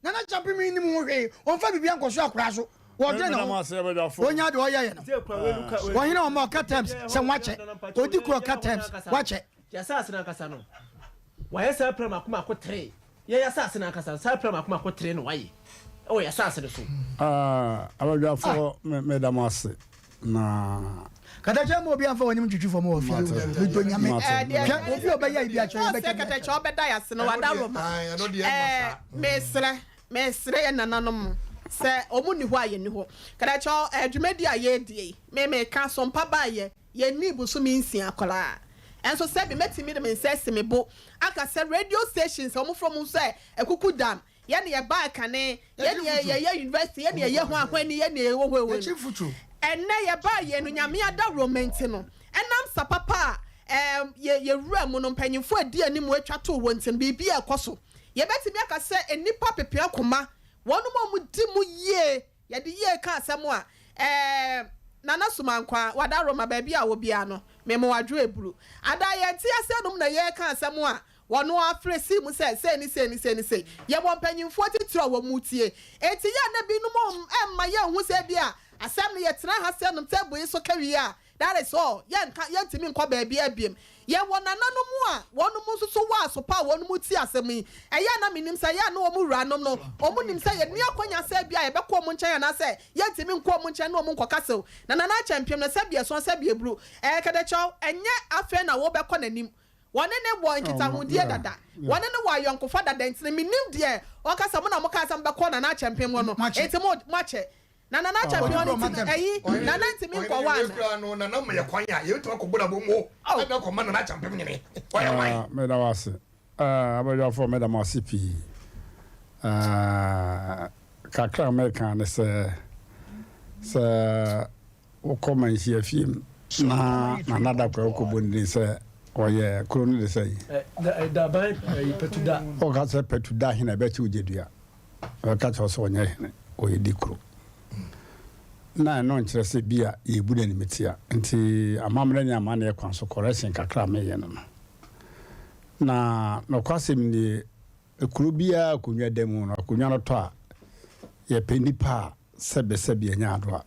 Nana Kyampem nnim ho hwee, ɔmfa biribiara nkɔso akora so. Wɔdwene ne ho. Ɔnya deɛ ɔyɛeɛ no. Ɔhene ɔma ɔka terms sɛ wakyɛ. Ɔdi kuro ɔka terms wakyɛ. Yɛasase no ankasa no, wayɛ saa pira mako mako tere. Yɛn asase no ankasa no, saa pira mako mako tere na wayɛ wɔ yɛn asase no so. Abadwafoɔ, meda mo ase. Na. Katakyɛ ma obi anfa w'anim ntwitwi fam wɔ fie medɔ nyame hwɛ obi a ɔbɛyɛ ibi akyerɛ yɛbɛka bi akyerɛ. Ɔbɛda yɛ ase no wada Roma ɛɛ mesrɛ mesrɛ yɛ nananom sɛ ɔmo nni hɔ a yɛnni hɔ katakyɛ ɛɛ dwumadi a yɛredie yi me meka so mpa baayɛ yɛnni bosome nsia koraa ɛnso sɛbi mɛtumi de me nsa asi me bo aka sɛ radio stations a ɔmo frɛ ɔmo sɛ akuku dam Yɛ ne yɛbaa kane, yɛ ne yɛyɛ university, yɛ ne yɛyɛ ho ahwani, yɛ ne yɛwɔ hɔ ɛwɔ no. Ɛnnɛ yɛbaa yɛ no Nyame adawuroma nti no, ɛnam sa papa a ɛɛm yɛ yɛwura mu no mpanyinfoɔ adi anim atwa too hɔ nti no biribi ɛrekɔ so. Yɛbɛtumi aka sɛ nnipa pepea koma, wɔnom a wɔdi mu yie, yɛde yie ka asɛm a, ɛɛm Nana Sumankwaa, w'adawuroma baabi a wɔ biara no, mema wo adwo aburu. Ada yɛnte aseɛ nom na yɛreka asɛm a, Wɔn ara frɛ sii mu sɛ, Sei ne sei ne sei ne sei. Yɛwɔ mpanyimfoɔ atitiriw a wɔtie. Enti yɛ a na binom mma yɛnhu sɛ ebia asɛm no yɛtena ha sɛ nom table yi so ka wie a, that is all, yɛnka, yɛntumi nkɔ baabiara biom. Yɛwɔ nananom a wɔnom nso so wɔ aso pa a wɔnom tie asɛm yi. Ɛyɛ a na mennim sɛ ɛyɛ a na wɔn wuranom no, wɔn nim sɛ yɛnni akwanya sɛ ebia yɛbɛkɔ wɔn nkyɛn anaasɛ yɛntumi nkɔ wɔn nkyɛn ne wɔn nkɔkasa o. Na Nana Akyɛmpem no, sɛbi ɛsɔn sɛbi ɛburu. Ɛɛ Kɛdɛkyɛw, ɛnyɛ afei na wobɛkɔ n'anim. Wɔne no wɔ nkitahodie dada. Wɔne no wɔ ayɔnkofa dada nti no mennim deɛ ɔka sɛ mo na mokaa sɛ mobɛkɔ Nana Akyɛmpem hɔ no nti mo moakyɛ. Na Nana Akyɛmpem hɔ no nti no ɛyi Nana ntumi nkɔ hɔ ana? Nana ma yɛ kwan a yɛbɛtumi akɔbɔ no abom o ɛna kɔma Nana Akyɛmpem nyene ɔyɛ wan? Meda wo ase. Abadwafoɔ meda mo ase pii. Kakra a mɛka ne sɛ sɛ Wokɔ Manhyia fie mu na Nana Dakwaa kɔbɔ ne din sɛ ɔyɛ kuro no de sɛn? Daban Patuda. Woka sɛ Patuda hene ɛbɛkye wo gyedua. Ɔbɛka kyerɛ wo sɛ ɔnyɛ hene, ɔyɛ dikuro. Na ɛno nkyerɛ sɛ bi a yɛbu no animtia. Nti amammerɛ ne amanneɛ kwan so correction kakra a meyɛ no no. Na nokwasɛm nie, kuro biara akonnwa da mu no, akonnwa no tɔ a, yɛpɛ nnipa a Sɛbɛsɛbe ɛnyɛ ado a,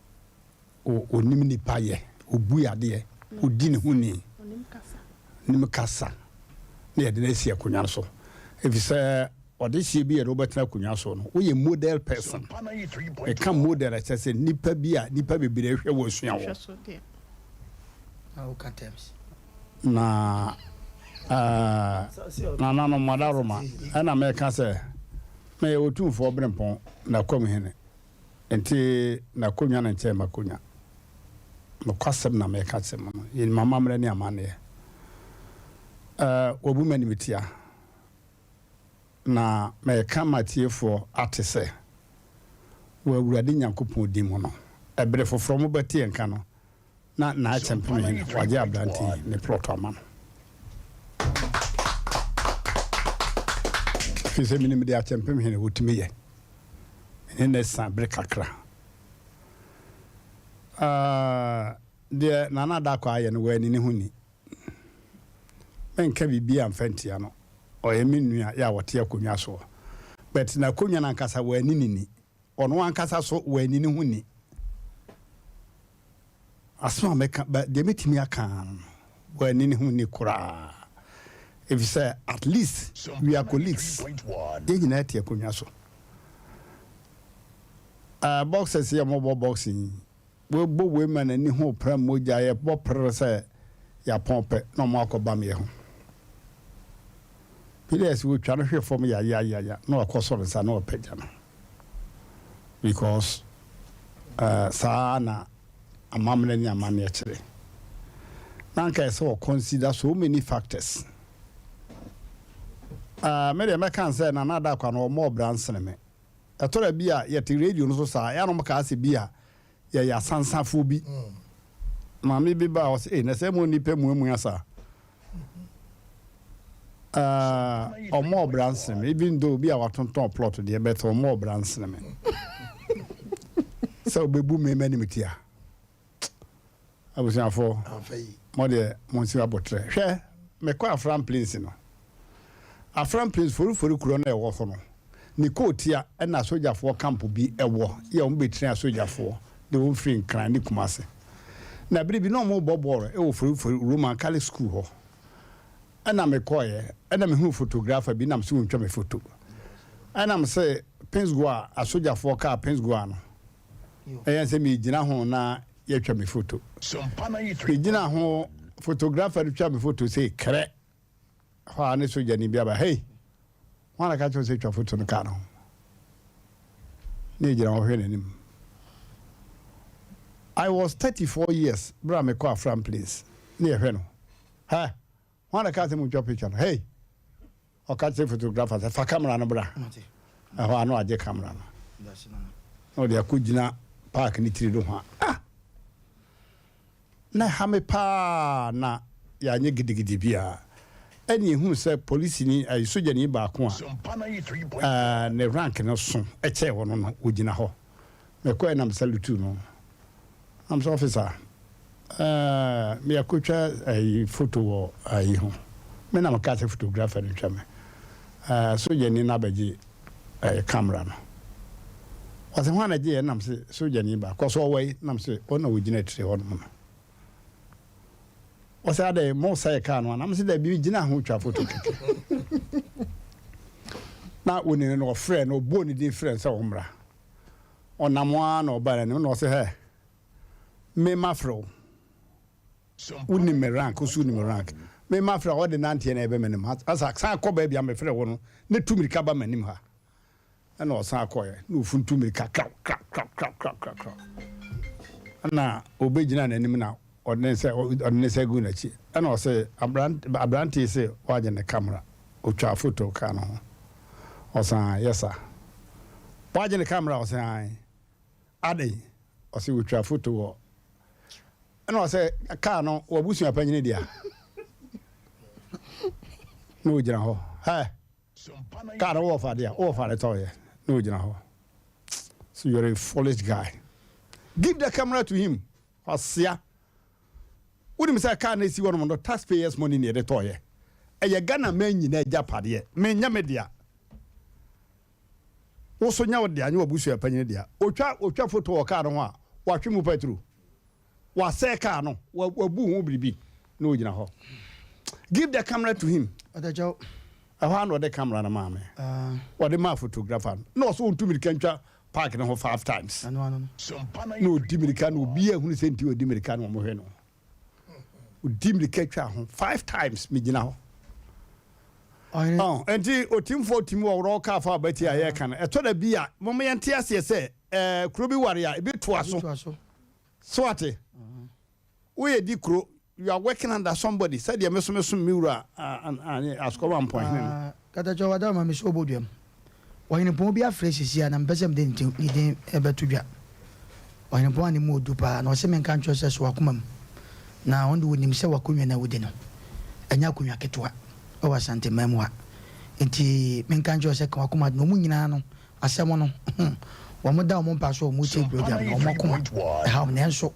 ɔnim nipa yɛ, ɔbu yadeɛ, ɔdi ne ho ni, nim kasa, na yɛde no asi akonnwa no so. Ɛfiri sɛ. ɔdehyeɛ bi a yɛde wo bɛtena akonnwa so no, woyɛ model person. Meka model a, kyerɛ sɛ nipa bi a nipa bebree hwɛ wo asua wo. Na eh, nananom, Adaworoma, ɛna meka sɛ meyɛ Otumfoɔ Berempɔn N'akwam Hene. Enti n'akonnwa no nkyɛn m'akonnwa. Nokwasɛm na mereka akyerɛ mo no, yenim amammerɛ ne amanneɛ. Ɛɛ, wɔabu me animtia, na mereka ma atiefoɔ ate sɛ, wɔ Awurade Nyankopɔn din mu no, ɛbere foforɔ mobɛte yɛn nka no, na Naakyɛmpem hene wagye aberante yi ne plɔt ama no. Ɛfiri sɛ menim deɛ Akyɛmpem hene ɔtumi yɛ. Me ne no asiane bere kakra. Ah, deɛ Nana Adakɔ ayɛ no, wanni ne ho ni. Menka biribiara mfa ntia no. Ɔyɛ me nua yɛ a ɔte akonnwa soɔ. But n'akonnwa no ankasa, wanni ne ni. Ɔno ankasa so wanni ne ho ni. Asɛm a mɛka, but deɛ mɛtumi aka ara no, wanni ne ho ni koraa. Efisɛ at least we are colleagues. Yɛn nyinaa te akonnwa so. Uh, boxers yɛ mɔbɔ boxing yi, wɔbɔ wei ma n'ani ho pra mogya, yɛbɔ prr sɛ yɛapɔn pɛ na ɔmo akɔ bam yɛ ho. Players wɔtwa no hwe fam yayayaya na wakɔ sɔre nsa na wapagya no. Because uh, saa na amammerɛ ne amanneɛ kyerɛ. Na anka ɛsɛ wɔ consider so many factors. Uh, me deɛ mɛka sɛ Nana Adakwa no ɔmmɔ ɔbra nsene me. Ɛtɔ da bi a yɛte radio no so saa, ɛyɛ a na wɔkaa sɛ bi a yɛyɛ asansafoɔ bi. Maame bi baa ɔsɛ, ei na sɛ mo nnipa muamua saa. Uh, ɔmmɔ ɔbra nsene me, even though bi a watontɔn plot deɛ, but ɔmmɔ ɔbra nsene me. Sɛ wobɛbu me m'animtia. Abusuafoɔ, mo deɛ monsi aboterɛ. Hwɛ, mekɔ Afram Plains no. Afram Plains forifori kuro no a ɛwɔ hɔ no, ne kootia na asogyafoɔ camp bi wɔ, yɛ wɔn bɛtiri asogyafoɔ de wɔn firi Nkran ne Kumase. Na bere bi na wɔrebɔ bɔɔl wɔ forifori Roman Catholic School hɔ. Ɛna mekɔeɛ, ɛna mehuu photographer bi na mese wɔntwa me photo. Ɛna mese Pinsgoa, asogyafoɔ kaa Pinsgoa no, Ɛyɛ sɛ megyina ho na yɛtwa me foto. Megyina ho, photographer no twa me foto sei krɛ. Hɔ a ne sogyani bi aba, hei, hwan na ka kyerɛ sɛ twa foto no kaa no ho? Na egyina hɔ hwɛ n'anim. I was 34 years bere a mekɔ Afram Plains ne yɛhwɛ no. Hɛ, Hwan na kaa sɛ montwa picture no? Hey! Ɔka kyerɛ photographer sɛ fa camera no bra. Ɛhɔ a na wagye camera no. Na ɔde akɔgyina park no tiri do ho a. Ah! Na ɛha me paa na yɛanyɛ gidigidi biara. Ɛne ehunu sɛ polisini, ayi sogyani baako a ne rank no so kyɛɛ ɔno no, ɔgyina hɔ. Mekɔɛ na me salutu no. Na me sɛ officer, eh, me akotwa ayi photo wɔ ayi ho. Me na me ka sɛ photographer no twa me. Eh, sogyani no abɛgye eh, camera no. Ɔsɛ hwan na gye yɛ? Na me sɛ sogyani ba. Kɔ so ɔwɔ yi? Na me sɛ ɔna ogyina akyire hɔ nom no. Ɔsɛ adɛ mo sɛe kaa no ana? Me sɛ dabi gyina ho twa photo kɛkɛ. Na onini no ɔfrɛ no, ɔbɔɔ ne din frɛ no sɛ ɔmmra. Ɔnam ara na ɔbaa n'anim na ɔse, Hɛ, me mafrɛ wo. Wonim me rank, wo so wonim me rank. Me mafrɛ wo, ɔde nanteɛ na ɛbɛ m'anim ha. Asa, san kɔ baabi a mefrɛ wo no, na tu mirika ba m'anim ha. Ɛna ɔsan kɔɛ, na ofuntu mirika kraw, kraw, kraw, kraw, kraw, kraw, kraw. Ɛna ɔbɛgyina n'anim na ɔde ne nsa, ɔde ne nsa gu n'akyi. Ɛna ɔse, aberante yi se wagye ne camera. Otwaa foto kaa no ho. Ɔse aane, yes sir. Wagye ne camera? Ɔse aane. Adɛn? Ɔse otwaa foto wɔ. Ɛna ɔse kaa no w'abusua panyini dea. Na ogyina hɔ. Hɛ! Kaa no wowɔ fa dea? Wowɔ fa ne tɔɔyɛ? Na ogyina hɔ. So you're a foolish guy. Give the camera to him. Kwasia. Wonim sɛ car no esi hɔnom no tax payers money na yɛde tɔɔyɛ. Ɛyɛ Ghana man nyinaa agyapadeɛ. Menyɛ me dea. Wo so nyɛ wo dea, nyɛ w'abusua panyin dea. Otwa otwa foto wɔ car no ho a, watwe mu pɛtro. Wasɛe car no, wabu ho biribi na ogyina hɔ. Give the camera to him. Ɔdakyɛw. Ɛhɔ ara na ɔde camera no maa me. Ɔde maa photographer no. Na ɔsɛ ɔntu mirika ntwa park no ho five times. Na ɔdi mirika na obiara hunu sɛ nti ɔdi mirika na wɔhwɛ no. Ɔdi mirika twa ho five times megyina hɔ. Oh, nti otimfoɔ tumi wɔ worɔ kaa fa abati a yɛreka no. Ɛtɔ da bi a moma yɛnte aseɛ sɛ eh, kuro bi ware a ebi toa so. So ate? Woyɛ di kuro, you are working under somebody, sɛdeɛ me so me som me wura Asukɔma Mpɔnhene no. Katakyɛ wada ma me so ɔbɔ duam. Ɔhenepɔn bi afrɛ sisi a na mepɛ sɛ mede ne din bɛto dwa. Ɔhenepɔn a ne mu ɔdu paa na ɔse menka nkyerɛ sɛ so w'akoma mu na ɔno de ɔnim sɛ w'akonnwa no a wodi no ɛnyɛ akonnwa ketewa wɔ Asanteman mu ha nti menka nkyerɛ sɛ ka w'akoma na ɔmu nyinaa no Asɛm no, wɔn da wɔn mpa so a wɔn tie program no, wɔn akoma ɛhaw wɔn. Nanso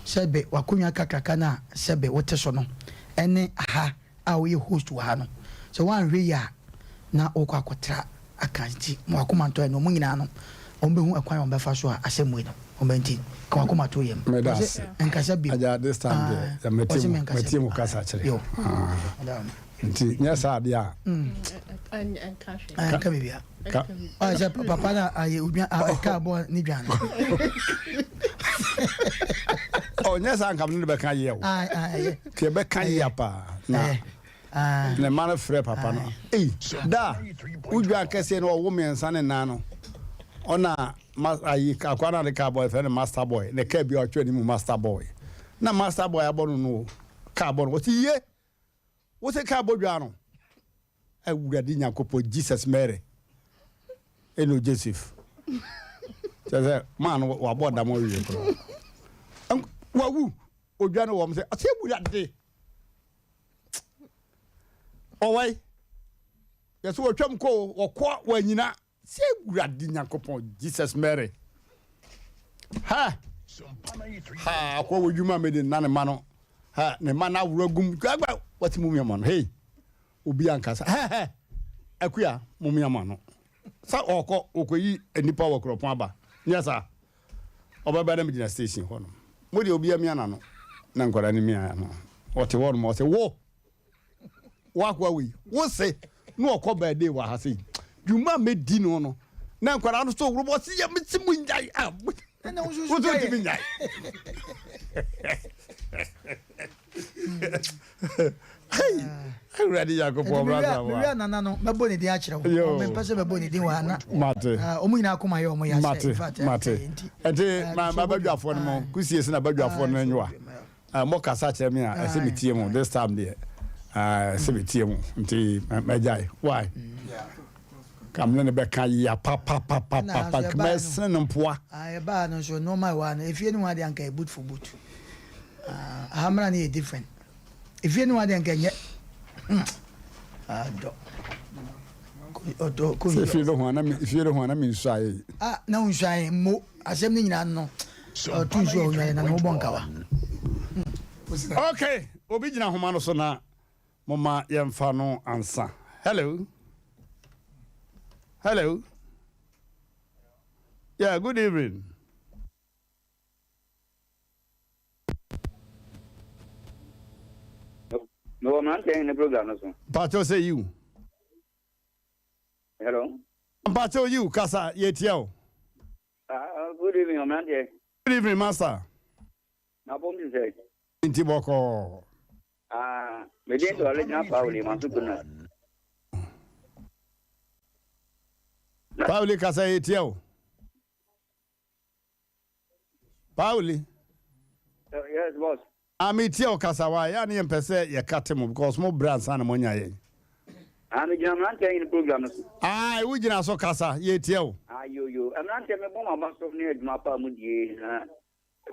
sɛbe w'akonwa kakraka no a sɛbe wote so no ɛne ha a woyɛ host wɔ ha no, sɛ woanhwɛ yie a na wokɔ akɔtra aka nti ma w'akoma ntɔ yɛn na wɔn nyinaa no wɔn bɛhu ɛkwan a wɔn bɛfa so a asɛm wei no wɔn bɛ nti ka w'akoma to yam. Meda ase. Nkasa bio. Agya this time deɛ Ah, mɛtie wɔse mu menkasa mɛtie bio. mu kasa kyerɛ. Yo. Ah. Nti nyɛ saa adeɛ a. Nka biribiara. Ɔyɛ sɛ papa na ayɛ odwa ɛka abɔ ne dwa no. Ɔnyɛ saa nka ne bɛka yɛ o. Kɛ bɛka yɛ paa na ne mma no frɛ papa no. Ei da wodwa kɛseɛ no ɔwo mmiɛnsa ne nan no ɔna ayi akwa na de kaa bɔ ɛfɛ no master boy ne kaa bi a ɔtwerɛ ne mu master boy na master boy abɔ no no kaa bɔ no ɔsi yie. Wo se kaa bɔ dwaa no. Awurade Nyankopɔn Jesus Mary ɛna Joseph. Kyerɛ sɛ maa no wabɔ dam awie koraa. Wawu odwa no wɔm sɛ ɔsɛ Awurade. Ɔwai yɛsɛ wɔtwam kɔ wɔkɔ wɔanyina Sɛ Awurade Nyankopɔn Jesus Mary. Ha! Ha! Akɔ wɔ dwuma mede na ne ma no. Ha! Ne ma no aworɔ gum. Gbagba! Wɔte mu miama no. Hey! Obi ankasa. Hɛ hɛ! Akuya, mo miama no. Sɛ ɔkɔ, ɔkɔyi nnipa wɔ kuropɔn aba. Nyɛ saa. Ɔbɛba na megyina station hɔ nom. Mo deɛ obi amia n'ano. Na nkwadaa no mia no. Ɔte hɔ nom, ɔse wo! W'akoa wei, wo se na ɔkɔ birthday wɔ ha sei. Dwuma a mɛdi no no, na nkwadaa no so worobɔ se yɛ mese mo nyae a. Ɛna wo nso Wo nso ntumi nyae. Hey, Awurade Nyankopɔn bra sa wa. Mewia nana no, mɛbɔ ne din akyerɛ wo. Mempɛ sɛ mɛbɔ ne din wɔ ha na. Mate. Ɔmo nyinaa koma yɛ ɔmo ya sɛ. Mate, mate. Ɛnti ma badwafoɔ no mo, kusie se na badwafoɔ no nyowa. Ah mo kasa kyerɛ me a ɛsɛ me tie mo this time deɛ ah ɛsɛ me tie mo nti mɛgyae why ka me ne bɛka ya papapapapa nka mɛsene no mpoa. Ah ɛbaa no nso nneɛma ɛwɔ ha no efie no ho adeɛ anka yɛ boot for boot ah aha mmra no yɛ different efie no ho adeɛ anka nyɛ hmm adɔ ɔdɔ kò efie no ho ana efie no ho ana mi nsu ayɛ. Ah na nsu ayɛ mo asɛm no nyinaa no. Ɔto nsu a onyae na ne ho bɔ nkawa. Okay, obi gyina ahoma no so na moma yɛmfa no ansa. Hello. Hello. Yeah, good evening. Mewɔ mmeranteɛ ne program no so. Mpakyɛw sɛ yiw. Hello. Mpakyɛw yiw kasa yɛtia o. Ah, good evening, ɔmmeranteɛ. Good evening, master. Na bom te sɛ. Nti bɔkɔɔ. Ah, me din de Ɔlegyina Pauli, maso kuna. Pauli kasa yɛ tia o. Pauli. Yes, boss. Ah me tie wo kasa wa yɛ a ne yɛ mpɛ sɛ yɛ kate mo because mo brɛ ansa na mo anya yɛn. Ah me gyina mmeranteɛ hene program no so. Ae wo gyina so kasa yɛ tie wo. Ah yo yo mmeranteɛ me bɔ mo aba so ne adwuma pa a mo die na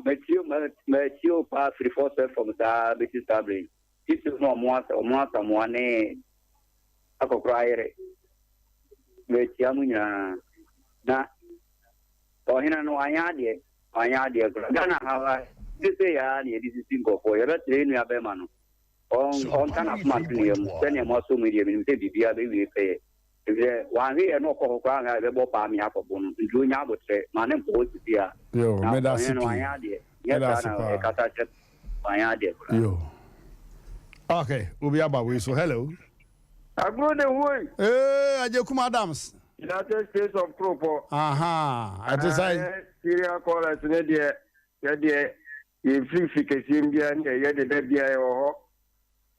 matie matie wo paa firi first fm saa bɛsi saa bere yi titiriw no ɔmo asa ɔmo asamoa ne akɔkora ayere matia mo nyinaa na Ɔhene no wanyɛ adeɛ, wanyɛ adeɛ koraa. Ghana ha ha seesei ara na yɛde sisi nkurɔfoɔ. Yɛbɛsrɛ yɛn nua bɛrima no, ɔn ɔnka n'akoma nto ne yam. Sɛdeɛ moasɔ mu yi deɛ, menim sɛ biribiara bɛwie pɛyɛ. Ɛfiri sɛ wanhwe yɛn na ɔkɔ hɔ koraa anhwɛ a yɛbɛbɔ paa me akɔbo no. Nti ɔnya aboterɛ, ma ne nkɔ hɔ seesei ara. Yo, Na meda ase ɔhene no pii. wanyɛ adeɛ. Nyɛ Meda saa ase na paa. yɛkasa kyerɛ wanyɛ adeɛ koraa. Yo. Okay, obi aba wei so. Hello. Agro de hoi. Ee, Agyekum Adams. United States of Kropɔ. Aha, ɛte sɛn? Ɛɛ, serial callers ne deɛ, yɛ deɛ, yɛn firi fi kɛseɛ mu biara ne yɛ deda biara yɛwɔ hɔ.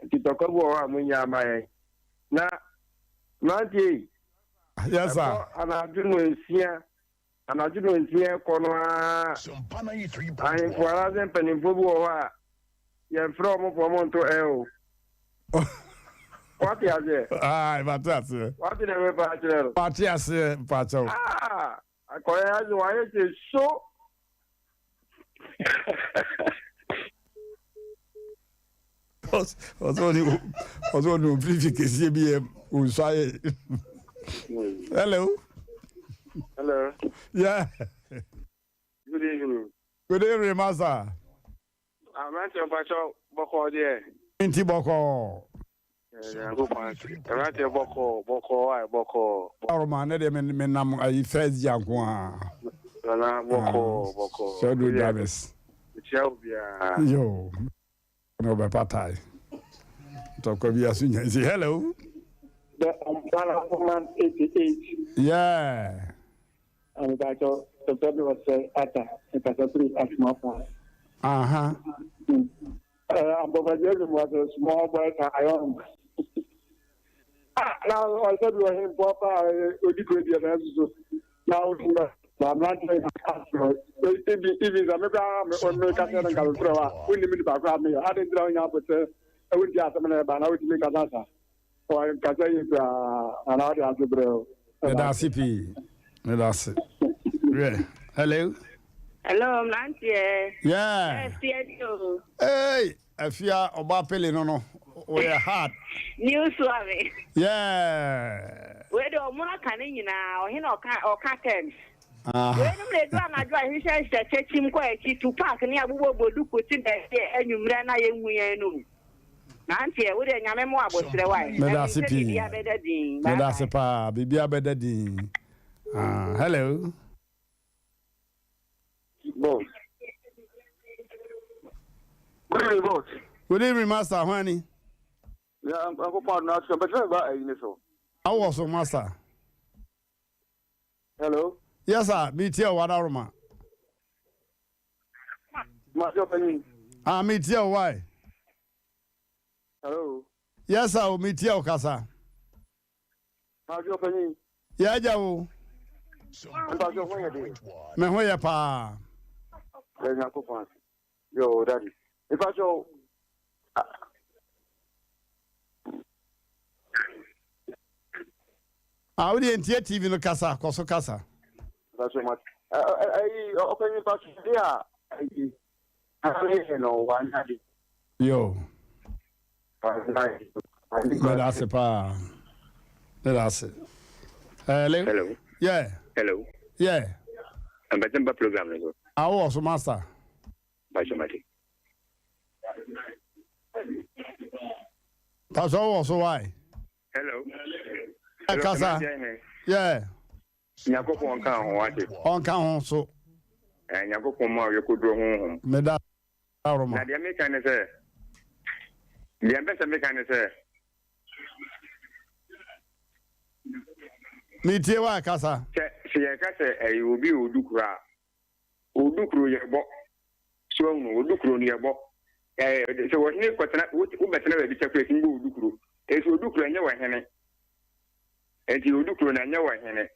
Nti tɔkwa bi wɔ hɔ a mo nya ama yɛn. Na, mmeranteɛ yi. Yes sir. Ɛbɔ anadwo nnɔnsia, anadwo nnɔnsia kɔ no ara, ahemfo anaasɛ mpanimfoɔ bi wɔ hɔ a, yɛmfrɛ wɔn fa wɔn nto ɛ o. Wate aseɛ? Ayi, mate aseɛ. Wate deɛ mepa akyerɛ no? Mate aseɛ, mpakyɛw. Ah, akɔyɛ ase wayɛ sɛ so. Ɔsɛ ɔne ɔsɛ ɔne ofirifi kɛseɛ bi yɛ nsu ayɛ. Hello. Hello. Yeah. Good evening. Good evening, master. Aberanteɛ mpakyɛw bɔkɔɔ deɛ. Nti bɔkɔɔ. Nyankopɔn ase. Aberanteɛ bɔkɔɔ bɔkɔɔ ayɛ bɔkɔɔ. Aroma ne deɛ me me nam ayi first gya nko ara. Nana bɔkɔɔ bɔkɔɔ. Sɛ do drivers. Mekyia obiara. Yo. Na ɔbɛpa tae. Ntɔkwa bi aso nya nsi. Hello. The Umbrella Woman 88. Yeah. Mpakyɛw, Dr. bi ɔsɛ ata, nkasa firi Asumafo. Aha. Abɔfra Joseph was a small boy ka ayɔn. Ah, na ɔsɛ bi ɔhe mpɔ pa odi kuro deɛ na ɛsoso. Na ɔsi ba, ba mmeranteɛ yi asɔ. Ibi ibi sɛ me koraa me me kasa no nka me frɛ wa. Wonni me nipa koraa meyɛ. Ade ntina wonya abotɛ. Ɛwo nti asɛm na ɛba na wotumi kasa saa. Ɔnkasa yie koraa anaa ɔde ase brɛ o. Meda ase pii. Meda ase. Yeah. Hello. Hello, mmeranteɛ. Yeah. Afia ni o. Hey, Afia ɔba pele no no. Oyɛ hard. New suave. Yeah. Wei de ɔmo aka ne nyinaa ɔhe na ɔka ɔka terms. Weinom na edu anadwo a hyehyɛ hyehyɛ kyɛ kyim kɔ akyi tu park ne abobɔbɔ duku te baabi a anwummerɛ na yɛnhu yɛn no. Nanteɛ, wo deɛ Nyame mo aboterɛ wae. Na Meda nim ase sɛ pii. biribiara bɛda din. Bye Meda bye. ase paa. Biribiara bɛda din. Ah, hello. Boss. Good evening, boss. Good evening, master. Hwani. Yeah, I'm I'm for now. So, but about you so. Awɔ so, master. Hello. Yes, sir. Mi tie o wadaroma. Master Penny. Ah, mi tie o why? Hello. Yes, sir. O mi tie o kasa. Master Penny. Yɛ agya o. Mpatsɔ ho yɛ de. Me ho yɛ paa. Yɛ Nyankopɔn ase. Yo, daddy. Mpatsɔ. Ah, wo deɛ ntie TV no kasa, kɔ so kasa. Mpatsɔ ma. Ɛyi ɔpanyin mpatsɔ de a ɛyi. Ɛyi no wanya de. Yo. Meda ase paa. Meda ase. Hello. Hello. Yeah. Hello. Yeah. Mpɛsɛ mba program no so. Awɔ so master. Mpatsɔ mate. Pastor wɔ so why? Hello. Ɛ kasa. Yeah. Nyankopɔn nka ho wate. Ɔnka ho so. Ɛ Nyankopɔn mu a yɛkɔduro honhom. Meda Roma. Na deɛ meka ne sɛ, deɛ mpɛ sɛ meka ne sɛ. Metie wa kasa. Sɛ sɛ yɛka sɛ ɛyɛ obi a ɔdu kuro a, ɔdu kuro yɛbɔ. So ahunu, ɔdu kuro no yɛbɔ. Ɛɛ sɛ wɔhene kɔtena wobɛtena baabi kyɛ koro ɛtumi bɔ ɔdu kuro. Ɛsɛ ɔdu kuro ɛnyɛ wɔhene. Enti ɔdu kuro no ɛnyɛ wɔhene.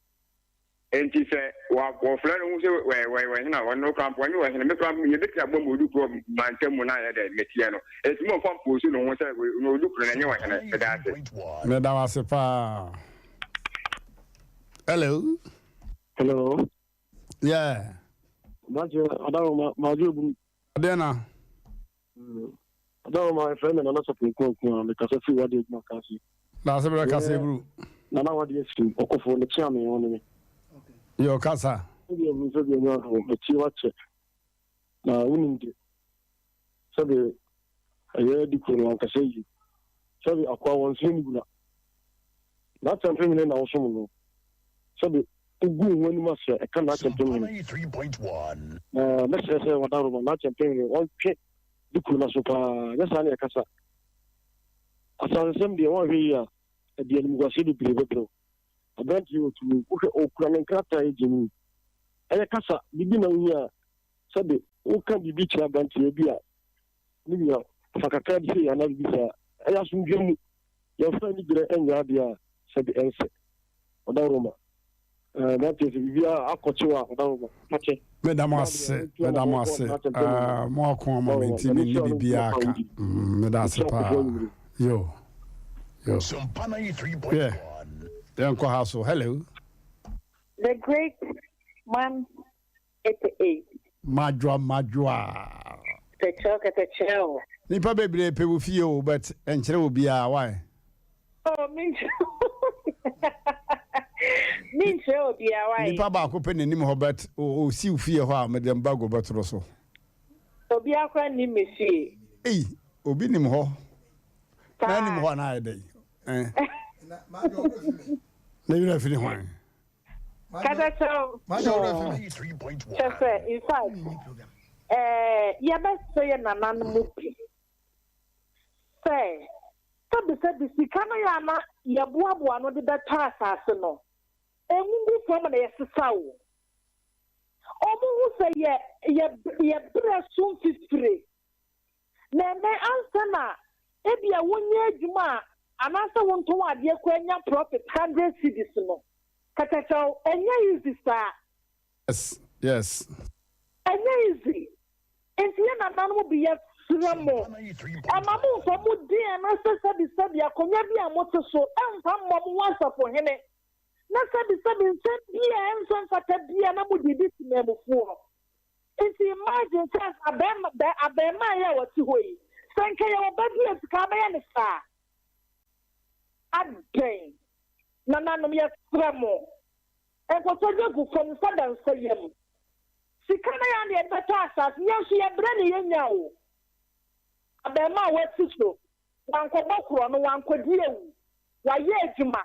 Enti sɛ wɔfrɛ no ho sɛ wɔhene a ɔno koraa mpo ɔnyɛ wɔhene. Me koraa mpo yɛbɛtumi abɔ ma ɔdu kuro mantam mu na ayɛ dɛ meteɛ no. Enti momfa mpoosu ne ho sɛ ɔdu kuro no ɛnyɛ wɔhene. Meda ase. Meda wo ase paa. Hello. Hello. Yeah. Aberanteɛ Adaroma Madwo Eburu. Adeɛ na. Adaroma ɛfrɛ me Nana Sɔfo Nkuankua mekasa firi Wadi Adwuma ka ase. Daase brɛ kasa Eburu. Nana Wadi asi ɔkofo ne kyea me ɔne me. Yɛ ɔkasa. Sɛdeɛ ɛwom sɛdeɛ ɛnyɛ ɔno metie wakyɛ na wonim de sɛdeɛ ɛyɛ di kuro no ankasa yie sɛdeɛ akoa wɔn nsene ne wura n'atɛmpem hene na wosom no sɛdeɛ wogu wo ho anim ase a ɛka n'atɛmpem hene na mɛsrɛ sɛ wadaroma n'atɛmpem hene wɔntwe di kuro no so paa nyɛ saa ne ɛkasa asasesɛm deɛ wɔnhwɛ yie a. ɛde animguaseɛ bebree bɛbrɛ wo. Aberanteɛ yi wɔ tumi, wohwɛ ɔkura ne nkrataa yɛ gyeni. Ɛyɛ kasa, biribi na wohia a, sɛbe woka biribi kyerɛ aberanteɛ bi a, me nua, fa kakra bi sei anaa biribi saa. Ɛyɛ asomdwoeɛ mu. Yɛmfa aniberɛ nyɛ adeɛ a sɛbe ɛnsɛ. Ɔdawuroma. Ɛɛ aberanteɛ sɛ biribi akɔkyew a ɔdawuroma, fa kyɛ. Meda mo ase, meda mo ase. Ɛɛ mo ako ama me nti menni biribiara ka. Mm, meda ase paa. Yo, yo. Yeah, yɛnkɔ ha so. Hello. The great man 88. Madwoa madwoa. Kɛtɛkyɛw kɛtɛkyɛw. Nipa bebree pɛ wo fie o but ɛnkyerɛ obiara why? Oh menkyerɛ menkyerɛ obiara why? Nipa baako pɛ n'anim hɔ but osi wo fie hɔ a mede mbago bɛtoro so. Obiara koraa nnim me fie. Ei obi nim hɔ. Na anim hɔ anaa ayɛ dɛn? Eh. Na werɛ afiri hwan? Kasa kyerɛ wo. Kyerɛ sɛ, in fact, eh, yɛbɛsrɛ yɛ nananom mu bi sɛ, sɛbisɛbi sika no yɛ a na yɛboaboa ano de bɛtɔ asase no, ɛngugu fam na yɛsesa o. Wɔhu sɛ yɛ, yɛ, yɛ brɛ so mfifire. Na ɛnnɛ, ansa na ebia wonyɛ adwuma a anaasɛ wontɔn adeɛ koraa nya profit hundred cedis no, katakyɛw, ɛnyɛ easy saa. Yes, yes. Ɛnyɛ easy. Nti yɛn nananom bi yɛsrɛ mo, ɛma mo mfa mo din anaasɛ sɛbisɛbi akonnwa bi a mote so ɛmfa mmɔ mo ho asafohene, na sɛbisɛbi nsɛm bi a ɛnsɛ mfata biara na mode di temanmufoɔ. Nti imagine sɛ abɛɛma bɛ abɛɛmaa yi a ɔte hɔ yi, sɛ nka yɛwɔ ba bi a sika abɛyɛ no saa a, adɛn? Nananom yɛsrɛ mo, nkotodwe gu fam, nsa da nsa yam. Sika no yɛ a na yɛde bɛtɔ asase, yɛn nso yɛbrɛ na yɛnya o. Abɛɛmaa a wasi so, wankɔbɔ korɔno, wankɔdi awu, wayɛ adwuma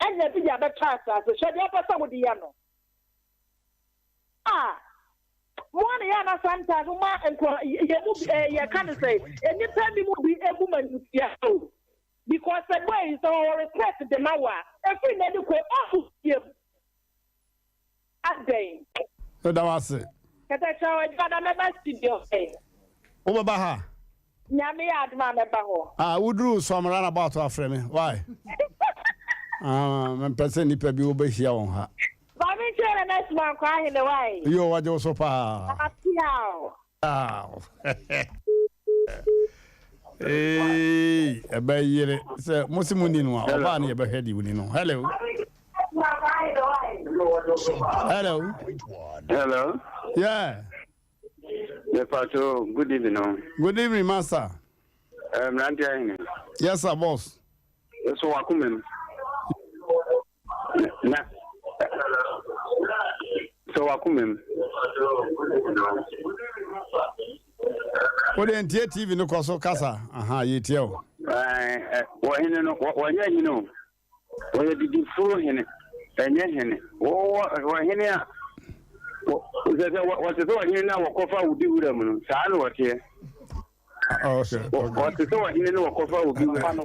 anya bi de abɛtɔ asase, hwɛ deɛ wopɛ sɛ wode yɛ no. Ah mo a na yɛ ana sometimes mo ma nkurɔ yɛ mu bi eh, yɛ ka ne sɛ nnipa bi mu bi ebu ma nimtia o because sɛ boy yi sɛ ɔwɔ respect de ma wo a efiri na de kɔ ɔmo fie mu adɛn. Meda wo ase. Kɛtɛkyɛw adwuma da mɛba studio ɛ. Wobɛba ha? Nyame yɛ adom a mɛba hɔ. Ah woduru Suam runabout a frɛ me why? Ah mempɛ sɛ nnipa bi wobɛhyia wɔn ha. Maame nkyerɛ Nana Asuma nkwa ahene why? Yo wagye wo so paa. Apiaw. Aw. Eeii ɛbɛyere sɛ mo se mo ni no a ɔbaa no yɛbɛhwɛ deɛ oni no. Hello. Hello. Hello. Yeah. Mepacho, good evening. Oh. Good evening, master. Eh, mmeranteɛ ahene. Yes, sir, boss. So wakoma mu. Na sɛ wakoma mu. O de ntie TV no kɔ so kasa. Aha, yɛtie o. Wɔhene no, wɔnyɛ hene o. Wɔyɛ didifoɔ hene, ɛnyɛ hene. Wɔwɔ ɔhene a, sɛ sɛ wɔte sɛ ɔhene no a wɔkɔfa obi wura mu no, saa na wɔteɛ. Wɔte sɛ ɔhene no wɔkɔfa obi wura mu.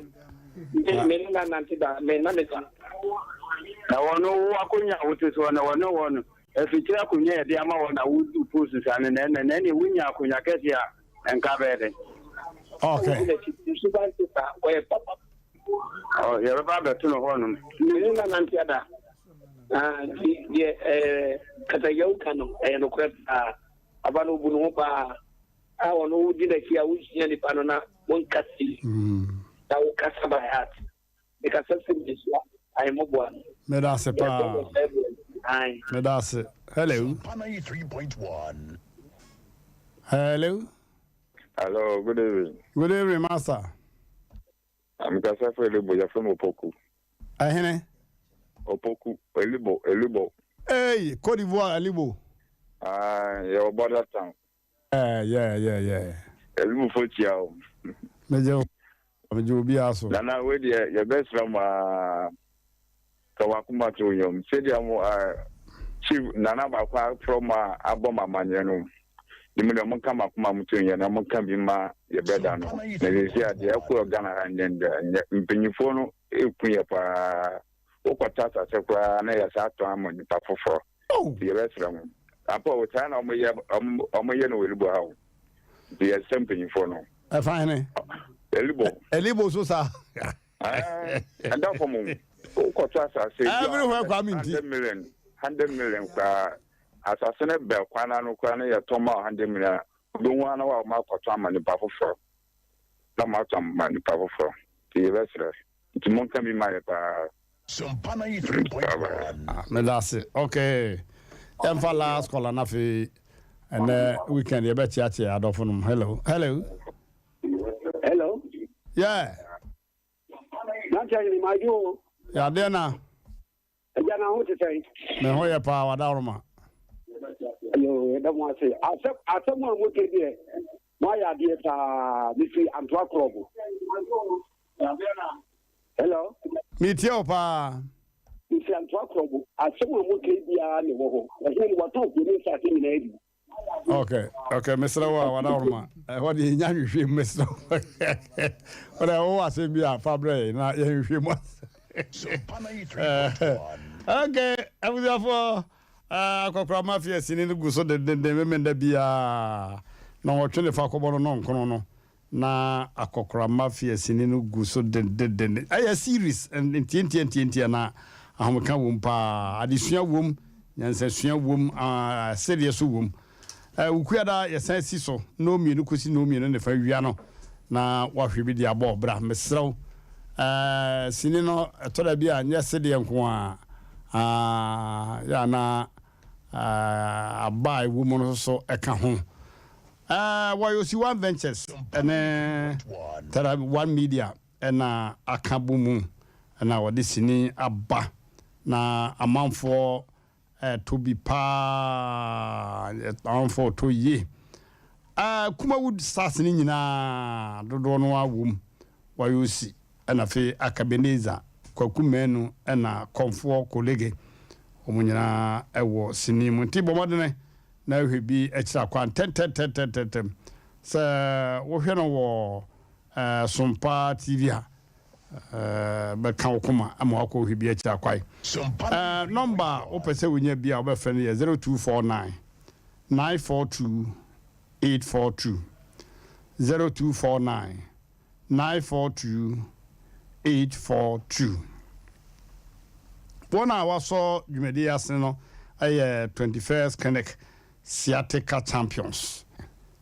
Na wɔn wo akonnwa a wote soɔ no, wɔne wɔn afikyiri akonnwa a yɛde ama wɔn na wodi post saa no, na ɛnna na ɛnna wonya akonnwa kɛse a nka bɛyɛ dɛ. Okay. Ɔ, yɛbɛba abɛto no hɔnom. Me ne no anante ada. Ah, nti deɛ ɛɛ Katayawu ka no, ɛyɛ nokorɛ paa. Aba no, obu ne ho paa. A ɔno wodi n'akyi a wonsua nipa no na wonka sei. Na wokasa by heart. Mekasa sɛ mesua ahemmɔboa no. Meda ase paa. Yɛbɔ wɔ saa berɛ no. Ae. Meda ase. Hello. Hello. Hello, good evening. Good evening, master. Mekasa firi Elibo, yɛfrɛ me Opoku. Ɛhene? Opoku, Elibo, Elibo. Hey, Cote d'Ivoire, Elibo. Ah, yɛwɔ border town. Yeah, yeah, yeah, yeah. Elibofo kyia o. Megye megye obiara so. Nana, wei deɛ yɛbɛsrɛ mo aa ka wakoma to yam sɛdeɛ mo ah, chief nana baako afrɛ mo a abɔ mo amanneɛ no. Ne mu deɛ monka mo akoma mo to nyɛ na monka bi ma yɛ brɛda no. Na sɛsi a deɛ ɛkɔ Ghana ha nyɛ nyɛ mpanyinfoɔ no. ɛku yɛ paa. Wokɔtɔ asase koraa na yɛsan atɔn ama nipa foforɔ. Nti yɛbɛsrɛ mo. Ampa o, saa na wɔyɛ wɔyɛ no wɔ Elibo ha o. Nti yɛsrɛ mpanyinfoɔ no. Ɛfa hene? Elibo. Elibo so saa. Ɛda fam o. Wokɔtɔ asase bi a 100 million, 100 million koraa asase no bɛ kwan ano koraa na yɛtɔn ma 100 million a, wobɛhu ara na wɔn akɔtɔn ama nipa foforɔ. Na wɔn atɔn ama nipa foforɔ. Nti yɛbɛsrɛ. Nti monka bi ma yɛ paa. Sompa 93.1. Ah, meda ase. Okay. Yɛmfa last caller na afei ɛnɛ weekend yɛbɛkyeakyea adɔfo nom. Hello. Hello. Hello. Yeah. Nankyɛ ni ma yo. Yadeɛ na. Ɛgya na ho te sɛn? Me ho yɛ paa wadaworoma. Yo, yɛda mo ase. Asɛm asɛm a moka deɛ, moayɛ adeɛ paa. Mefiri Antoa Korɔbo. Hello. Metie wo paa. Mefiri Antoa Korɔbo. Asɛm a moka biara na ɛwɔ hɔ. Ɛhene no watɔn kuro ne nsase nyinaa bi. Ok, mesrɛ wo a wadaworoma. Ɛhɔ deɛ yɛnya nhwehwɛ mu mesrɛ wo. Wode wowɔ asɛm bi a fa brɛ na yɛnhwehwɛ mu asɛm. Ok, abusuafoɔ, akɔkora mafia sini no gu so dendenden memenda biara na wɔtwe ne fa kɔbɔ no nɔnkono no na akɔkora mafia sini no gu so dendenden. Ɛyɛ series ntiantia ntiantia na ahomeka wom paa, adesua wom, nyansasua wom, sereɛ so wom. Wukuada yɛsan si so nnɔn mmienu kɔsi nnɔn mmienu ne fa wia no na woahwɛ bi de abɔ ɔbra. Mesrɛ wo, sini no ɛtɔ da bi a nyɛ sedeɛ nko ara, yɛ a na aba a ɛwɔ mu no nso ka ho. Wɔyɛ Osi One Ventures ne Tara One Media na aka bɔ mu na wɔde sini aba na amanfoɔ ɛtɔ bi paa, amanfoɔ tɔ yie. Kumawood stars no nyinaa dodoɔ no ara wɔ mu. Wɔayɛ Osi ɛna afei Akabenezer, Kwaku Manu ɛna Kɔmfoɔ Kolege. Wɔn nyinaa ɛwɔ sini mu. Nti bɔ mmɔdene na hwɛ bi akyiri akwan ntɛntɛntɛntɛntɛm. Sɛ wohwɛ no wɔ Sompa TV a, bɛka wo koma ama wakɔ hwɛ bi akyiri akwan. Nɔmba a wopɛ sɛ wonya bi a wobɛfrɛ no yɛ 0249 942 842, 0249 942 842. Wɔn a wɔasɔ dwumadi yi ase no yɛ 21st Clinic Sciatica Champions,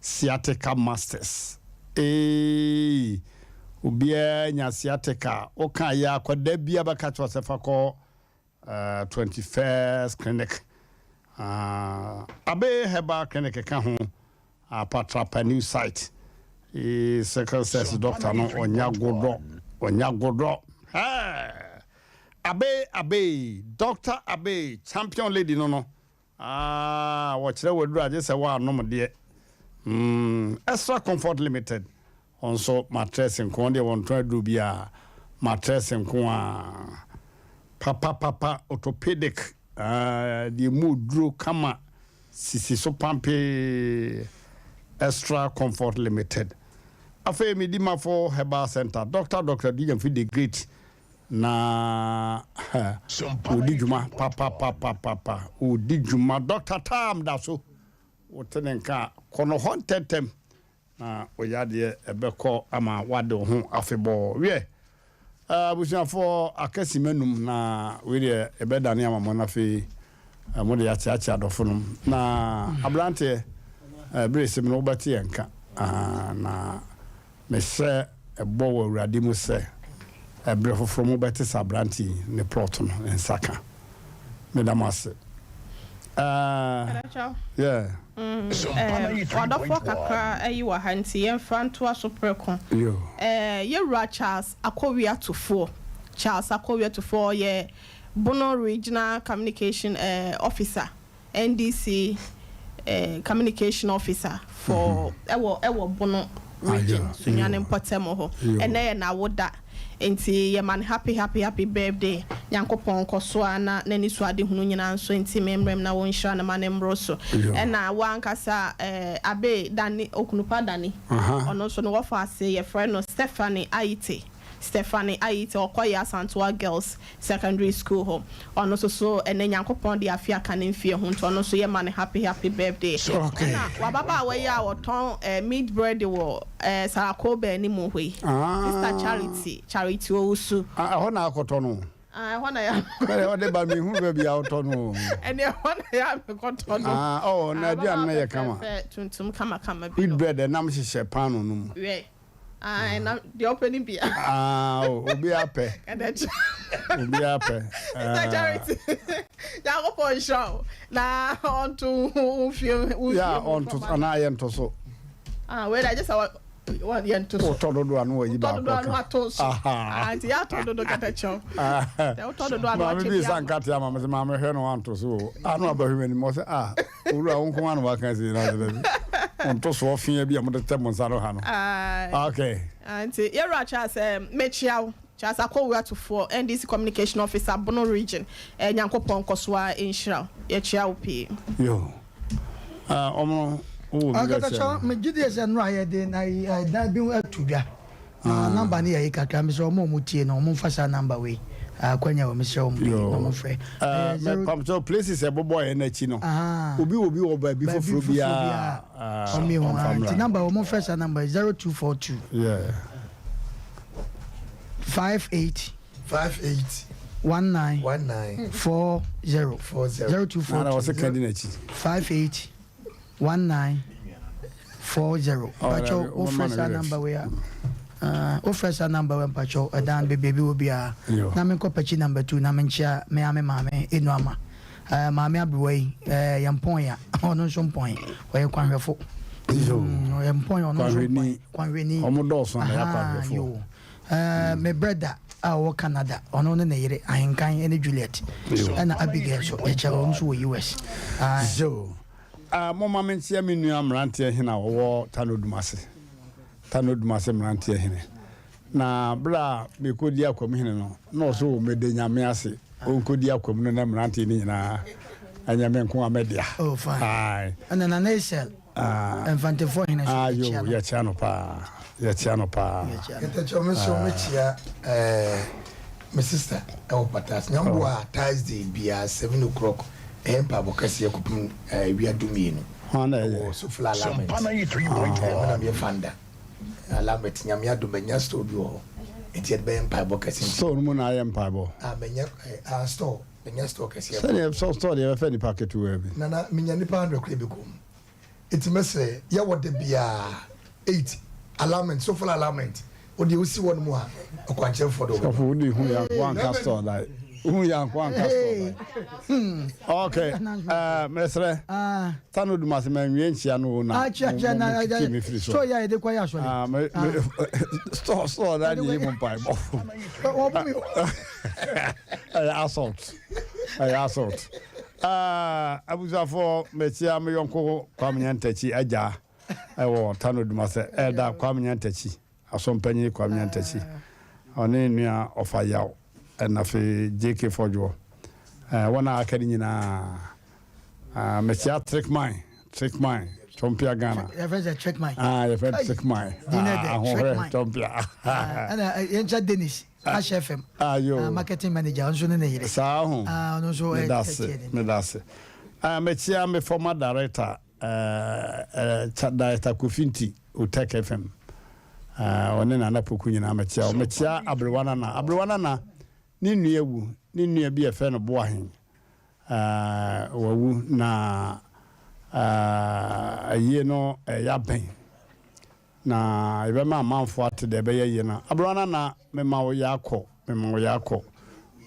Sciatica Masters. Eeii obiara nya sciatica a, woka yɛ akwadaa biara bɛka kyerɛ wo sɛ fa kɔ 21st Clinic. Abe Herbal Clinic ka ho, Apatrapa New Site. Ee, sickle cells doctor no ɔnya godɔ, ɔnya godɔ. Hɛɛ! Abe Abe, Doctor Abe, champion lady no no. Ah, wɔkyerɛ w'aduru a gye sɛ woanom deɛ. Mm, Extra Comfort Limited, wɔn nso matress nko, wɔn deɛ wɔntɔn aduro biara, matress nko ara. Papa papa orthopedic, ah, deɛ mu oduro kama, sisi so pampee, Extra Comfort Limited. Afei Medimafo Herbal Center, Doctor Doctor Dunyamfi the Great, Na ɔdi dwuma papapapapa, ɔdi dwuma. Dɔkta Tam da so, wote ne nka a, kɔ no hɔ ntɛntɛm na wo yadeɛ ɛbɛkɔ ama woade wo ho afebɔɔ. Wiɛ, abusuafoɔ, aka simma num na wei deɛ yɛbɛdane ama mo na afei mode akyeakyea adɔfo nom. Na aberanteɛ, bere sem no wobɛte yɛn nka na Mehyɛ bɔ wɔ Awurade mu sɛ ɛberɛ foforɔ mobɛte sɛ aberanteɛ yi ne plot no ne nsa ka. Meda mo ase. Ɛɛ, yeah. Mm, wadɔfoɔ kakra ayi wɔ ha nti yɛmfa ntoa so prɛko. Yo. Eh, yɛwura Charles Akowia Tufoɔ. Charles Akowia Tufoɔ ɔyɛ Bono Regional Communication eh, Officer. NDC communication officer for ɛwɔ ɛwɔ Bono region Sunyani mpɔtam hɔ. Ɛnɛ yɛ n'awoda nti yɛma no happy happy happy birthday. Nyankopɔn nkɔso ara na n'anisoadehunu nyinaa nso nti me mmerɛm na wɔnhyira no ma no mmoro so. Ɛna wo ankasa Abe Dani Okunupa Dani ɔno nso no wɔfa ase yɛfrɛ no Stephanie Ayite. Stephanie Ayite ɔkɔ yɛ Asantewa Girls Secondary School hɔ. Ɔno nso so ɛnɛ Nyankopɔn de afe aka ne mfeɛ ho nti ɔno nso yɛ ma no happy happy birthday. Ɛna w'ababaawa yi a ɔtɔn eh, meat bread wɔ eh, Sarakoba anim hɔ yi, Sister Charity, Charity Owusu. Ah, ɛhɔ na akɔtɔ no. Ah, ɛhɔ na yɛ. Bɛrɛ ɔde ba mi hu baabi a ɔtɔ no o. Ɛne ɛhɔ na yɛ amekɔtɔ no. Ah, oh, na aduane no yɛ kama. Fɛfɛ tuntum kama kama bi Wheat no. bread ɛnam hyehyɛ paano no mu. Wɛ. Ah, ɛnam deɛ ɔpɛ no bia. Ah, oh, obi apɛ. Ɛdɛ kyɛ. Obi apɛ. Sister Charity, Nyankopɔn nhyira wo na ɔnto wo fie wo fie Ya mu ɔnto fam. anaa yɛ nto so. Ah, wei da gye sɛ wɔ yɛ nto so. Wotɔ dodo ano wɔyi Wotɔ baako dodo ano ka. ato so. Aha. Ah, nti yɛatɔ dodo kɛtɛ kyɛw. Sɛ wotɔ dodo ano Maame akyɛ bi bi sa ama. nkate ama me sɛ maame hwɛ no wanto so o. Ano aba hwɛ m'anim ɔsɛ ah owura wo nko ara na waka sei na ɔsɛ dabi. Ɔnto so ɔfea bi a mode tɛ mo nsa no ha no. Aye. Okay. Ah, nti yɛwura Charles eh, mekyia wo. Charles Akowu Atufoɔ, NDC Communication Officer, Bono Region. Eh, Nyankopɔn nkɔ so ara nhyira wo. Yɛkyia wo pii. Yo. Ah, ɔmo wowɔ bi bɛkyɛ Akatakyɛ, no. megye die sɛ nnora yɛde na dan bi ho ato dwa. Na number no yɛ yi kakra, mesrɛ wɔn a wɔtie no, wɔmfa saa number wei. Akwanya wɔ, mesrɛ wɔn pii na wɔmfrɛ. Ɛyɛ zero. Pamkyɛw places ɛbobɔ yɛn n'akyi no. Ahaa. Obi wɔ bi wɔ baabi Baabi foforɔ foforɔ biara. biara. Ɔmmie ho. Ɔmfa Nti mmra. number wɔmfrɛ saa number yi, 0242. Yeah. 58. 58. 19. 19. 40. 40. 0242. Nana ɔsɛ ka di n'akyi. 58. 19 40. Mpakyɛw wofrɛ saa number wei a. Wofrɛ saa number wei mpakyɛw ɛdan baabi bi wɔ biara. Na menkɔ pɛkyi number 2 na menkyia me ame maame enu ama. Maame aberewa yi yɛ mpɔn ya ɔno nso mpɔn ɔyɛ kwanhwɛfo. Ɔyɛ mpɔn ɔno nso mpɔn kwanhwɛni. Ɔmo dɔɔso na yɛ kwanhwɛfo. Yo. Me brɛda a ɔwɔ Canada, ɔno ne ne yere Ahenkan ne Juliet, ɛna Abigail nso, yɛkyɛ wɔn nso wɔ US. Yo. Momma menkyea me nua mmeranteɛ hene a ɔwɔ Tano Dumase, Tano Dumase mmeranteɛ hene. Na berɛ a mekɔdi Akwam hene no, na ɔso o, meda Nyame ase, ɔnkɔdi Akwam no na mmeranteɛ no nyinaa ɛnyɛ me nko a mɛdea. Oh, fine. Aye. Ɛna Nana Esel, Ah, Mfantefoɔ hene nso, ah, yo, yɛkyea no. yɛkyea no paa, yɛkyea no paa. Kɛtɛkyɛ me nso mekyea eh, me sister ɛwɔ Patas. Nyamboa Thursday biara 7 o'clock ɛyɛ mpaebɔ kɛseɛ kɔpem eh, wia dumienu. Hwan na ɛyɛ? Ɛwɔ Sofla Alignment. Eh, me na meyɛ founder. Alignment, Nyame adom manya store bi wɔ hɔ. Nti yɛde bɛyɛ mpaebɔ kɛseɛ. Store no mu na ayɛ mpaebɔ? Ah, manya eh, ah, store. Menya store kɛseɛ paa. Sɛdeɛ sɛ store deɛ bɛfɛ nipa ketewaa bi. Nana menya nipa hundred koraa ɛbɛkɔ mu nti mɛsrɛ yɛwɔ da biaa eight alignment so full alignment wodeɛ wosi hɔ nom a ɔkwankyerɛfoɔ de wobɛba. Sɔfo wode hu yanko anka store da hu yanko anka store da ok eh, mesrɛ tano dumase manwie nkyia no o na mo mo mo me firi so store yɛ a yɛde kɔ yɛ asɔre ah me me store store da nye yi mo mpaebɔ wɔbo mi ɛyɛ assault ɛyɛ assault ah, abusuafoɔ mekyia me yɔnko Kwame Nyantakyi agya ɛwɔ Tano Dumasɛ ɛda Kwame Nyantakyi asɔmpanyin Kwame Nyantakyi ɔne nua ɔfa yaw ɛna afei JK Fɔdwoɔ wɔn a aka no nyinaa ah, mekyia Trickman Trickman Chompia Ghana yɛfrɛ sɛ Trickman ah yɛfrɛ Trickman ah ahohorɛ Chompia ɛna yɛnkyɛ Dennis Ash FM Ayo. Marketing manager ɔno nso ne ne yere. Saa ho. Ah, ɔno nso Meda ase, meda ase. Ah, mekyia me former director, eh, eh, Director Kofi Nti, Otec FM. Ah, ɔne Nana Poku nyinaa mekyia. Mekyia Aberewa Nana. Aberewa Nana, ne nua wu, ne nua bi yɛfrɛ no Boahen. Ah, wawu na ah, ayie no ɛyɛ abɛn. Na yɛbɛma amanfoɔ ate deɛ ɛbɛyɛ yie no. Aberewa Nana, mema wo yaakɔ, mema wo yaakɔ.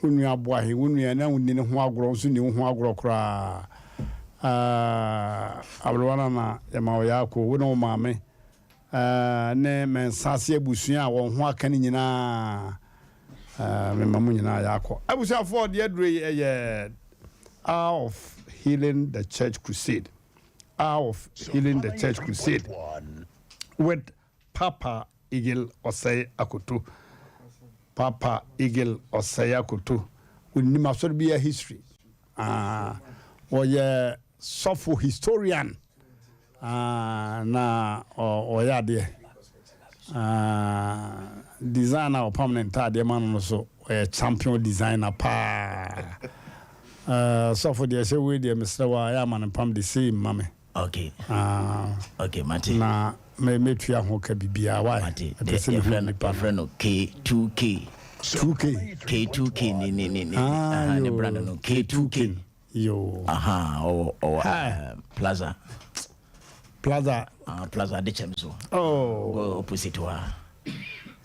Wo nua Aboahe, wo nua na wonni ne ho agorɔ, wo nso nni wo ho agorɔ koraa. Ah, Aberewa Nana, yɛma wo yaakɔ. Wo ne wo maame eh, ne Mensah ase abusua a wɔn ho aka no nyinaa, eh, mema mo nyinaa yaakɔ. Abusuafoɔ, deɛ aduro yi ɛyɛ Hour of Healing the Church Crusade. Hour of Healing the Church Crusade with Papa Eagle Osei Akoto. Papa Eagle Osei Akoto. Onim asɔre biara history. Ah, wɔyɛ sɔfo historian. Ah, na ɔyɛ adeɛ. Ah, designer a ɔpam ne ntaadeɛ ma no no so ɔyɛ champion designer paa. Uh, sɔfo deɛ ɛhyɛ wei deɛ mesrɛ wo a ɛyɛ ama no mpam the same ma me. Okay. Ah, okay, mate. Na me metua ho ka biribiara why? Mate. Mepɛ sɛ mehu nipa no. Yɛfrɛ no K2K. 2K. K2K ne ne ne ne ah, ne brand no K2K. Yoo. Aha, ɔwɔ ɔwɔ eh, plaza. Plaza. Ah, plaza adekyɛm so. Oh. Go opposite hɔ a.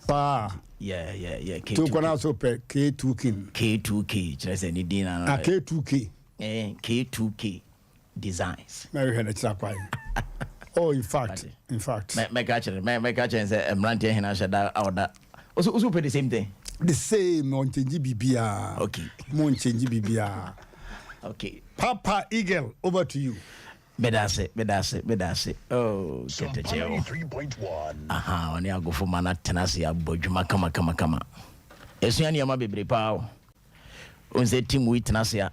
Paa. Yeah, yeah, yeah. K2. Tu kɔnɔ so pɛ K2 king. K2K kyerɛ sɛ ne din na. Ah, K2K. Eh, K2K designs. Mɛhwɛ ne kyerɛ kwan. Oh, in fact, in fact. Mɛka kyerɛ mɛka kyerɛ sɛ mmeranteɛ hena hyɛ da a ɔda. Osu osu pɛ the same thing. The same ɔnkyɛngye biribiara. Okay. Mo nkyɛngye biribiara. Okay. Papa Eagle, over to you. Meda ase, meda ase, meda ase. Oh, kɛtɛkyɛ o. Aha, ɔne agofo ma no atena ase abɔ adwuma kama kama kama. Esua nneɛma bebree paa o. Ohun sɛ team wei tena ase a,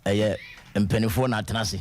ɛyɛ mpanimfoɔ na atena ase.